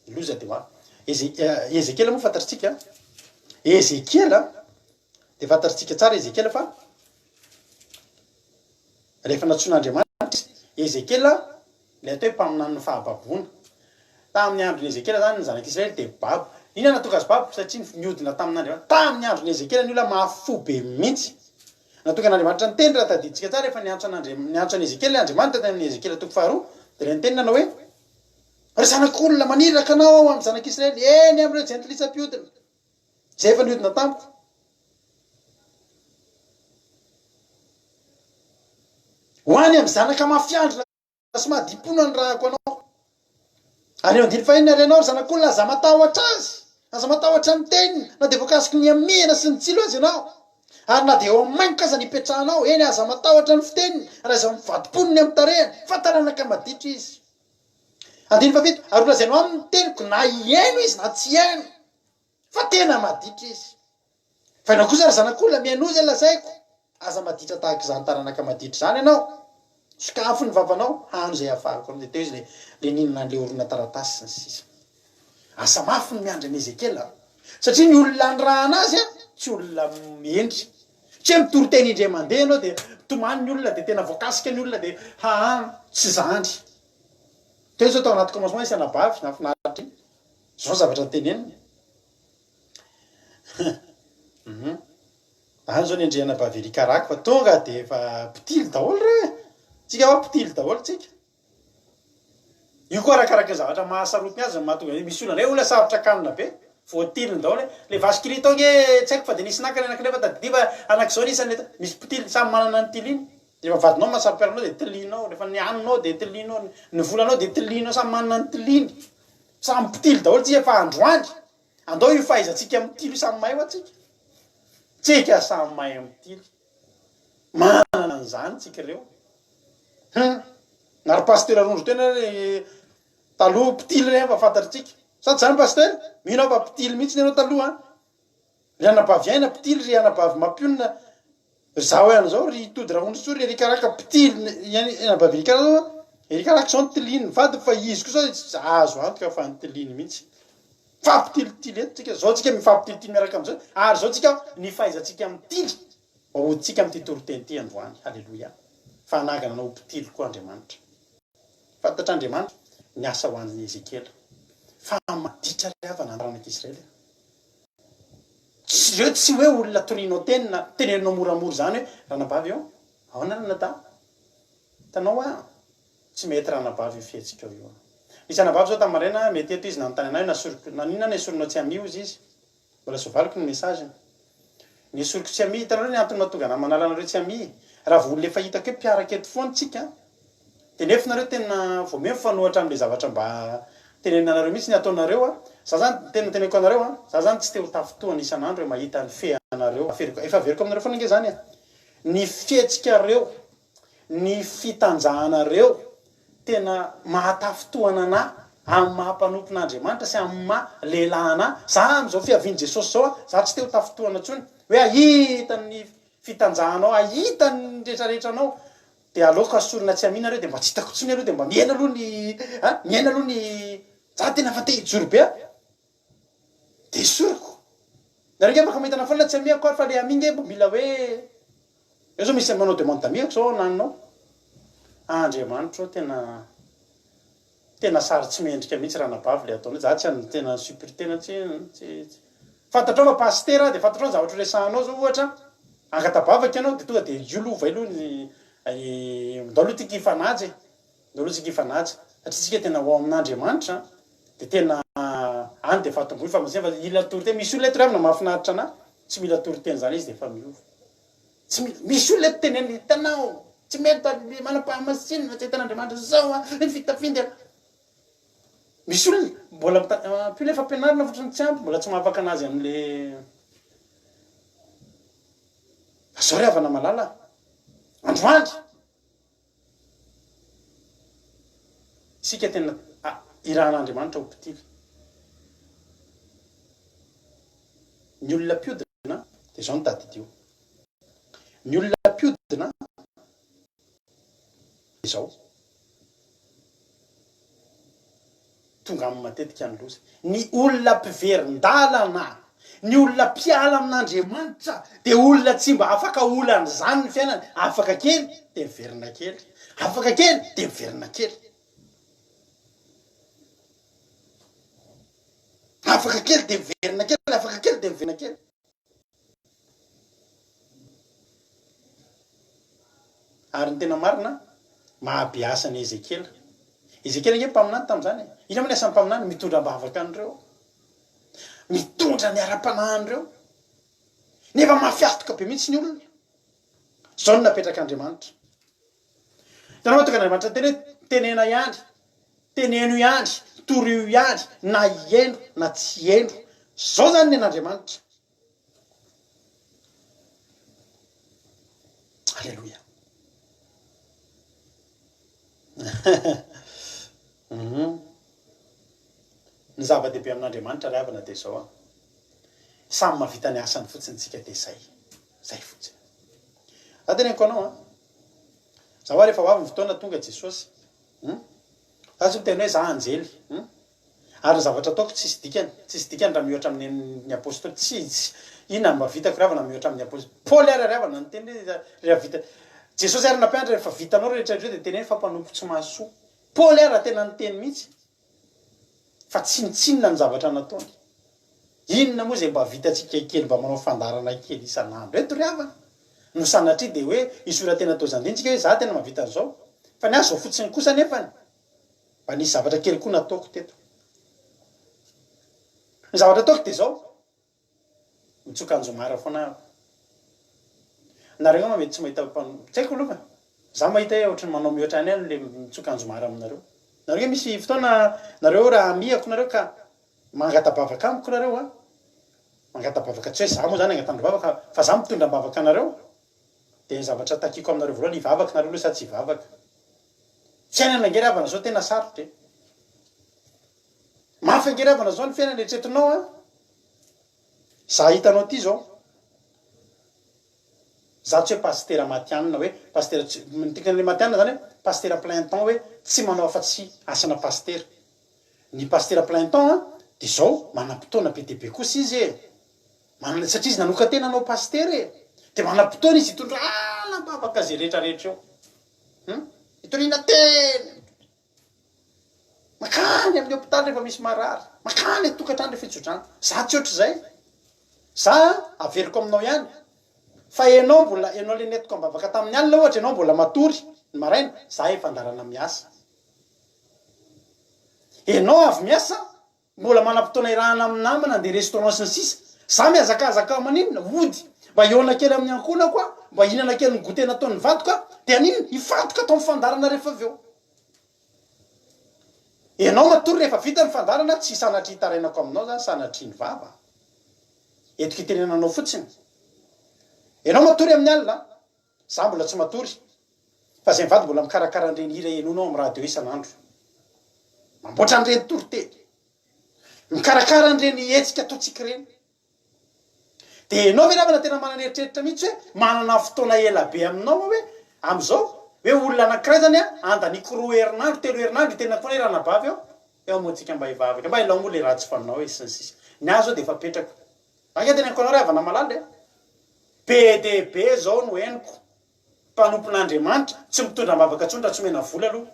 Ny loza dia ho avy. Eze, Ezekiela moa fantatritsika. Ezekiela dia fantatritsika tsara Ezekiela fa rehefa nantsoin'Andriamanitra izy, Ezekiela ilay atao hoe mpaminanin'ny fahababoana. Tamin'ny andron'i Ezekiela izany ny zanak'Israely dia babo. Inona no nahatonga azy babo? Satria niodina tamin'Andriamanitra. Tamin'ny andron'i Ezekiela ny olona mafy fo be mihitsy. Nahatonga an'Andriamanitra niteny, raha tadidintsika tsara, rehefa niantso an'Andri-, niantso an'i Ezekiela Andriamanitra tany amin'ny Ezekiela toko faharoa, dia ilay niteny nanao hoe, Ry zanak'olona, maniraka anao aho amin'ny zanak'Israely, eny amin'ireo jentilisa mpiodina, izay efa niodina tamiko. Ho any amin'ny zanaka mafy andrina sy mahadimpona ny rahako anao. Ary eo andininy fahenina, Ary ianao, ry zanak'olona, aza matahotra azy, aza matahotra ny teniny, na dia voakasiky ny hamehana sy ny tsilo aza ianao, ary na dia eo amin'ny maingoka aza ny ipetrahanao, eny, aza matahotra ny fiteniny, ary aza mivadi-ponony amin'ny tarehiny, fa taranaka maditra izy. Andininy fahafito, Ary holazainao aminy ny teniko, na hihaino izy na tsy hihaino, fa tena maditra izy. Fa ianao kosa ry zanak'olona, mihainoa izay lazaiko, aza maditra tahaka izany taranaka maditra izany ianao, sokafy ny vavanao, hano izay hafahako anao. Dia teo izy ilay ilay nihinana an'ilay horonan-taratasy sy ny sisa. Asa mafy ny miandry an'i Ezekiela, satria ny olona anirahana azy tsy olona hendry. Tsy hoe mitory teny indray mandeha ianao dia mitomany ny olona dia tena voakasika ny olona dia haa, tsy izany. Teo izao tao anaty commencement nisy anabavy nahafinaritra iny, izao ny zavatra noteneniny. Hum. Any zao ny andrianabavy Erikarako fa tonga dia efa mpitily daholo re. Tsika hoa mpitily daholo tsika. Io koa arakaraky ny zavatra mahasarotiny azy no mahatonga an'io. Misy olona indray olona sarotra kanina be, voatiliny daholo hoe le vache qui rit tao nge tsy haiko fa dia nisy naka ny anankiray fa tadidio fa anak'izao ny isan'ny misy mpitily samy manana ny tiliny. Rehefa vadinao mahasaro-piaro anao dia tilinao, rehefa ny haninao dia tilinao, ny volanao dia tilinao, samy manana ny tiliny. Samy mpitily daholo tsika fa androany Andao io fahaizantsika mitily io samy mahay hoa tsika. Tsika samy mahay mitily. Manana an'izany tsika ireo. Hum. Na ry pasitera Rondro tena ary taloha mpitily ireny fa fantatritsika. Sa tsy izany pasitera? Mino aho fa mpitily mihitsy ianao taloha an. Ry anabavy Aina mpitily, ry anabavy Mampionona, ry zaho ihany izao, ry Tody Rahondisoa, ry Eric Raka mpitily, ny anabavy Eric Raka zao, Eric Raka izao nitiliany ny vadiny fa izy kosa azo antoka fa nitiliany mihitsy. Mifampitilitily eto tsika, zao tsika mifampitilitily miaraka amizao, ary zao tsika ny fahaizantsika mitily mba hodintsika amin'ity toriteny ity androany, haleloia, fa hanangana anao ho mpitily koa Andriamanitra. Fantatr'Andriamanitra ny asa ho an'i Ezekiela, fa maditra ry havana ny taranak'i Israely a. Tsy ireo tsy hoe olona torianao teny na teneninao moramora izany hoe ranabavy ô, ahoana ranadahy? Hitanao hoa, tsy mety ranabavy io fihetsikao io. Nisy anabavy zao tamin'ny maraina, mety eto izy nanontany anay hoe nasoriko, naninona nesorinao tsy ami hozy izy. Mbola tsy voavaliko ny message-ny. Nesoriko tsy ami, hitanareo ny antony mahatonga anah manala anareo tsy ami? Raha vao olona efa hitako hoe mpiaraka eto foana tsika, dia nefa nareo tena vao miha mifanohatra amin'ilay zavatra mba tenenina anareo mihitsy ny ataonareo a! Za zany, tena teneniko anareo a, za zany tsy te ho tafintohina isan'andro hoe mahita ny feanareo, averiko, efa averiko aminareo foana ange zany e! Ny fihetsikareo ny fitanjahanareo tena mahatafintohana anah amin'ny maha mpanompon'Andriamanitra sy amin'ny maha lehilahy anah, za amin'izao fiavian'i Jesosy izao a, za tsy te ho tafintohana intsony hoe hahita ny fitanjahanao, hahita ny retraretra anao, dia aleoko asorina tsy amina nareo dia mba tsy hitako intsony aloha dia mba mihena aloha ny a, mihena aloha ny, za tena efa te hijoro be a, dia esoriko, nareo nge afaka mahita anah foana tsy amiako ary fa le ami nge mba mila hoe. Eo zao misy manao demande d'ami zao ao naninao. Andriamanitra ô tena tena sary tsy mendrika mihitsy ranabavy le ataonao, za tsy an tena supporter tsy tsy fantatrao fa pasitera de fantatrao ny zavatra resahanao zao ohatra angata-bavaka ianao de tonga de io aloha ovay aloha ny ndao aloha tika hifanaja e, ndao aloha tsika hifanaja satria tsika tena ho ao amin'Andriamanitra de tena any de efa atombohy fa fa ila toriteny misy olona eto ry havana mahafinaritra anah tsy mila toriteny zany izy de efa miova. Tsy mila, misy olona eto tenenina, hitanao, tsy mety ny manam-pahamasinana, tsy hitan'Andriamanitra izao an, ny fitafiany dia, misy olona mbola mita, ampio ilay fampianarana fotsiny tsy ampy, mbola tsy mahafaka anazy amin'le, fa zao ry havana malala, androany, isika tena irahan'Andriamanitra ho mpitily, ny olona mpiodina dia izao no tadidio, ny olona mpiodina dia izao. Tonga aminy matetika ny loza. Ny olona mpiverin-dalana, ny olona mpiala amin'Andriamanitra dia olona tsy mba afaka olan'izany ny fiainany, afaka kely dia miverina kely, afaka kely dia miverina kely. Afaka kely dia miverina kely, afaka kely dia miverina kely. Ary ny tena marina, mahabe asa an'i Ezekiela. Ezekiela ange mpaminany tamin'izany e. Inona moa ny asan'ny mpaminany? Mitondra am-bavaka an'ireo. Mitondra ny ara-panahin'ireo. Nefa mafy antoka be mihitsy ny olona. Izao no napetrak'Andriamanitra. Hitanao fa tonga Andriamanitra niteny hoe, tenena ihany, teneno ihany, torio ihany, na hihaino na tsy hihaino. Izao izany ny an'Andriamanitra. Aleloia. Mhm. Ny zava-dehibe amin'Andriamanitra ry havana dia izao an. Samy mahavita ny asany fotsiny tsika dia izay. Izay fotsiny. Za teneniko anao an. Za hoa rehefa ho avy ny fotoana tonga Jesosy. Hum. Za tsy miteny hoe za anjely. Hum. Ary ny zavatra ataoko tsisy dikany, tsisy dikany raha miohatra amin'ny ny apostoly, tsy, tsy, inona no mba vitako ry havana miohatra amin'ny apostoly, Paoly ary ry havana niteny hoe rehefa vita, Jesosy ary nampianatra rehefa vitanao rehetra ireo dia teneno fa mpanompo tsy mahasoa, Paoly ary tena niteny mihitsy fa tsinontsinona ny zavatra nataony, inona moa izay mba vitantsika kely mba manao fandaharana kely isan'andro eto ry havana no sanatria dia hoe hisoratena taozan-diny tsika hoe za tena mahavita an'izao, fa ny ahy izao fotsiny kosa anefany. Mba nisy zavatra kely koa nataoko teto. Ny zavatra ataoko dia izao, mitsoka anjomara foana aho. Nareo angamba mety tsy mahita mpanao, tsy haiko aloha fa za mahita hoe ohatran'ny manao mihoatra any aho le mitsoka anjomara aminareo. Nareo nge misy fotoana nareo raha amihako nareo ka mangata-bavaka amiko nareo an, mangata-bavaka tsy hoe za moa zany angatahana vavaka fa za mitondra am-bavaka anareo, dia ny zavatra takiako aminareo voalohany hivavaka nareo aloha sa tsy hivavaka. Fiainana ange ry havana zao tena sarotra e. Mafy ange ry havana zao ny fiainana eritreretinao an. Za hitanao ty zao. Za tsy hoe pasitera matihanina hoe pasitera tsy ny tiako le matihanina zany hoe pasitera plein temps hoe tsy manao afa-tsy asana pasitera. Ny pasitera plein temps an de zao manam-potoana be dia be kosa izy e. Manana satria izy nanokan-tena hanao pasitera e. De manam-potoana izy hitondrana am-bavaka ze rehetra rehetra eo. Hum? Hitoriana teny! Makany amin'ny hopitaly rehefa misy marary. Makany an-tokantrano rehefa hitsodrano. Za tsy ohatr'izay. Za averiko aminao ihany. Fa ianao mbola, ianao le nentiko am-bavaka tamin'ny alina ohatra, ianao mbola matory ny maraina, za efa an-dalana miasa. Ianao avy miasa, Mbola manam-potoana irahana amin'ny namana andeha restaurant sy ny sisa Za mihazakazaka maninona? Hody mba hihaona kely amin'ny ankohonako aho, mba hihinana kely ny goûter nataon'ny vadiko aho, dia haninona? Hifantoka ato amin'ny fandaharana rehefa avy eo. Ianao matory rehefa vita ny fandaharana, tsy sanatria hitarainako aminao zany, sanatria ny vava. Entiko hitenenanao fotsiny. Ianao matory amin'ny alina, za mbola tsy matory. Fa zay mivady mbola mikarakara an'ireny hira henoinao amin'ny radio isan'andro. Mamboatra an'ireny toriteny. Mikarakara an'ireny hetsika ataontsika ireny. Dia ianao ve namana tena manana eritreritra mihitsy hoe manana fotoana ela be aminao aho hoe amin'izao? Hoe olona anankiray izany an, andaniako roa herinandro, telo herinandro hitenenako foana hoe ranabavy aho, eo moa tsika mba hivavaka, mba ilao moa ilay ratsy fanao e, sy ny sisa. Ny ahy izao dia efa apetrako. Za ange teneniko anao ry havana malala e. Be dia be izao no henoko. Mpanompon'Andriamanitra, tsy mitondra am-bavaka intsony raha tsy omena vola aloha.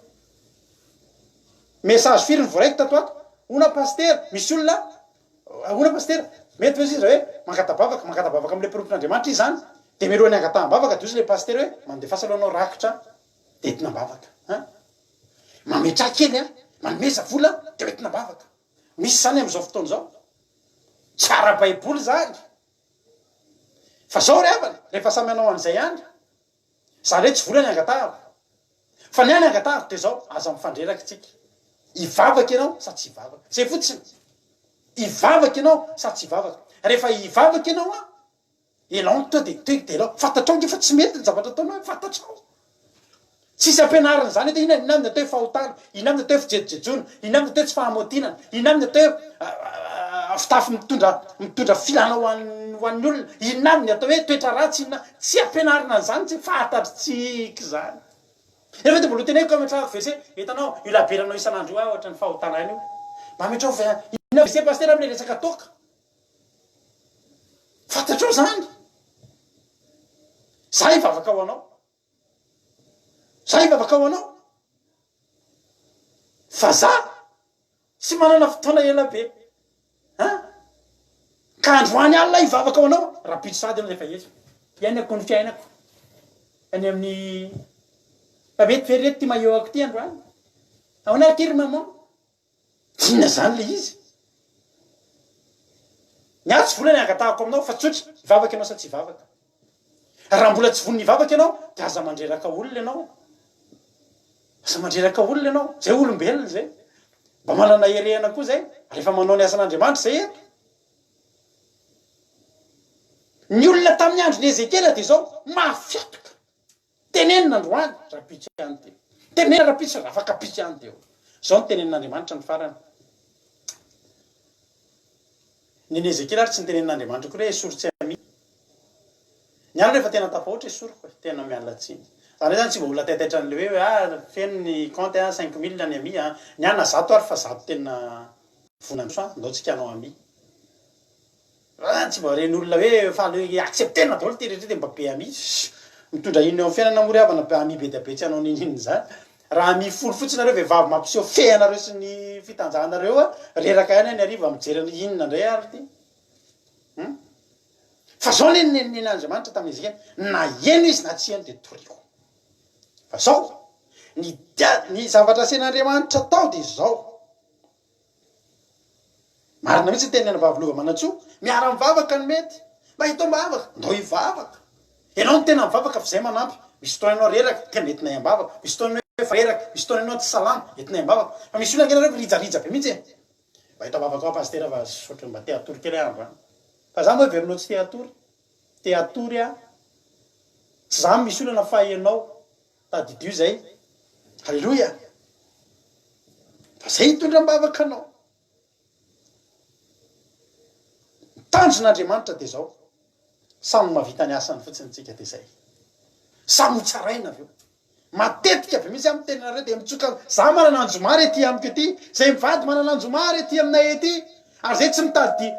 Message firy no voaraiko tato ato? Hono aho pasitera, misy olona, hono aho pasitera, mety ve izy raha hoe mangata-bavaka, mangata-bavaka amin'ilay mpanompon'Andriamanitra izy izany, dia mialohan'ny hangataham-bavaka dia hozy ilay pasitera hoe mandefasa aloha anao rakitra dia entina am-bavaka. Hein? Mametraha kely an, manomeza vola dia hoentina am-bavaka. Misy izany amin'izao fotoana izao. Tsy ara-baiboly izany. Fa zao ry havana, rehefa samy hanao an'izay ihany, za ndray tsy vola ny angatahako. Fa ny ahy ny angatahako dia zao, aza mifandreraka tsika. Hivavaka ianao sa tsy hivavaka? Zay fotsiny. Hivavaka ianao sa tsy hivavaka? Rehefa hivavaka ianao an, elao ny teo dia teo dia elao. Fantatrao nge fa tsy mety ny zavatra ataonao e, fantatrao. Tsisy ampianarina izany eto, inona inona avy ny atao hoe fahotana, inona avy ny atao hoe fijejojejoana, inona avy ny atao hoe tsy fahamôtinana, inona avy ny atao hoe fitafy mitondra mitondra filana ho an'ny ho an'ny olona, inona avy ny atao hoe toetra ratsy, inona, tsy ampianarina an'izany tsy fantatritsika izany. Nefa dia mbola ho teneniko ametrahako verset, hitanao io laberanao isan'andro io ah ohatran'ny fahotana ihany io. Mba ametraho ve inona ve pasitera amin'ilay resaka toaka? Fantatrao izany. Za hivavaka ho anao. Za hivavaka ho anao. Fa za tsy manana fotoana ela be. An! Ka androany alina hivavaka ho anao, rahampitso sahady ianao dia efa eto. Iainako ny fiainako any amin'ny Fa mety ve ry reto ity maillot-ako ity androany? Ahoana ary ity ry maman? Inona izany ilay izy? Ny ahy tsy vola ny angatahako aminao fa tsotra, hivavaka ianao sa tsy hivavaka? Raha mbola tsy vonona hivavaka ianao dia aza mandreraka olona ianao. Aza mandreraka olona ianao. Izay olombelona izay. Mba manana herehana koa izay rehefa manao ny asan'Andriamanitra izay eto. Ny olona tamin'ny andron'i Ezekiela dia izao, mafy hatoka. Tenenina androany, rahampitso ihany dia. Tenenina rahampitso, afak'ampitso ihany dia. Izao no tenenin'Andriamanitra ny farany. Ny an'i Ezekiela ary tsy notenenin'Andriamanitra akory hoe esory tsy hamia. Ny ahy aloha efa tena tafahoatra esoriko e, tena miala tsiny. Za ndray zany tsy mba olona taitaitra an'le hoe ah feno ny compte ah 5000 ny ami ah, ny ahy na zato ary fa zato tena vonandroso ah, ndao tsika hanao ami. Ah tsy mba reny olona hoe faly hoe accepter-na daholo ity rehetra ity dia mba be ami. Mitondra inona eo amin'ny fiainana moa ry havana be ami be dia be tsy hanao n'inon'inona izany. Raha ami folo fotsiny nareo vehivavy mampiseho fe anareo sy ny fitanjahanareo ah, reraka ihany any hariva mijery an'i inona indray ary ity. Hum? Fa zao anie ny nen'Andriamanitra tamin'i Ezekiela, na heno izy na tsy heno dia toriko. Fa zao, ny dia, ny zavatra asain'Andriamanitra atao dia zao. Marina mihitsy ny tenin'i Anabavy Lova Manantsoa, miara-mivavaka no mety. Mba hitao am-bavaka, ndao hivavaka. Ianao no tena mivavaka fa izay manampy. Misy fotoana ianao reraka, tena entinay am-bavaka. Misy fotoana ianao efa reraka, misy fotoana ianao tsy salama, entinay am-bavaka. Fa misy olona ange nareo rijarija be mihitsy e. Mba eto am-bavaka ao Pasitera fa ohatran'ny mba te hatory kely aho androany. Fa za moa heverinao tsy te hatory? Te hatory aho. Tsy za no misy olana fa ianao. Tadidio izay. Aleloia. Fa zay hitondra am-bavaka anao. Ny tanjon'Andriamanitra dia izao, samy mahavita ny asany fotsiny tsika dia izay. Samy ho tsaraina avy eo. Matetika be mihitsy aho miteny anareo dia mitsoka, za manana anjomara ety amiko ety, zay mivady manana anjomara ety aminay ety, ary zay tsy mitady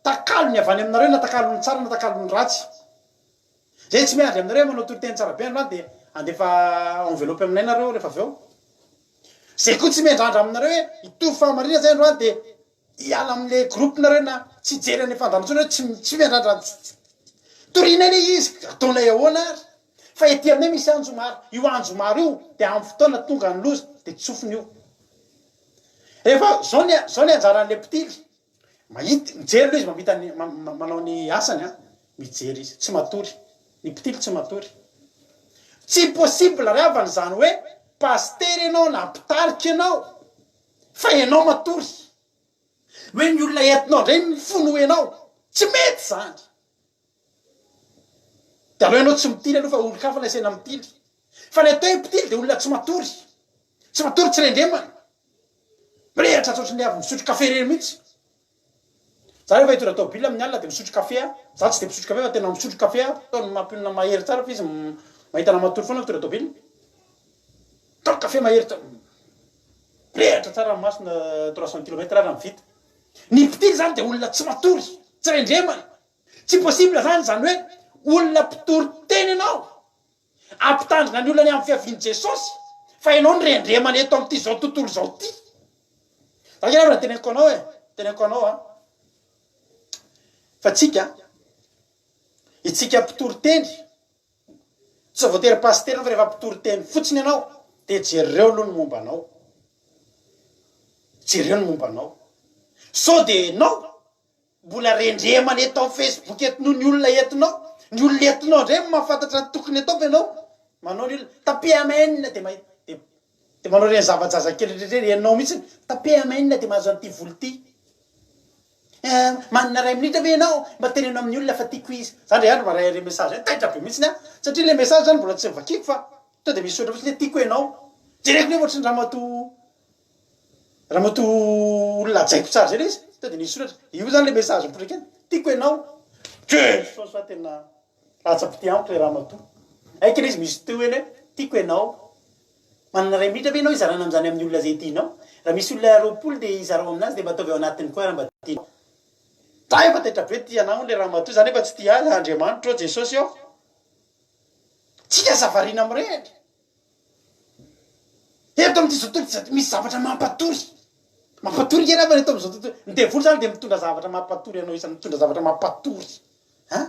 takalony avy any aminareo na takalony tsara na takalony ratsy. Zay tsy miandry aminareo manao toriteny tsara be androany dia andefa enveloppe aminay nareo rehefa avy eo. Zay koa tsy miandrandra aminareo hoe hitory fahamarinana zay androany dia hiala amin'le groupe nareo na tsy hijery an'le fandaharana intsony nareo tsy tsy miandrandra Torianay le izy ataonay ahoana ary fa ety aminay misy anjomara io anjomara io dia amin'ny fotoana tonga ny loza dia tsofina io. Rehefa zao ny zao ny anjaran'le mpitily Mahita, mijery aloha izy mamita ny, manao ny asany an, mijery izy, tsy matory, ny mpitily tsy matory. Tsy possible ry havana izany hoe pasitera ianao na mpitarika ianao fa ianao matory. Hoe ny olona entinao indray mifono ho ianao, tsy mety izany. Dia aleo ianao tsy mitily aloha fa olon-kafa no asaina mitily. Fa ny atao hoe mpitily dia olona tsy matory. Tsy matory tsy rendremana. Mirehatra tsy ohatran'ny avy misotro kafe ireny mihitsy. Za rehefa hitondra tôbila amin'ny alina dia misotro kafe aho. Za tsy dia mpisotro kafe fa tena misotro kafe aho. Ataony mampionona mahery tsara fa izy mahita anah matory foana mitondra tôbila. Ataony kafe mahery tsara. Mirehatra tsara ny maso na 300 kilomètre ary vita. Ny mpitily zany dia olona tsy matory, tsy rendremana. Tsy possible zany izany hoe olona mpitory teny ianao ampitandrina ny olona ny amin'ny fiavian'i Jesosy fa ianao no rendremana eto amin'ity izao tontolo izao ity. Za nge raha teneniko anao e, teneniko anao a. Fa tsika, itsika mpitory teny, tsy voatery pasitera fa rehefa mpitory teny fotsiny ianao dia jereo aloha ny momba anao. Jereo ny momba anao. Sao dia ianao Mbola rendremana eto am facebook eto noho ny olona entinao, ny olona entinao ndray no mahafantatra ny tokony atao fa ianao manao ny olona tape amen de mahita de de manao ireny zava-jazakely rehetra ireny ianao mihitsy tape amen de mahazo an'ity vola ity eh, manana iray minitra ve ianao mba teneno amin'ny olona fa tiako izy za ndray andro maray ireny message ireny taitra be mihitsy aho satria le message zany mbola tsy novakiako fa to de misy soratra fotsiny hoe tiako ianao jereko nefa ohatry ny ramatoa Ramatoa olona hajaiko tsara zay le izy, tonga de nisy soratra, io zany le message mipoitra kely, tiako ianao, Jesosy fa tena latsa-pitia amiko le ramatoa, haiko le izy misy teo eny hoe tiako ianao, manana iray minitra ve ianao hizarana an'izany amin'ny olona zay tianao? Raha misy olona 20 dia izarao aminazy dia mba ataovy ao anatiny koa raha mba tianao. Za efa taitra be tia anah hono le ramatoa za nefa tsy tia azy Andriamanitra ô Jesosy ô. Tsika aza variana amin'ireny. Eto amin'ity zao tontolo ity misy zavatra mampatory. Mampatory nge raha eto amin'izao tontolo. Ny devoly zany dia mitondra zavatra mampatory anao isan mitondra zavatra mampatory. Hein?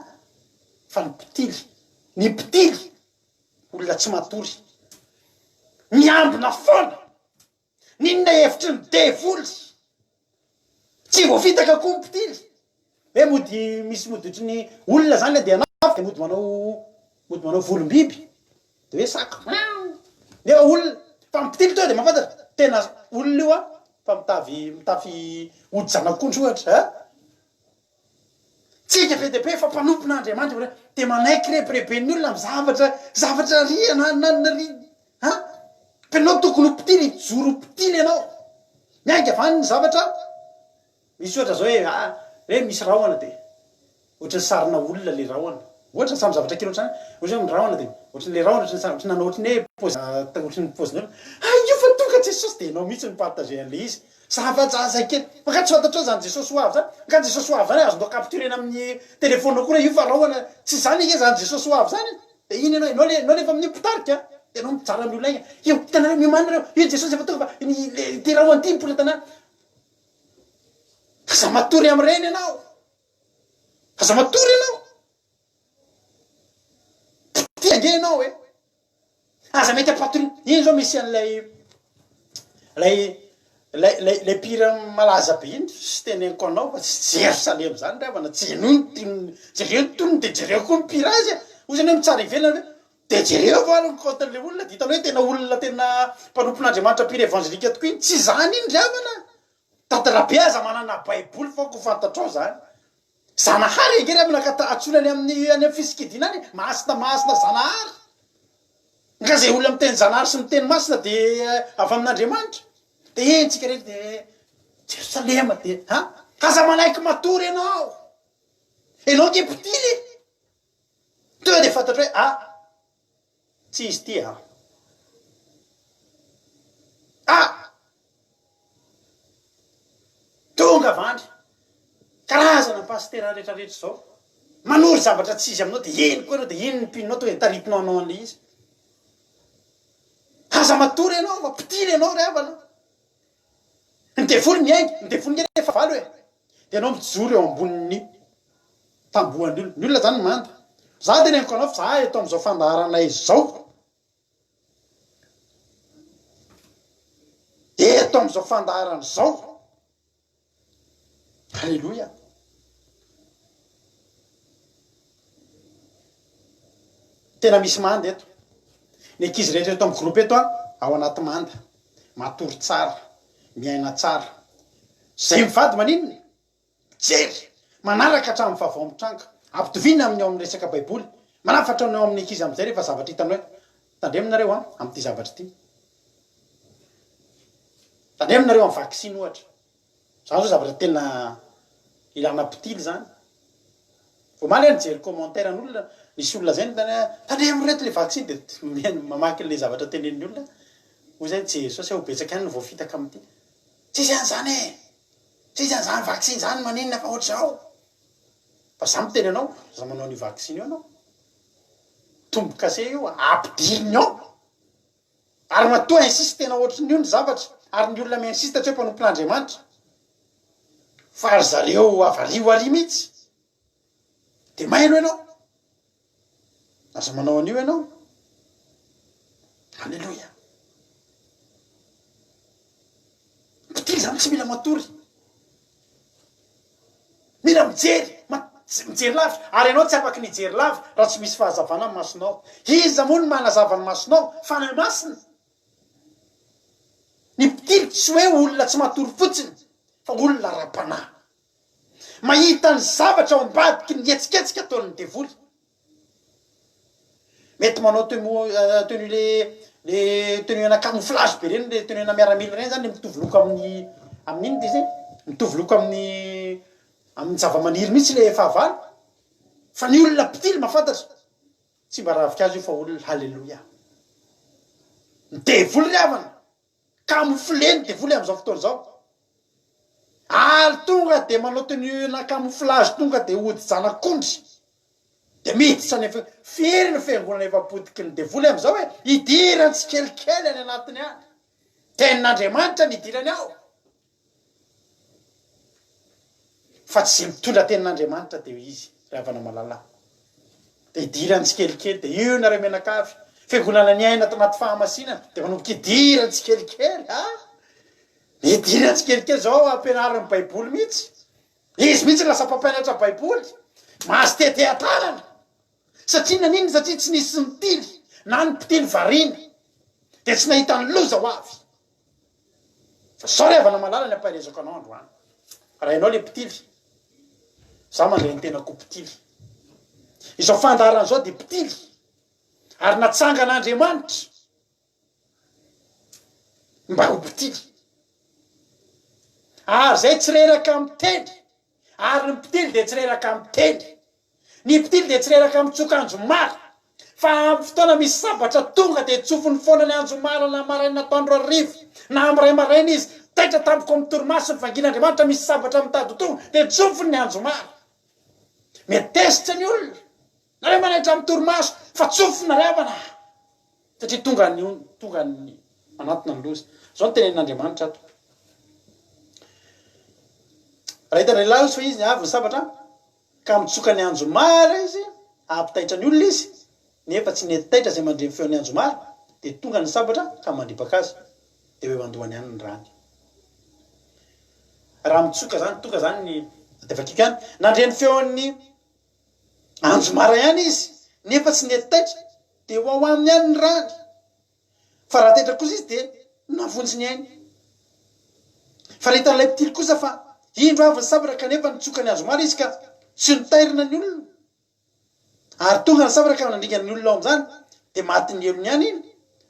Fa ny mpitily, ny mpitily olona tsy matory. Miambina foana. N'inona hevitry ny devoly. Tsy voafitaka koa ny mpitily. Hoe mody misy mody ohatry ny olona zany le andeha hanafika de mody manao mody manao volom-biby. De hoe saka. Nefa olona. Fa ny mpitily tonga de mahafantatra. Tena olona io an, fa mitavy mitafy hodi-janak'ondry ohatra an. Tsika be dia be fa mpanompon'Andriamanitra ve dia manaiky rebireben'ny olona amin'ny zavatra zavatra ry ananana ry an! Fa ianao tokony ho mpitily hijoro ho mpitily ianao. Miainga avy any ny zavatra misy ohatra zao hoe ah hoe misy rahona dia ohatran'ny sarina olona le rahona. Ohatra samy zavatra kely ohatr'izany, ohatra hoe ny rahona dia ohatran'ny le rahona ohatran'ny sary ohatran'ny nanao ohatran'ny hoe paozy ohatran'ny paozin'olona. Hay io fa tonga Jesosy dia ianao mihitsy no mi-partager an'ilay izy. Zava-jaza kely. Fa nga tsy fantatrao zany Jesosy ho avy zany? Nga Jesosy ho avy zany azonao capturer-na amin'ny téléphone koa re io fa rahona tsy zany ange zany Jesosy ho avy zany e! De iny ianao, ianao le ianao nefa amin'io mpitarika a! De ianao mitsara amin'ny olona iny, io hitanareo miomàna nareo, io Jesosy efa tonga fa ny le ity rahona ity mipoitra tanàna. Aza matory amin'ireny ianao. Aza matory ianao. Mpitia ange ianao e! Aza mety ampatoriana. Iny zao misy an'ilay ilay ilay ilay ilay mpihira malaza be iny, tsy teneniko anao fa tsy Jerosalema zany ry havana, tsy henoy ny tonony, jereo ny tonony de jereo koa ny mpihira azy e! Hoy zany hoe mitsara ivelany hoe de jereo va ny compte-n'ilay olona de hitanao hoe tena olona tena mpanompon'Andriamanitra mpihira evangelika tokoa iny, tsy zany iny ry havana! Dada Rabe aza manana baiboly fa ko fantatrao zany. Zanahary ange ry havana ka antsoina any amin'ny any amin'ny fisikidiana any masina masina Zanahary. Nga zay olona miteny Zanahary sy miteny masina de avy amin'Andriamanitra. De eny tsika rehetra de Jerosalema de ha? Aza manaiky matory ianao. Ianao ange mpitily e. Tonga de fantatro hoe ah Tsy izy ity an! Ah! Tonga avy any, karazana pasitera retraretra izao, manoro zavatra tsy izy aminao dia eny koa ianao dia iny ny mpinonao tonga dia taritinao hanao an'ilay izy. Aza matory ianao fa mpitily ianao ry havana. Ny devoly miainga, ny devoly nge rehefa fahavalo e! Dia ianao mijoro eo ambonin'ny tambohan'ny olona. Ny olona zany manda. Za teneniko anao fa za eto amin'izao fandaharanay izao, eto amin'izao fandaharana izao, Aleloia. Tena misy manda eto. Ny ankizy rehetra eto amin'ny groupe eto an, ao anaty manda. Matory tsara, miaina tsara. Zay mivady maninona? Mijery, manaraka hatramin'ny vaovao mitranga. Ampitoviana amin'ny ao amin'ny resaka baiboly. Manafatra ny ao amin'ny ankizy amin'izay rehefa zavatra hitany hoe tandremo nareo an, amin'ity zavatra ity. Tandremo nareo amin'ny vaksiny ohatra. Zany zao zavatra tena ilana mpitily zany. Omaly aho nijery commentaire an'olona, nisy olona zay niteny hoe tandremo reto le vaksiny de mihaino mamaky an'le zavatra tenenin'ny olona hoy zay Jesosy hoe ho betsaka ihany ny voafitaka amin'ity. Tsisy an'izany e! Tsisy an'izany vaksiny zany maninona fa ohatr'izao. Fa za miteny anao, aza manao an'io vaksiny io ianao. Tombo-kase io, ampidiriny ao. Ary matoa insistena ohatrin'io ny zavatra, ary ny olona mi-insiste tsy hoe mpanompon'Andriamanitra, fa ry zareo avy ary ho ary mihitsy, dia mailo ianao. Aza manao an'io ianao. Aleloia. Mpitily izany tsy mila matory. Mila mijery, mijery lavitra. Ary ianao tsy afaky ny hijery lavitra raha tsy misy fahazavana ny masonao. Iza moa no manazava ny masonao? Fanahy Masina. Ny mpitily tsy hoe olona tsy matory fotsiny fa olona ara-panahy. Mahita ny zavatra ao ambadiky ny hetsiketsika ataon'ny devoly. Mety manao tenue le le tenue ana camouflage be reny le tenue ana miaramila reny zany le mitovy loko amin'ny amin'ny inona izy e? Mitovy loko amin'ny amin'ny zavamaniry mihitsy le fahavalo. Fa ny olona mpitily mahafantatra tsy mba ravinkazo io fa olona. Haleloia. Ny devoly ry havana. Camoufler ny devoly amin'izao fotoana izao. Ary tonga dia manao tenue na camouflage tonga dia hodi-janak'ondry. Dia miditra any am-, firy ny fiangonana efa potiky ny devoly amin'izao e? Idirany tsikelikely any anatiny any. Tenin'Andriamanitra ny idirany ao. Fa tsy izay mitondra tenin'Andriamanitra dia izy, ry havana malala. Dia idirany tsikelikely, dia io nareo mianakavy, fiangonana niaina tao anaty fahamasinana, dia manomboka idirany tsikelikely, a! Idirany tsikelikely izao ampianarin'ny Baiboly mihitsy. Izy mihitsy lasa mpampianatra Baiboly, mahazo teteha-tanana. Satria naninona? Satria tsy nisy nitily, na ny mpitily variana, dia tsy nahita ny loza ho avy. Fa zao ry havana malala ny ampaherezako anao androany. Raha ianao le mpitily, za mandray ny tenako ho mpitily. Izao fandaharana izao dia mpitily, ary natsangan'Andriamanitra mba ho mpitily. Ary zay tsy reraka miteny, ary ny mpitily dia tsy reraka miteny. Ny mpitily dia tsy reraka mitsoka anjomara, fa amin'ny fotoana misy sabatra tonga dia tsofiny foana ny anjomara na maraina atoandro hariva na amin'ny iray maraina izy, taitra tampoka amin'ny torimaso ny vangin'Andriamanitra misy sabatra mitady ho tonga dia tsofiny ny anjomara. Mety tezitra ny olona nareo manaitra amin'ny torimaso fa tsofina ry havana a! Satria tonga ny tonga ny manantona ny loza. Izao no tenenin'Andriamanitra ato. Raha hitan'ny lehilahy hozy fa izy ny avy ny sabatra, Ka mitsoka ny anjomara izy, hampitaitra ny olona izy, nefa tsy nety taitra izay mandre ny feon'ny anjomara, dia tonga ny sabatra ka mandripaka azy, dia ho eo an-dohany ihany ny rany. Raha mitsoka izany, tonga izany ny, dia vakiko ihany, nandre ny feon'ny anjomara ihany izy, nefa tsy nety taitra, dia ho ao aminy ihany ny rany. Fa raha taitra kosa izy dia navonjy ny ainy. Fa raha hitan'ilay mpitily kosa fa indro avy ny sabatra kanefa nitsoka ny anjomara izy ka tsy notairina ny olona, ary tonga ny sabatra ka nandringana ny olona ao amin'izany, dia matin'ny helony ihany iny,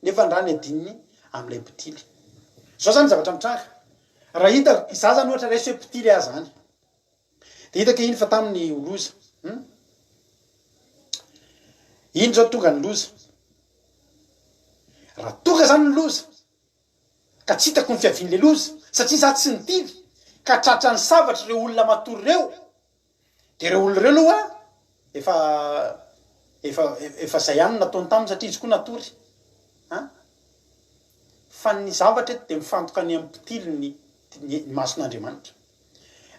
nefa ny rany adininy amin'ilay mpitily. Izao izany ny zavatra mitranga, raha hita, izaho izany ohatra raiso hoe mpitily aho izany, Dia hitako iny fa taminy ho loza. Hum. Iny zao tonga ny loza. Raha tonga zany ny loza, ka tsy hitako ny fiavian'le loza, satria za tsy nitily, ka tratran'ny sabatra ireo olona matory ireo, dia ireo olona ireo aloha efa efa efa zay ihany no nataony taminy satria izy koa natory. An? Fa ny zavatra eto dia mifantoka any amin'ny mpitily ny ny mason'Andriamanitra.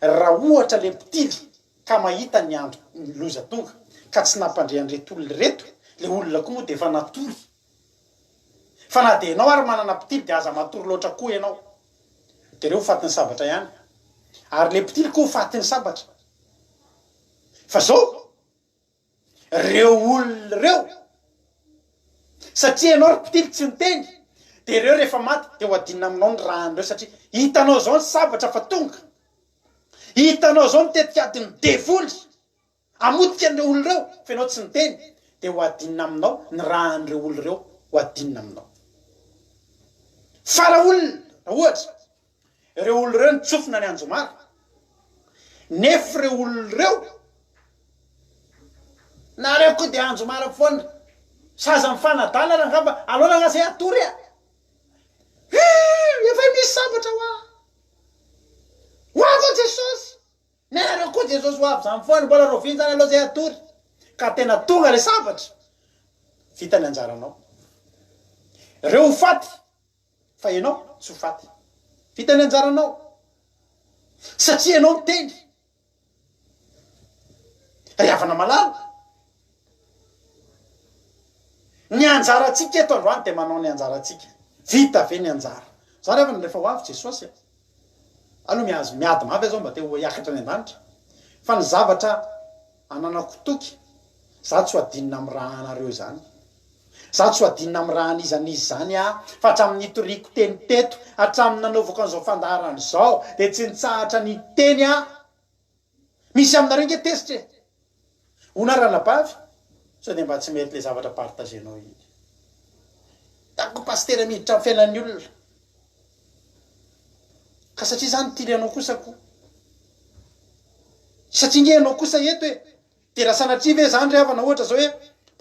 Raha ohatra le mpitily ka mahita ny andro ny loza tonga ka tsy nampandre an'ireto olona ireto, le olona koa moa dia efa natory. Fa na dia ianao ary manana mpitily dia aza matory loatra koa ianao. Dia reo ho fatin'ny sabatra ihany. Ary le mpitily koa ho fatin'ny sabatra. Fa zao, Reo olona reo satria ianao ry mpitily tsy niteny de reo rehefa maty de ho adinina aminao ny ràn'ireo satria hitanao zao ny sabatra fa tonga hitanao zao ny tetikadin'ny devoly hamotika an'ireo olona ireo fa ianao tsy niteny de ho adinina aminao ny ràn'ireo olona ireo ho adinina aminao fa raha olona raha ohatra Ireo olona ireo nitsofina ny anjomara. Nefa ireo olona ireo, nareo koa dia anjomara foana. Saza mifanadala ary angamba, aleo rangahy zay hatory a! Hii, efa misy sabatra hoa! Ho avy ao Jesosy! Nareo koa Jesosy ho avy zany foana, mbola rahoviana zany aleo zay hatory. Ka tena tonga le sabatra, vita ny anjaranao. Ireo ho faty. Fa ianao tsy ho faty. Vita ny anjaranao. Satria ianao niteny. Ry havana malala. Ny anjarantsika eto androany dia manao ny anjarantsika. Vita ve ny anjara? Za ry havana rehefa ho avy Jesosy a. Aloha mihazo miady mafy aho zao mba te ho hiakatra any an-danitra. Fa ny zavatra Ananako toky, za tsy ho adinina am raha anareo izany. Za tsy ho adinina am raha an'iza n'iza izany aho, fa hatramin'ny nitoriako teny teto, hatramin'ny nanaovako an'izao fandaharana izao, dia tsy nitsahatra niteny aho. Misy aminareo nge tezitra e! Hono aho ranabavy, sao dia mba tsy mety le zavatra partager-nao iny. Hitako pasitera miditra am fiainan'ny olona. Ka satria za nitily anao kosa ko. Satria nge ianao kosa eto e! Dia raha sanatria ve zany ry havana ohatra zao hoe.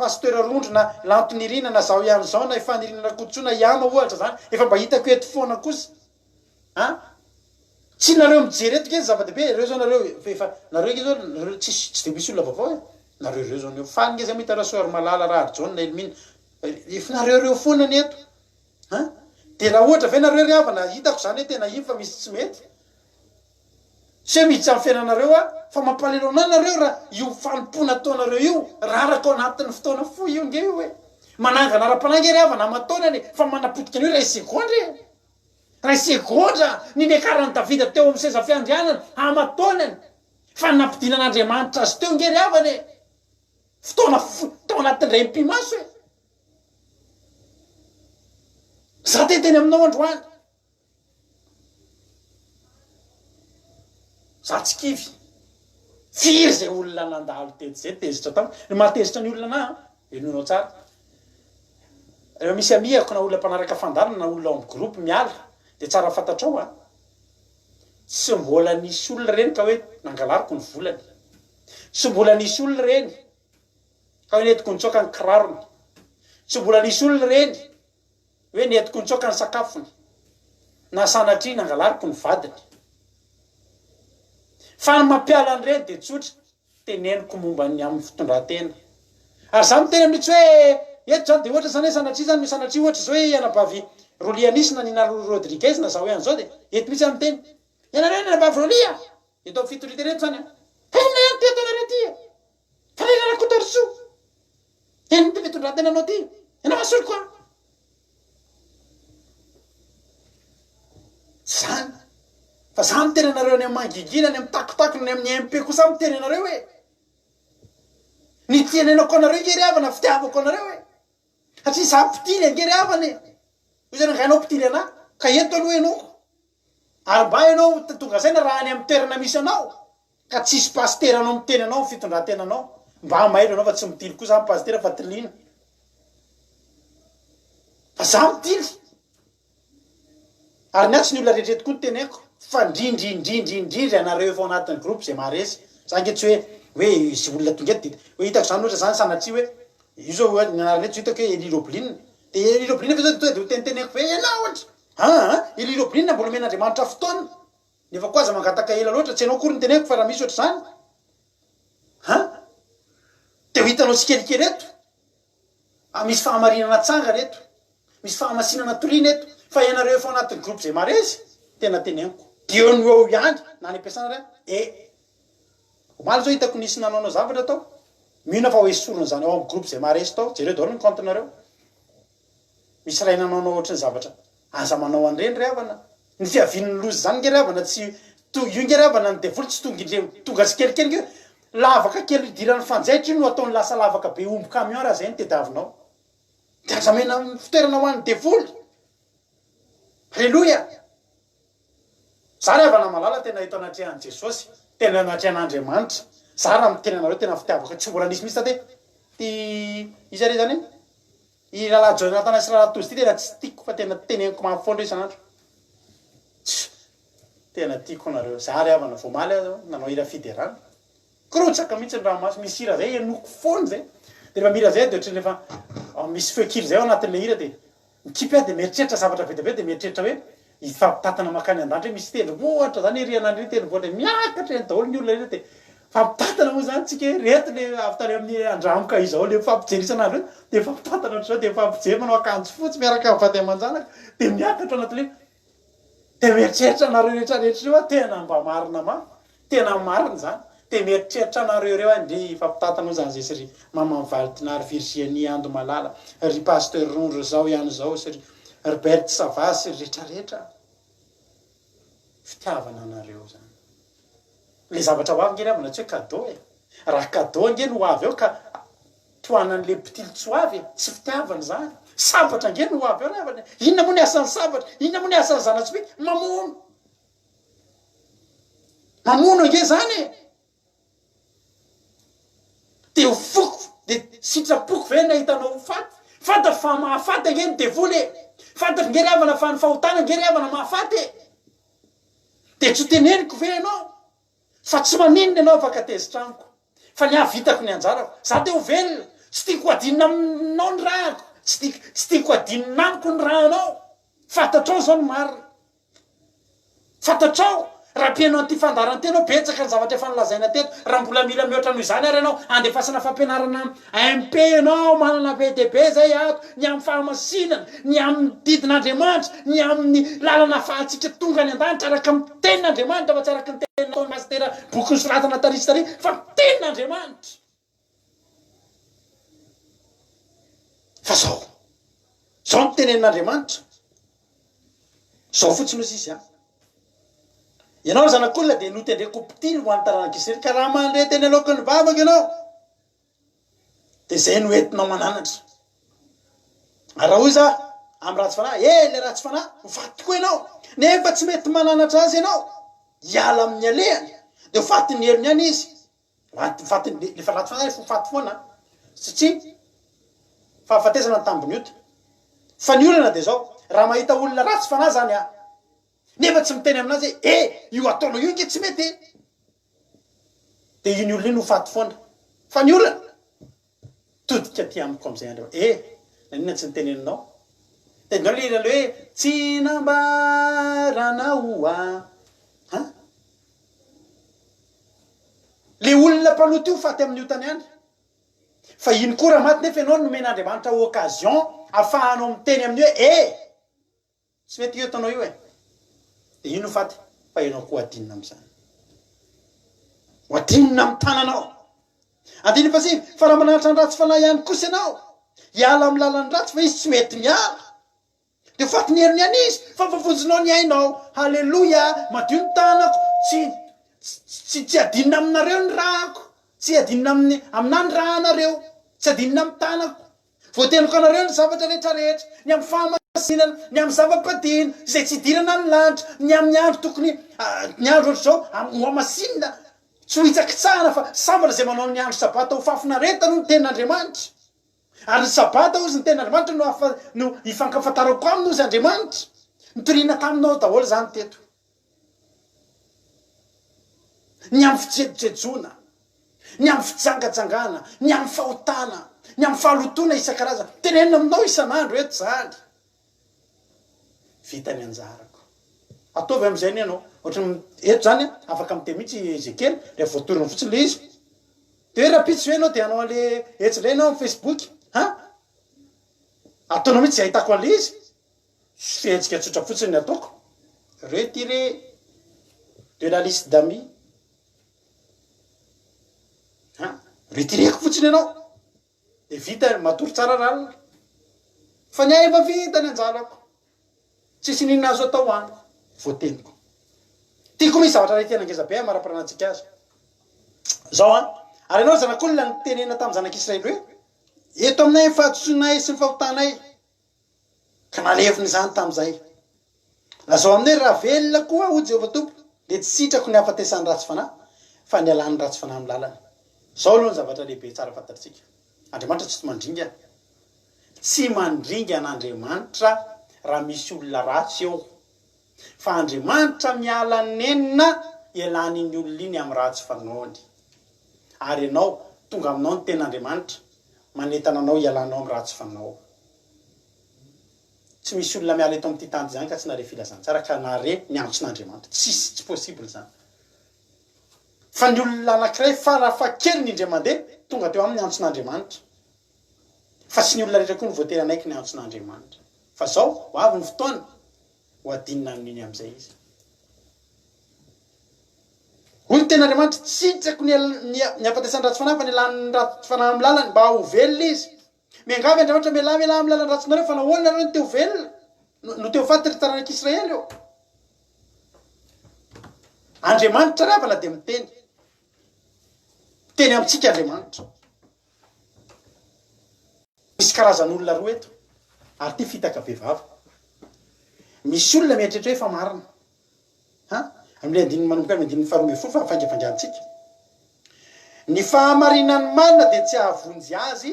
Pasteur Rondro na Lanto Nirina na zaho ihany zao na i Fanirina Rakotosoa na i Ama ohatra zany efa mba hitako eto foana kosa an! Tsy nareo mijery eto nge ny zava-dehibe e, reo zao nareo efa nareo nge zao nareo tsisy tsy de misy olona vaovao e, nareo reo zao ny eo, faly nge zay mahita Rasoarimalala, Raharijaona, Elmina, efa nareo reo foana ny eto an! De raha ohatra ve nareo ry havana hitako zany hoe tena iny fa misy tsy mety, Tsy hoe miditra amin'ny fiainanareo aho, fa mampalahelo anah nareo raha io fanompoana ataonareo io raraka ao anatin'ny fotoana fohy io nge io e! Manangana ara-panahy nge ry havana aman-taonany e, fa manapotika an'io iray segondra e! Iray segondra ny niakaran'i Davida teo amin'ny seza fiandrianana aman-taonany, fa ny nampidinan'Andriamanitra azy teo nge ry havana e! Fotoana fohy, tao anatin'ny iray mipi-maso e! Za te hiteny aminao androany. Za tsy kivy. Firy zay olona nandalo teto zay tezitra tamiko. Ny mahatezitra ny olona anah an, henoinao tsara. Rehefa misy amihako na olona mpanaraka fandaharana na olona ao amin'ny groupe miala dia tsara fantatrao an, tsy mbola nisy olona ireny ka hoe nangalariko ny volany. Tsy mbola nisy olona ireny ka hoe nentiko nitsoaka ny kirarony. Tsy mbola nisy olona ireny Hoe nentiko nitsoaka ny sakafony, na sanatria nangalariko ny vadiny. Fa ny mampiala an'ireny dia tsotra, teneniko momba ny amin'ny fitondran-tena. Ary izaho miteny amin'io tsy hoe eto izany dia ohatra izany hoe sanatria izany sanatria ohatra izao hoe i anabavy Rolly Anisy na Nina Rodriguez na izaho ihany izao dia eto mihitsy aho miteny. Ianareo ny anabavy Rolly a! Eto amin'ny fitoriana eto izany an! Fa inona ihany ity ataonareo ity e? Faniriana Rakotoarisoa! Inona ity fitondran-tenanao ity? Ianao asoriko an! Zany. Fa za miteny anareo any amin'ny mangigina, any amin'ny takotakona, any amin'ny MP kosa aho miteny anareo hoe ny tenenako anareo nge ry havana fitiavako anareo e. Satria za mpitily ange ry havana e. Hoy zany angaha ianao mpitily anah? Ka eto aloha ianao. Ary mba ianao tonga saina raha any amin'ny toerana misy anao ka tsisy pasiteranao miteny anao ny fitondrantenanao. Mba mailo ianao fa tsy mitily koa zany pasitera fa tiliana. Fa za mitily. Ary ny ahy tsy ny olona rehetra eto koa no teneniko fa indrindra indrindra indrindra ianareo efa ao anatin'ny groupe izay maharesy. Za ange tsy hoe hoe izay olona tonga eto dia hoe hitako izany ohatra izany sanatria hoe io zao hoe ny anarana eto zao hitako hoe Elie Roblin. Dia Elie Roblin ve zao dia tonga dia ho teniteneniko ve ianao ohatra? Aa Elie Roblin mbola omen'Andriamanitra fotoana nefa koa aza mangataka ela loatra, tsy ianao akory no teneniko fa raha misy ohatr'izany an! Dia ho hitanao tsikelikely eto. Ah misy fahamarinana atsangana eto, misy fahamasinana toriana eto, fa ianareo efa ao anatin'ny groupe izay maharesy, tena teneniko, dia eo no eo ihany, na any am-piasana ary eh! Omaly izao hitako nisy nanaonao zavatra tao, mino aho fa ho esorina izany ao amin'ny groupe izay maharesy tao, jereo daholo ny compte-nareo. Misy ray nanaonao ohatry ny zavatra aza manao an'ireny ry havana. Ny fiavian'ny loza izany nge ry havana tsy to io nge ry havana ny devoly tsy tonga indray tonga tsikelikely nge lavaka kely idiran'ny fanjaitra io no ataony lasa lavaka be omby camion raha zay no tediavinao. De aza omena fitoerana ho an'ny devoly. Aleloia. Za ry havana malala tena eto anatrehan'i Jesosy, tena anatrehan'Andriamanitra. Za raha miteny anareo tena fitiavako tsy mbola nisy mihitsy tate ty iza re zany e? I rahalahy Jonathan sy rahalahy Tojo ty tena tsy tiako fa tena teneniko mafy foana reo isan'andro. Tch! Tena tiako nareo. Za ry havana vao omaly aho nanao hira fiderana. Krotsaka mihitsy ny ranomaso. Misy hira zay henoko foana zay. De rehefa mihira zay aho de ohatran'ny efa misy feo kely zay ao anatin'ilay hira de Mikipy aho dia mieritreritra zavatra be dia be dia mieritreritra hoe hifampitantana mankany an-danitra hoe misy tendrombohitra zany ery an'any ery tendrombohitra miakatra eny daholo ny olona rehetra dia mifampitantana moa zany tsika hoe reto le avy tany amin'ny Andramoka izao le mifampijery isan'andro eo dia mifampitantana ohatr'izao dia mifampijery manao akanjo fotsy miaraka amin'ny vady aman-janaka dia miakatra anatin'ilay Dia mieritreritra anareo rehetra rehetra ireo aho tena mba marina mafy, tena marina izany, dia mieritreritra anareo ireo aho ndry hifampitantana moa izany zay sy ry maman Valtina ry Virginie Ando Malala ry Pasteur Rondro zao ihany izao sy ry Rbert Sava sy ry rehetra rehetra fitiavana anareo izany. Le zavatra ho avy nge ry havana tsy hoe cadeau e! Raha cadeau ange no ho avy eo ka tohanan'le mpitily tsy ho avy e! Tsy fitiavana izany! Sabatra ange no ho avy eo ry havana e! Inona moa ny asan'ny sabatra? Inona moa ny asan'ny zana-tsipìka? Mamono! Mamono ange izany e! Dia ho foko, dia sitrapoko ve ny hahita anao ho faty? Fantatro fa mahafaty ange ny devoly e! Fantatro ange ry havana fa ny fahotana ange ry havana mahafaty e! Dia tsy ho teneniko ve ianao fa tsy maninona ianao afaka tezitra amiko fa ny ahy vitako ny anjarako. Za te ho velona. Tsy tiako ho adinina aminao ny rako, tsy tiako, tsy tiako adinina amiko ny ranao. Fantatrao izao ny marina. Fantatrao, raha mpihaino an'ity fandaharana ity ianao, betsaka ny zavatra efa nolazaina teto. Raha mbola mila mihoatra noho izany ary ianao, andefasana fampianarana MP ianao, manana be dia be izay ato, ny amin'ny fahamasinana, ny amin'ny didin'Andriamanitra, ny amin'ny lalana ahafahantsika tonga any an-danitra araka ny tenin'Andriamanitra fa tsy araka ny teny nataon'ny pasitera boky nosoratana tary sy tary fa ny tenin'Andriamanitra. Fa zao, zao no tenenin'Andriamanitra, zao fotsiny hozy izy an, ianao ry zanak'olona dia notendreko ho mpitily ho an'ny taranak'Israely, ka raha mandre teny aloaky ny vavako ianao, dia izay no entinao mananatra. Ary raha hoy izaho amin'ny ratsy fanahy, Eh, ilay ratsy fanahy, ho faty tokoa ianao, nefa tsy mety mananatra azy ianao, hiala amin'ny alehany, dia ho fatin'ny heriny ihany izy. Maty faty le efa ratsy fanahy efa ho faty foana satria fahafatesana ny tambin'ny ota. Fa ny olana dia zao, raha mahita olona ratsy fanahy zany aho nefa tsy miteny aminazy hoe eh io ataonao io nge tsy mety e! dia iny olona iny ho faty foana. Fa ny olana, Todika aty amiko amizay andro eh! Naninona tsy niteneninao? Tadidinao le hira le hoe tsy nambaranao ah! An? Le olona mpanoto io faty amin'ny otany ihany. Fa iny koa raha maty nefa ianao nomen'Andriamanitra occasion afahanao miteny aminy hoe eh! Tsy mety io ataonao io e! Dia io no faty fa ianao koa adinina amin'izany. Ho adinina amin'ny tananao. Andininy fahasivy, fa raha mananatra ny ratsy fanahy ihany kosa ianao, hiala amin'ny lalan'ny ratsy fa izy tsy mety miala. Dia ho fatin'ny heriny ihany izy, fa voavonjinao ny ainao. Haleloia! Madio ny tanako, tsy tsy tsy adinina aminareo ny rako, tsy adinina amin'ny aminà ny rànareo, tsy adinina amin'ny tanako. Voateniko anareo ny zavatra rehetra rehetra, ny amin'ny fahamasinana, ny amin'ny zava-padiana, izay tsy idirana ny lanitra, ny amin'ny andro tokony, ny andro ohatr'izao, hohamasinina, tsy ho hitsakitsahana, fa sambatra izay manao ny andro sabata ho fahafinaretana, hoy ny tenin'Andriamanitra. Ary ny sabata, hozy ny tenin'Andriamanitra, no ahafa, no hifankafantarako aminy, hozy Andriamanitra. Nitoriana taminao daholo izany teto. Ny amin'ny fijejojejoana, ny amin'ny fijangajangana, ny amin'ny fahotana, ny amin'ny fahalotoana isan-karazany. Tenenina aminao isan'andro eto izany. Vita ny anjarako. Ataovy amin'izay ny anao. Ohatran'ny eto izany, afaka miteny mihitsy i Ezekiel, rehefa voatoriny fotsiny ilay izy. Dia hoe rahampitso ve ianao dia hanao an'ilay hetsika indray ianao amin'ny Facebook? Han? Ataonao mihitsy izay ahitako an'ilay izy. Fihetsika tsotra fotsiny ny ataoko, retirer de la liste d'amis, an, retireko fotsiny ianao de vita, matory tsara ralina, fa ny ahy efa vita ny anjarako, tsisy n'inona azo atao amiko, voateniko. Ty koa misy zavatra iray tena ngeza be amara-piranantsika azy. Zao an, ary ianao ry zanak'olona nitenena tamin'ny zanak'Israely hoe, eto aminay ny fahadisoanay sy ny fahotanay, Ka nalevina izany tamin'izay. Lazao aminy hoe, Raha velona koa aho, hoy Jehovah Tompo, dia tsy sitrako ny hahafatesan'ny ratsy fanahy, fa ny halan'ny ratsy fanahy amin'ny lalany. Izao aloha ny zavatra lehibe tsara fantatsika, Andriamanitra tsy mandringana. Tsy mandringana Andriamanitra raha misy olona ratsy eo. Fa Andriamanitra miala nenina ialan'iny olona iny amin'ny ratsy fanaony. Ary ianao, tonga aminao ny tenin'Andriamanitra, manentana anao hialanao amin'ny ratsy fanao. Tsy misy olona miala eto amin'ity tany izany ka tsy nahare filazantsara ka nahare ny antson'Andriamanitra. Tsisy, tsy possible izany. Fa ny olona anankiray farafahakeliny indray mandeha tonga teo aminy ny antson'Andriamanitra. Fa tsy ny olona rehetra koa no voatery hanaiky ny antson'Andriamanitra. Fa zao, ho avy ny fotoana, ho adinina amin'iny amin'izay izy. Hoy ny tenin'Andriamanitra, Tsy sitrako ny ny hahafatesan'ny ratsy fanahy fa ny halan'ny ratsy fanahy amin'ny lalany mba ho velona izy. Miangavy Andriamanitra, mialà, mialà amin'ny lalan-dratsinareo, fa nahoana nareo no te ho velona, no te ho faty ry taranak'Israely ô? Andriamanitra ry havana dia miteny. Miteny amintsika Andriamanitra. Misy karazan'olona roa eto, ary ity fitaka bevava. Misy olona mieritreritra hoe efa marina. Ha? Amin'ilay andininy manomboka amin'ny andininy faharoa ambinifolo fa hafaingafaingantsika. Ny fahamarinan'ny marina dia tsy hahavonjy azy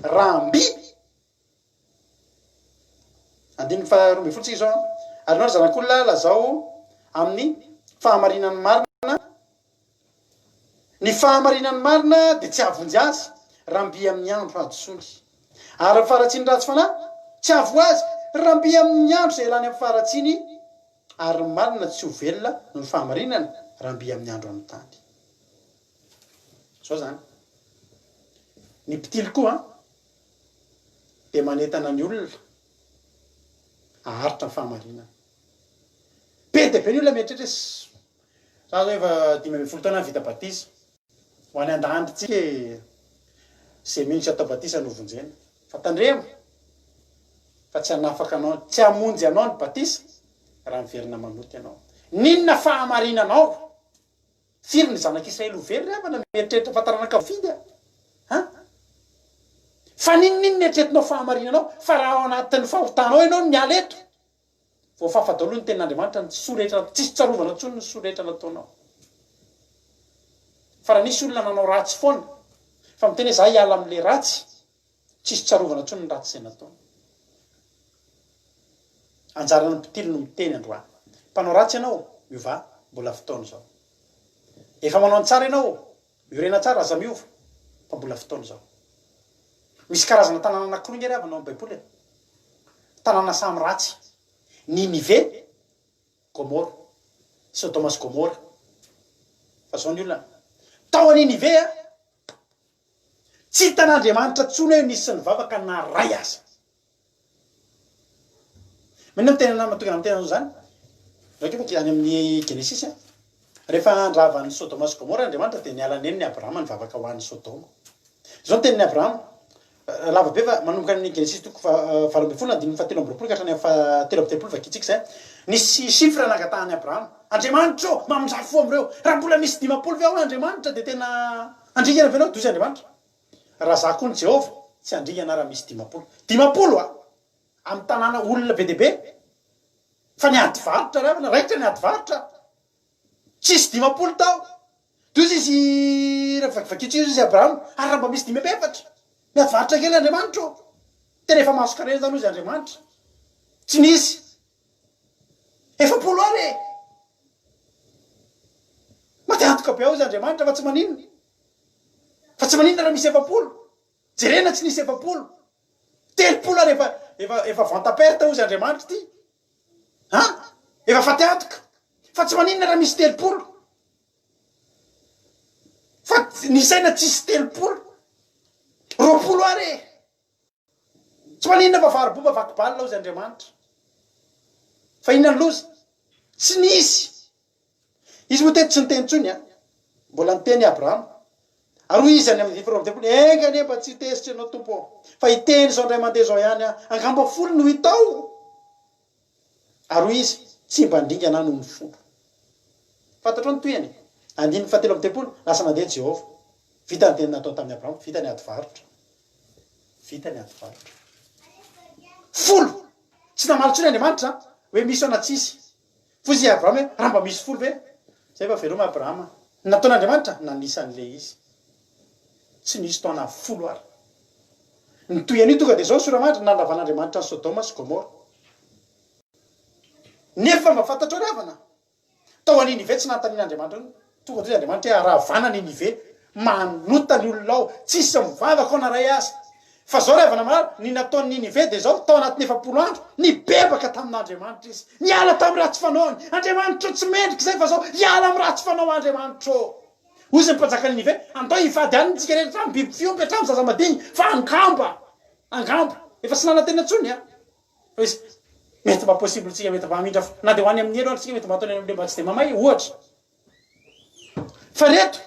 raha mby Andininy faharoa ambinifolo tsika izao an. Ary ianao ry zanak'olona, lazao amin'ny fahamarinan'ny marina, ny fahamarinan'ny marina dia tsy hahavonjy azy. raha mby amin'ny andro hadisoany. Ary ny faharatsian'ny ratsy fanahy, tsy hahavoa azy, raha mby amin'ny andro izay ialany amin'ny faharatsiany, ary ny marina tsy ho velona noho ny fahamarinana, raha mby amin'ny andro anotany. Izao izany. Ny mpitily koa dia manentana ny olona haharitra ny fahamarinana. Be dia be ny olona mieritreritra hoe, za zao efa 15 taona vita batisa, ho any an-danitra tsika e, ze mino sy atao batisa no vonjena. Fa tandremo fa tsy hanafaka anao, tsy hamonjy anao ny batisa raha miverina manota ianao. N'inona fahamarinanao? Firy ny zanak'Israely ho very ry havana mieritreritra fa taranaka voafidy a? An? Fa n'inon'inona eritreretinao fahamarinanao fa raha ao anatin'ny fahotanao ianao no miala eto, voafafa daholo ny tenin'Andriamanitra ny soa rehetra, tsisy tsarovana intsony ny soa rehetra nataonao. Fa raha nisy olona nanao ratsy foana fa miteny hoe za hiala amin'le ratsy, Tsisy tsarovana intsony ny ratsy izay nataony. Anjaran'ny mpitily no miteny androany. Mpanao ratsy ianao, miovà, mbola fotoana izao. Efa manao ny tsara ianao, miorena tsara, aza miova, fa mbola fotoana izao. Misy karazana tanàna anankiroa nge ry havana ao amin'ny Baiboly e. Tanàna samy ratsy. Ninive, Gomora. Sodoma sy Gomora. Fa izao ny olana. Tao Ninive, Tsy hitan'Andriamanitra intsony hoe nisy nivavaka na ray aza. Inona no tena mahatonga anao miteny an'izany? Vaky boky any amin'ny Genesisy an. Rehefa handrava an'i Sodoma sy Gomora Andriamanitra dia niala nenina i Abrahama nivavaka ho an'i Sodoma. Izao ny tenin'i Abrahama, lava be fa manomboka any amin'ny Genesisy toko 18 andininy fahatelo amby 20 ka hatrany amin'ny fahatelo amby 30 vakintsika izay. Nisy chiffre nangatahan'i Abrahama. Andriamanitra ô, mamindrà fo amin'ireo. Raha mbola misy 50 ve ao Andriamanitra dia tena Handringana ve ianao? Dozy Andriamanitra. Raha za koa ny Jehovah, tsy handringana aho raha misy 50. 50 a! Amin'ny tanàna olona be dia be. Fa ny ady varotra ry havana, raikitra ny ady varotra. Tsisy 50 tao. Dozy izy, raha vakio tsara izy Abrahama, ary raha mba misy 54. Miady varotra kely Andriamanitra ô. Tena efa mahazo-karena izany hozy Andriamanitra. Tsy nisy. 40 ary e! Maty antoka be ao izy Andriamanitra fa tsy maninona. Fa tsy maninona raha misy 40. Jerena tsy nisy 40. 30 ary efa efa efa vente à perte hozy Andriamanitra ity. Ha? Efa faty antoka. Fa tsy maninona raha misy 30. Fa nisaina tsisy 30. 20 ary e! Tsy maninona fa vary bomba vaky balle hozy Andriamanitra. Fa inona ny loza? Tsy nisy. Izy moa teto tsy niteny intsony an. Mbola niteny i Abrahama. Ary hoy izy any amin'ny 32, Enga anie mba tsy ho tezitra ianao Tompo ô, fa hiteny izao indray mandeha izao ihany aho, angamba folo no hita ao. Ary hoy izy, Tsy mba handringana aho noho ny folo. Fantatrao ny tohiny? Andininy fahatelo amby 30, Lasa nandeha Jehovah. Vita ny teny nataony tamin'i Abrahama, vita ny ady varotra. Vita ny ady varotra. Folo! Tsy namaly intsony Andriamanitra hoe misy ao na tsisy. Fa hoy i Abrahama hoe, raha mba misy folo ve? Zay fa veloma Abrahama. Ny nataon'Andriamanitra, nanisa an'ilay izy. Tsy nisy taona folo ary. Nitohy an'io tonga dia izao ny sora-mandry, nandravan'Andriamanitra an'i Sodoma sy Gomora. Nefa mba fantatrao ry havana, Tao Ninive tsy nanontanian'Andriamanitra hoe, tonga teo Andriamanitra hoe haravana Ninive, manota ny olona ao, tsisy mivavaka ao na ray aza. Fa zao ry havana malala, ny nataon'i Ninive dia zao, tao anatin'ny 40 andro, nibebaka tamin'Andriamanitra izy, niala tamin'ny ratsy fanaony, Andriamanitra ô tsy mendrika izay fa zao, hiala amin'ny ratsy fanao Andriamanitra ô. Hoy izy ny mpanjakan'i Ninive, andao hifady hanina isika rehetra, hatramin'ny biby fiompy, hatramin'ny zaza madinika, fa angamba, angamba, efa tsy nanantena intsony an. Fa izy, mety mba possible tsika mety mba hamindra fo, na dia ho any amin'ny helo ary tsika mety mba ataony any amin'ilay mba tsy dia mamay, ohatra. Fa reto,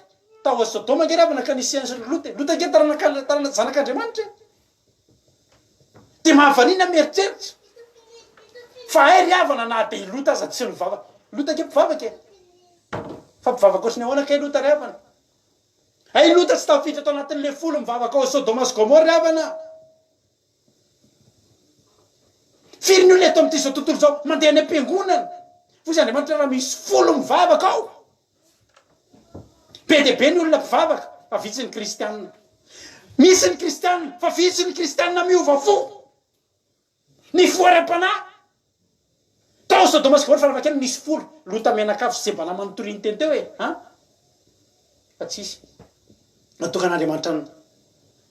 tao Sodoma ange ry havana ka nisy an'i Lota e, Lota ange taranaka, tarana, zanak'Andriamanitra e. Dia mahavariana mieritreritra fa hay ry havana na dia i Lota aza tsy nivavaka. Lota ange mpivavaka e. Fa mpivavaka ohatry ny ahoana kay Lota ry havana? Hay Lota tsy tafiditra tao anatin'ilay folo mivavaka ao Sodoma sy Gomora ry havana. Firy ny olona eto amin'ity izao tontolo izao mandeha any am-piangonana? Hoy izy Andriamanitra raha misy folo mivavaka ao. Be dia be ny olona mpivavaka fa vitsy ny kristianina. Misy ny kristianina fa vitsy ny kristianina miova fo. Ny fo ara-panahy. Tao Sodoma sy Gomora farafahakeliny nisy folo. Lota mianakavy sy Zeba namany notoriny teny teo e. An? Fa tsisy. Natokan'Andriamanitra.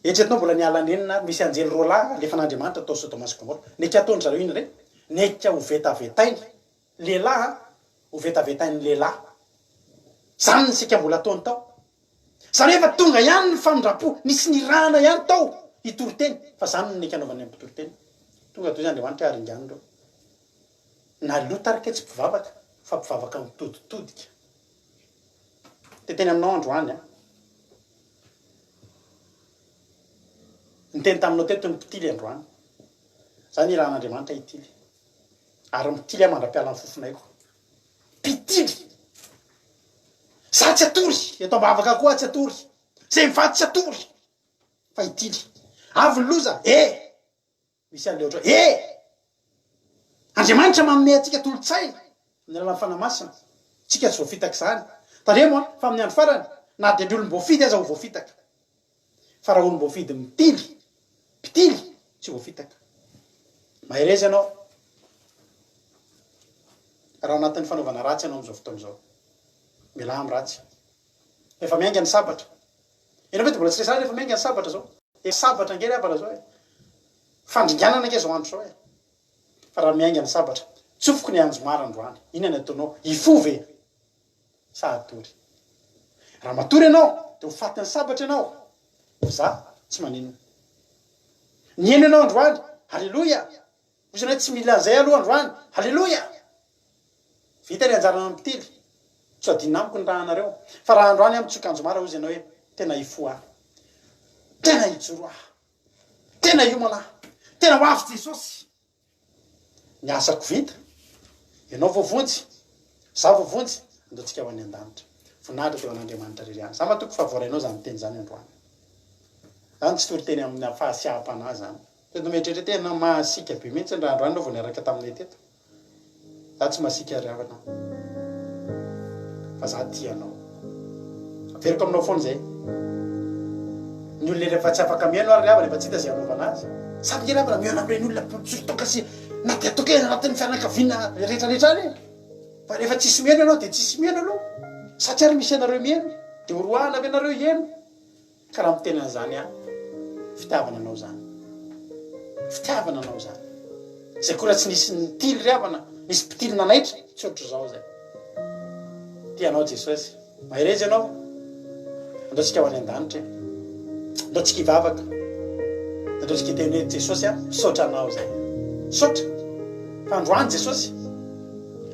Eritreretinao mbola niala nenina ary misy anjely roalahy alefan'Andriamanitra tao Sodoma sy Gomora. Neka ataon-dry zareo inona indray? Neka ho vetavetainy lehilahy an! Ho vetavetain'ny lehilahy. Zany ny saika mbola ataony tao. Zany hoe efa tonga ihany ny famindram-po, nisy nirahana ihany tao hitory teny, fa zany no neka anaovany ny mpitory teny. Tonga dia hoy Andriamanitra hoe aringano ireo. Na Lota ary kay tsy mpivavaka fa mpivavaka mitoditodika. Te-teny aminao androany an. Niteny taminao teto ny mpitily androany. Za nirahan'Andriamanitra hitily. Ary mitily aho mandra-piala ny fofonaiko. Mpitily! Za tsy hatory! Eto am-bavaka koa aho tsy hatory. Zay mivady tsy hatory! Fa hitily. Avy ny loza! Eh! Misy an'ilay ohatra hoe, Eh! Andriamanitra manome antsika tolo-tsaina amin'ny alalan'ny Fanahy Masina. Tsika tsy voafitaka izany. Tandremo an, fa amin'ny andro farany, na dia ny olom-boafidy aza ho voafitaka. Fa raha olom-boafidy mitily, mpitily, tsy voafitaka. Mahereza ianao, raha ao anatin'ny fanaovana ratsy ianao amin'izao fotoana izao. Mialà amin'ny ratsy. Efa miainga ny sabatra. Ianao ve dia mbola tsy resy lahatra efa miainga ny sabatra zao? Efa sabatra ange ry havana zao e! Fandringanana ange zao andro zao e! Fa raha miainga ny sabatra, tsofiko ny anjomara androany, inona ny ataonao? Hifoha ve? Sa hatory? Raha matory ianao dia ho fatin'ny sabatra ianao, fa za tsy maninona. Nihaino ianao androany, Aleloia! Hoy izy hoe tsy mila an'izay aloha androany. Aleloia! Vita ny anjarana mpitily. Tsy ho adinina amiko ny rahanareo. Fa raha androany aho mitsoka anjomara hoy izy ianao hoe tena hifoha aho. Tena hijoro aho. Tena hiomana aho. Tena ho avy Jesosy. Ny asako vita. Ianao voavonjy. Izaho voavonjy. Andao tsika ho any an-danitra. Voninahitra dia ho an'Andriamanitra irery ihany. Izaho matoky fa voarainao izany teny izany androany. Izany tsy toriteny amin'ny fahasiaham-panahy izany. Tena mieritreritra tena masiaka be mihitsy raha androany ianao vao niaraka taminay teto. Za tsy masiaka ry havana fa za tia anao. Averiko aminao foana izay. Ny olona rehefa tsy afaka mihaino ary ry havana efa tsy hita izay hanaovana azy. Samy nge ry havana mihaino amin'ireny olona mpitsoro toaka sy na dia ataoko hoe anatin'ny fianakaviana rehetra rehetra any e. Fa rehefa tsisy mihaino ianao dia tsisy mihaino aloha. Sa tsy ary misy anareo mihaino? Dia horoahana ve nareo hihaino? Ka raha miteny an'izany aho, fitiavana anao izany. Fitiavana anao izany. Izay koa raha tsy nisy nitily ry havana, nisy mpitily nanaitra, tsy ohatr'izao izay. Tia anao Jesosy. Mahereza ianao. Andao tsika ho any an-danitra e. Andao tsika hivavaka. Andao tsika hiteny hoe Jesosy a, misaotra anao izay. Misaotra. Fa androany Jesosy.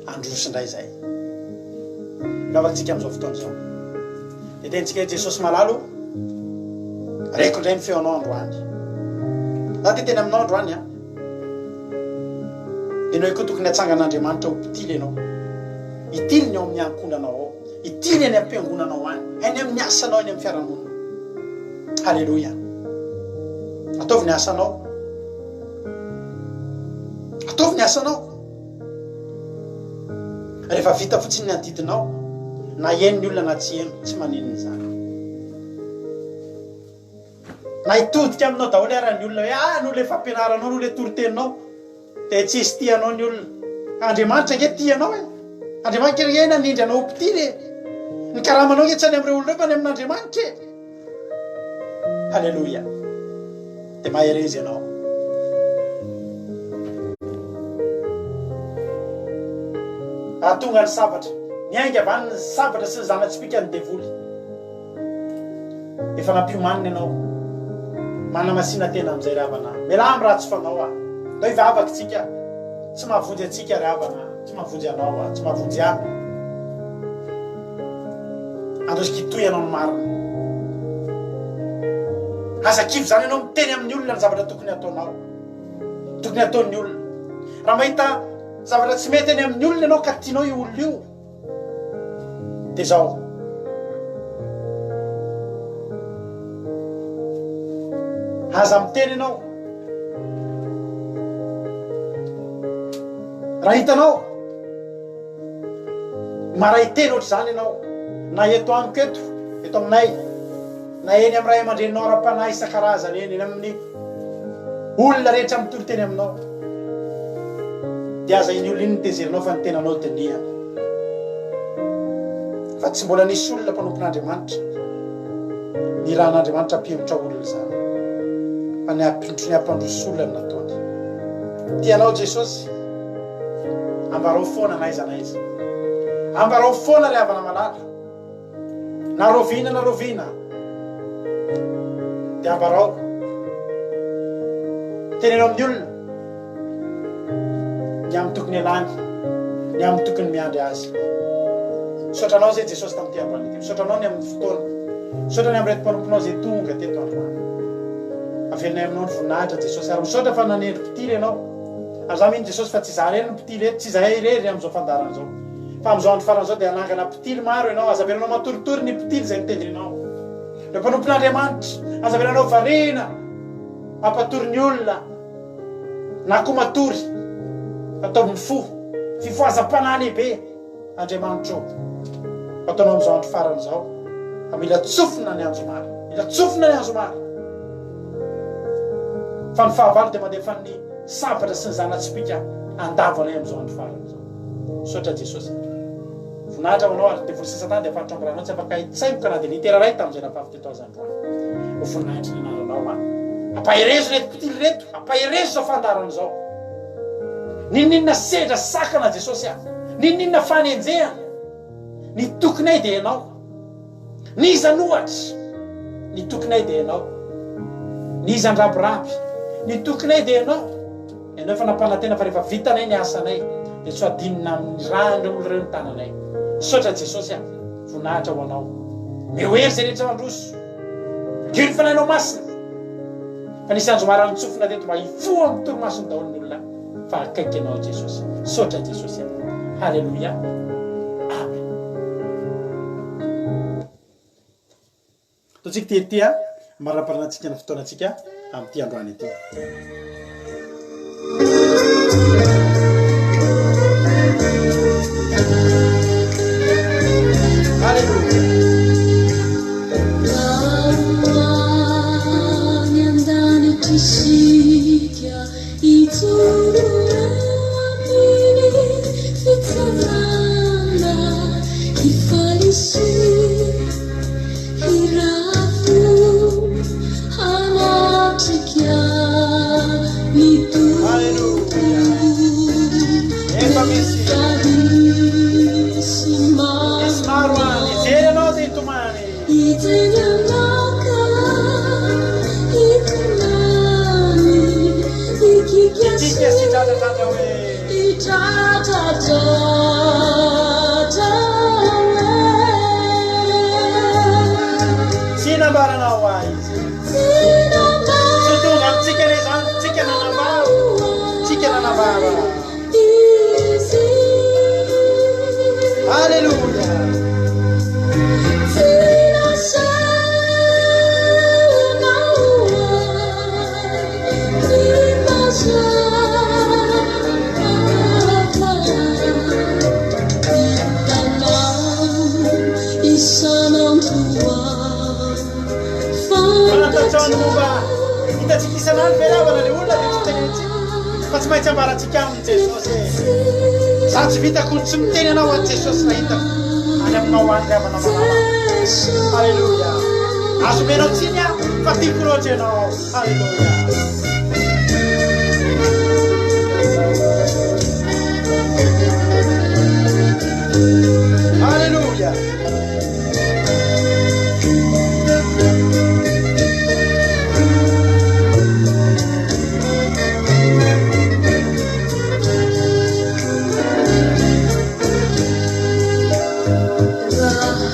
Handroso indray izay. Hivavaka tsika amin'izao fotoana izao. Dia tenintsika hoe Jesosy malala o, reko indray ny feonao androany. Za te teny aminao androany an. Ianao koa tokony hatsangan'Andriamanitra ho mpitily ianao. Hitily ny ao amin'ny ankohonanao ao. Hitily any am-piangonanao any, any amin'ny asanao, any amin'ny fiarahamonina. Haleloia. Ataovy ny asanao. Ataovy ny asanao. Rehefa vita fotsiny ny adidinao, na heno ny olona na tsy heno, tsy maninona izany. Na hitodika aminao daholo ara ny olona hoe ah noho ilay fampianaranao, noho ilay toriteninao, dia tsisy tia anao ny olona. Andriamanitra ange tia anao e. Andriamanitra ange nanindry anao ho mpitily e. Ny karamanao ange tsy any amin'ireo olona ireo fa any amin'Andriamanitra e. Haleloia. Dia mahereza ianao. Raha tonga ny sabatra, miainga avy any ny sabatra sy ny zana-tsipìka ny devoly. Efa nampiomanina ianao. Manamasina tena amin'izay ry havana. Mialà amin'ny ratsy fanao aho. Ndao hivavaka isika. Tsy mahavonjy antsika ry havana. Tsy mahavonjy anao aho. Tsy mahavonjy ahy. Andosika hitohy ianao ny marina. Aza kivy izany ianao miteny amin'ny olona ny zavatra tokony hataonao. Tokony hataon'ny olona. Raha mahita zavatra tsy mety eny amin'ny olona ianao ka tianao io olona io, dia izao. Aza miteny ianao. Raha hitanao Maray teny ohatr'izany ianao, na eto amiko eto, eto aminay, na eny amin'ny ray aman-dreninao ara-panahy isan-karazany eny, eny amin'ny olona rehetra mitory teny aminao, dia aza iny olona iny no tezerinao fa ny tenanao dinihana. Fa tsy mbola nisy olona mpanompon'Andriamanitra nirahan'Andriamanitra hampihemotra olona izany. Fa ny hampindro ny hampandroso olona no nataony. Tia anao Jesosy. Ambarao foana na aiza na aiza. Ambarao foana ry havana malala. Na raoviana na raoviana dia ambarao. Teneno amin'ny olona ny amin'ny tokony ialany, ny amin'ny tokony miandry azy. Misaotra anao izay Jesosy tamin'ity androany ity. Misaotra anao ny amin'ny fotoana. Misaotra ny amin'ireto mpanomponao izay tonga teto androany. Avelinay aminao ny voninahitra Jesosy ary misaotra fa nanendry mpitily ianao. Ary za mino Jesosy fa tsy izaho irery no mpitily eto, tsy izahay irery amin'izao fandaharana izao. Fa amin'izao andro farany izao dia hanangana mpitily maro ianao. Aza avelanao matoritory ny mpitily izay notendrenao. Ireo mpanompon'Andriamanitra, aza avelanao variana mampatory ny olona na koa matory. Ataovy mifoha, fifohazam-panahy lehibe, Andriamanitra ô. Ataonao amin'izao andro farany izao fa mila tsofina ny anjomara. Mila tsofina ny anjomara. Fa ny fahavalo dia mandefa ny sabatra sy ny zana-tsipìka handavo anay amin'izao andro farany izao. Misaotra Jesosy. Voninahitra ho Anao ary ny devoly sy satana dia faritra ambaranao tsy afaka hitsaingoka na dia litera iray tamin'izay nafafy teto aza androany. Ho voninahitry ny anaranao an. Ampaherezo ireto mpitily ireto, ampaherezo izao fandaharana izao. N'inon'inona sedra sakana Jesosy a. N'inon'inona fanenjehana. Ny tokinay dia Ianao. N'iza an'ohatra? Ny tokinay dia Ianao. N'iza an-drabiraby? Ny tokinay dia Ianao. Ianao efa nampanantena fa rehefa vitanay ny asanay dia tsy ho adinona amin'ny ràn'ireo olona ireo ny tananay. Misaotra Jesosy a! Voninahitra ho Anao. Omeo hery izay rehetra handroso. Vakio ny Fanahinao Masina. Fa nisy anjomara nitsofina teto mba hifoha amin'ny torimasony daholo ny olona fa akaiky Ianao Jesosy. Misaotra Jesosy a! Haleloia. Amen. Ataontsika ity ity a, amaraparanantsika ny fotoanantsika amin'ity androany ity. Haleloia. Any an-danitra isika hijoro eo amin'ny fitsarana hifaly sy Hirafo hanatrika ny Tompo. Haleloia. Efa misy. Efa misy Misy maro any. Hijery anao dia hitomany. Hijery anao ka hitomany. Hikiky Hikiky sy hidradradradra hoe. Hidradradradra hoe. Tsy nambaranao ahy izy. Tsy ho tonga amintsika re izany, tsika nanambara, tsika nanambara. Alléluia. Fantatrao ny momba hitantsika isan'andro ve ravana le olona dia tsy tenenintsika fa tsy maintsy ambarantsika aminy Jesosy e. Za tsy vitako ny tsy miteny anao an'i Jesosy raha hitako any aminao any ry havana malala. Alléluia. Azo omenao tsiny aho fa tiako loatra ianao. Alléluia. Alléluia.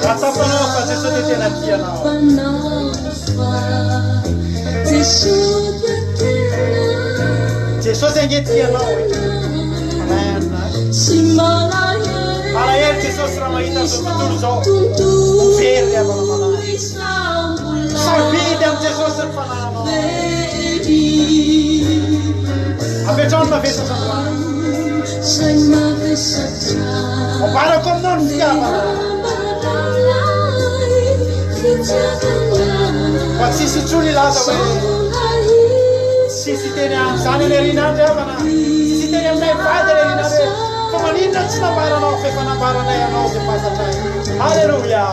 Raha tsapanao fa Jesosy dia tena tia anao. Jesosy ange tia anao e. Amen. Malahelo Jesosy raha mahita an'izao tontolo izao ho very ry havana malala. Sarobidy amin'i Jesosy ny fanahinao. Apetraho ny mavesatra androany. Ambarako aminao ny fitiavana. Fa tsisy intsony hilaza hoe tsisy hiteny an'izany any aoriana any ry havana. Tsisy hiteny aminay vady any aoriana any hoe fa maninona no tsy nambaranao fa efa nambaranay anao izay fantatray. Alléluia.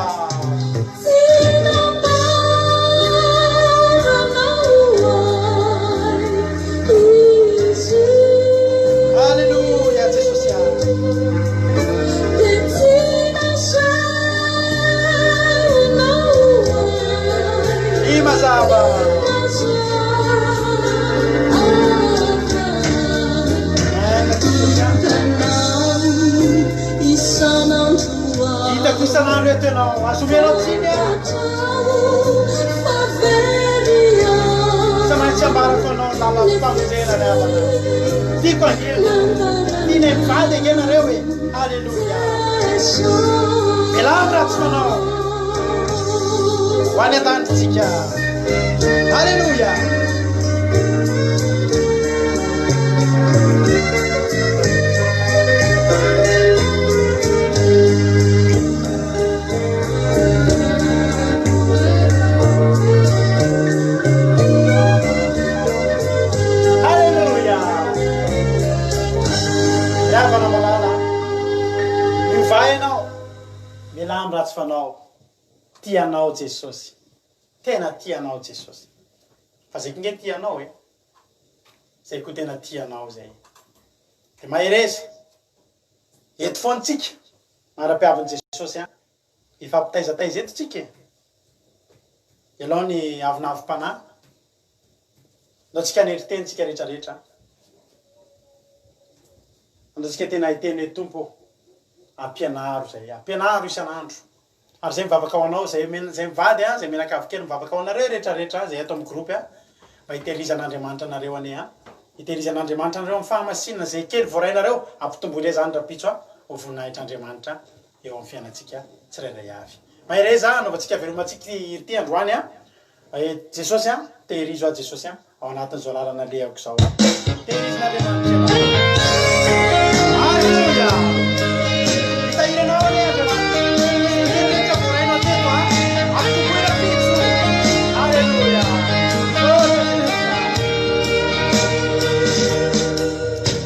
Mazava. Hitako isan'andro eto ianao. Azo omenao tsiny aho. Tsy maintsy ambarako anao ny lalan'ny famonjena ry havana. Tiako ange ianao. Tianay mivady ange nareo e. Alléluia. Mialà amin'ny ratsy fanao. Ho any an-danitra tsika. Alléluia. Alléluia. Ry havana malala, miovà ianao, mialà amin'ny ratsy fanao. Tia anao Jesosy. Tena tia anao Jesosy. Fa zay koa nge tia anao e. Zay koa tena tia anao zay. De mahereza. Eto foana tsika. Mandra-piavin'i Jesosy an. Hifampitaizataiza eto tsika e. Ialao ny avonavom-panahy. Andao tsika hanery teny tsika rehetra rehetra. Andao tsika tena hiteny hoe Tompo ô, ampianaro zay, ampianaro isan'andro. Ary zay mivavaka ho anao, zay zay mivady an, zay mianakavy kely mivavaka ho anareo rehetra rehetra zay ato amin'ny groupe an, mba hitehirizan'Andriamanitra anareo anie an. Hitehirizan'Andriamanitra anareo amin'ny fahamasinana zay kely voarainareo, ampitomboy indray zany rahampitso an, ho voninahitr'Andriamanitra eo amin'ny fiainantsika tsirairay avy. Mahereza hanaovantsika veloma antsika ity hira ity androany an. Jesosy an, tehirizo aho Jesosy an, ao anatin'izao lalana alehako izao. Tehirizin'Andriamanitra ianao. Aleloia! Hitahiry anao anie Andriamanitra. Izay kely rehetra voarainao teto an, ampitomboy rahampitso. Aleloia! Misaotra Jesosy an.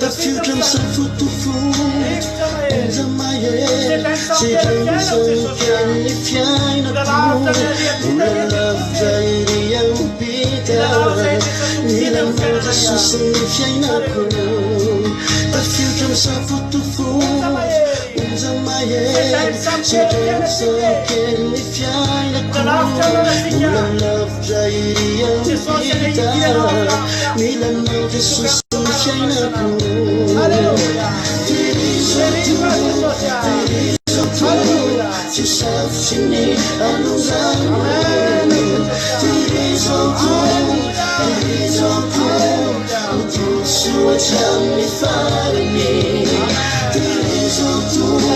Tafiotra misafotofoto, onja mahery, sedrain'ny sarotra ny fiainako, mbola lavitra ery ampita, mila anao Jesosy ny fiainako. Tafiotra misafotofoto, onja mahery, sedrain'ny sarotra ny fiainako, mbola lavitra ery ampita, mila anao Jesosy ny fiainako. Tehirizo Tompo, tehirizo Tompo, tsy ho safotry ny alonjano. Tehirizo Tompo, tehirizo Tompo, ho todisoa hatramin'ny farany. Tehirizo Tompo,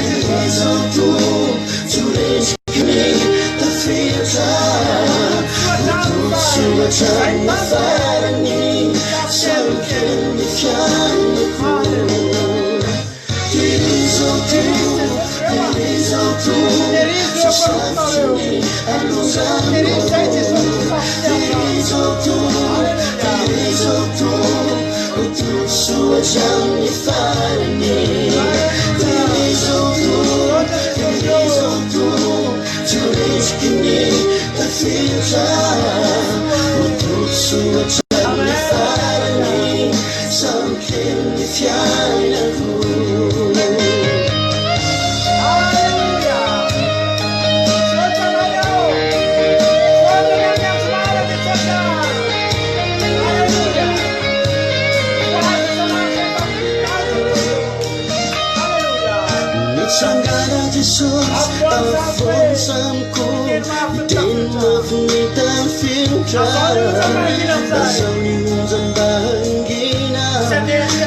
tehirizo Tompo, tsy ho rendriky ny tafiotra. Ho todisoa hatramin'ny farany. Saro-kely ny fiainako. Tehirizo Tompo, tehirizo Tompo, tsy sarotry ny alonjano. Tehirizo Tompo, tehirizo Tompo, ho todisoa hatramin'ny farany. Tehirizo Tompo, tehirizo Tompo, tsy ho rendriky ny tafiotra. Ho todisoa hatramin'ny farany, saro-kely ny fiainako. Aleloia! Misaotra anareo! Misaotra ny an'ny Anjomara Jesosy a! Aleloia! Ho azy isan'andro izay mpampita azy Jesosy ô! Aleloia! Nitsangana Jesosy afovoan'ny samiko, niteny mafy ny tafiotra. Lazao ny onja mba hangina,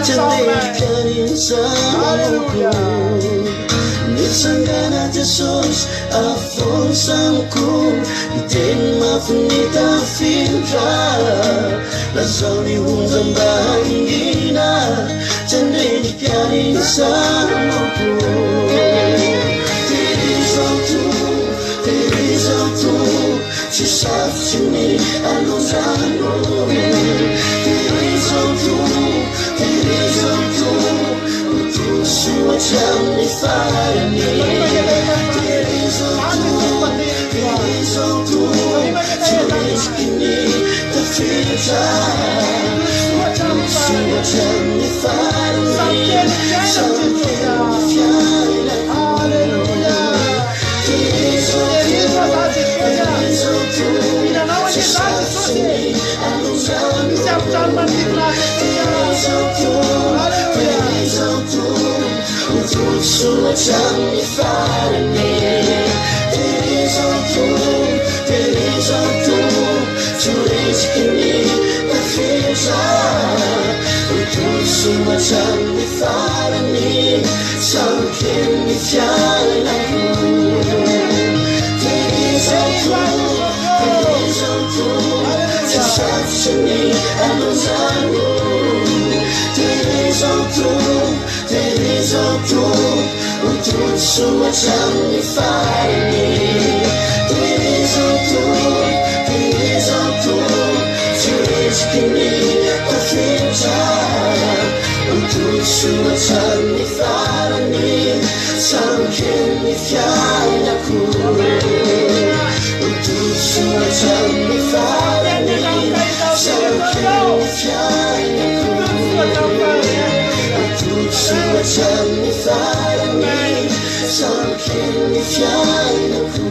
tsy handendrika ny samoko. Nitsangana Jesosy afovoan'ny samiko, niteny mafy ny tafiotra. Lazao ny onja mba hangina, tsy handendrika ny samoko. Tehirizo Tompo, tehirizo Tompo, tsy sarotry ny alondrano. Tehirizo Tompo, tehirizo Tompo, ho todisoa hatramin'ny farany. Tehirizo Tompo, tehirizo Tompo, tsy ho rendriky ny tafiotra. Ho todisoa hatramin'ny farany, saro-kely ny fiainako. Tehirizo Tompo, tehirizo Tompo, hatramin'ny farany. Terezo Tompo, terezo Tompo, tsy ho resiky ny tafiotra. Ho todisoa hatramin'ny farany, samy kely ny fiainako. Terezo Tompo, terezo Tompo, tsy sarotra ny hanao Terezo Tompo, terezo Tompo, ho todisoa hatramin'ny farany. Terezo Tompo, terezo Tompo, tsy ho resiky ny tafiotra. Ho todisoa hatramin'ny farany, samy kely ny fiainako. Ho todisoa hatramin'ny farany, samy kely ny fiainako. Ho todisoa hatramin'ny farany, samy kely ny fiainako.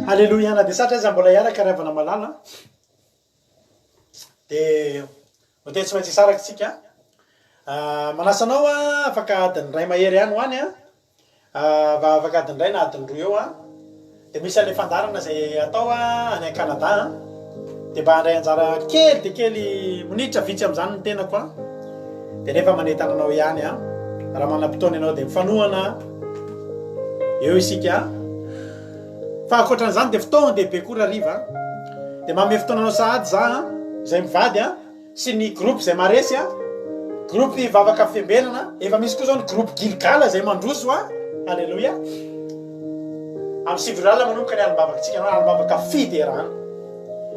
Aleloia na dia sarotra aza mbola hiaraka ry havana malala dia voatery tsy maintsy hisaraka isika. Manasa anao afaka adiny iray mahery any ho any an. Afaka adiny iray na adiny roa eo an, dia misy an'ilay fandaharana izay atao any Canada an, dia mba handray anjara kely dia kely minitra vitsy amin'izany ny tenako an, dia nefa manentana anao ihany an, raha manam-potoana ianao dia mifanohana eo isika an. Fa ankoatran'izany dia fotoan-dehibe koa rahariva an, dia manome fotoana anao sahady za an, izay mivady an, Sy ny groupe izay maresy a, groupe vavaka fiambenana, efa misy koa zao ny groupe Gilgala izay mandroso a, Aleloia. Amin'ny 9 ora alina manomboka ny alim-bavakitsika, alim-bavaka fiderana.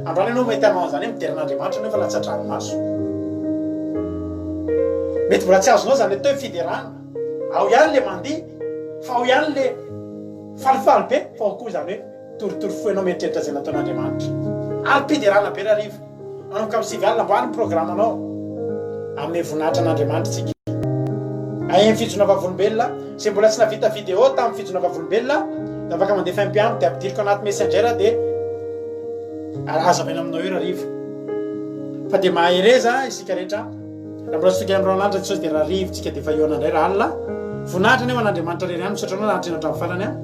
Androany ianao mety hanao an'izany hoe midera an'Andriamanitra nefa latsa-dranomaso. Mety mbola tsy azonao izany atao hoe fiderana. Ao ihany le mandihy, fa ao ihany le falifaly be, fa ao koa izany hoe Torotoro fo ianao mieritreritra izay nataon'Andriamanitra. Alim-piderana be rahariva. Manomboka amin'ny 9 alina, amboary ny programanao. Hanome voninahitra an'Andriamanitra isika. Ahem Fijona Vavolombelona, izay mbola tsy nahavita video tamin'ny Fijona Vavolombelona, dia afaka mandefa MP amiko dia ampidiriko anaty Messenger dia hazavaina aminao eo rahariva. Fa dia mahereza isika rehetra. Raha mbola tsy tonga any Roanandra Jesosy dia rahariva tsika dia efa hihaona indray rahalina. Voninahitra anie ho an'Andriamanitra irery ihany. Misaotra anao nahatrena hatramin'ny farany an.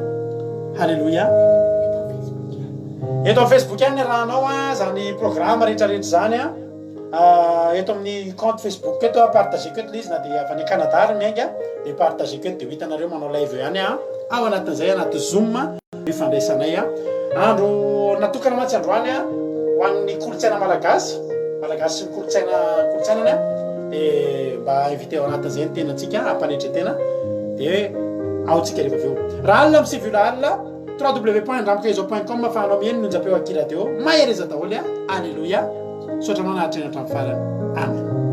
Haleloia. Eto amin'ny Facebook ihany ny arahanao an, zany programme rehetra rehetra zany an. Eto amin'ny compte Facebook eto an, partageko eto le izy na dia avy any Canada ary miainga dia partageko eto dia ho hitanareo manao live eo ihany an. Ao anatin'izay anaty Zoom. Ifandraisanay a. Andro natokana mantsy androany a, ho an'ny kolontsaina malagasy, malagasy sy ny kolontsaina kolontsainany a, dia mba invité ao anatin'izay ny tenantsika hampanetren-tena, dia ao tsika rehefa avy eo. Raha alina amin'ny 9 ora alina, www.andramokaizo.com afahanao mihaino ny onjam-peo Aky Radio. Mahereza daholo a. Aleloia. Misaotra anao nahatrena hatramin'ny farany. Amen.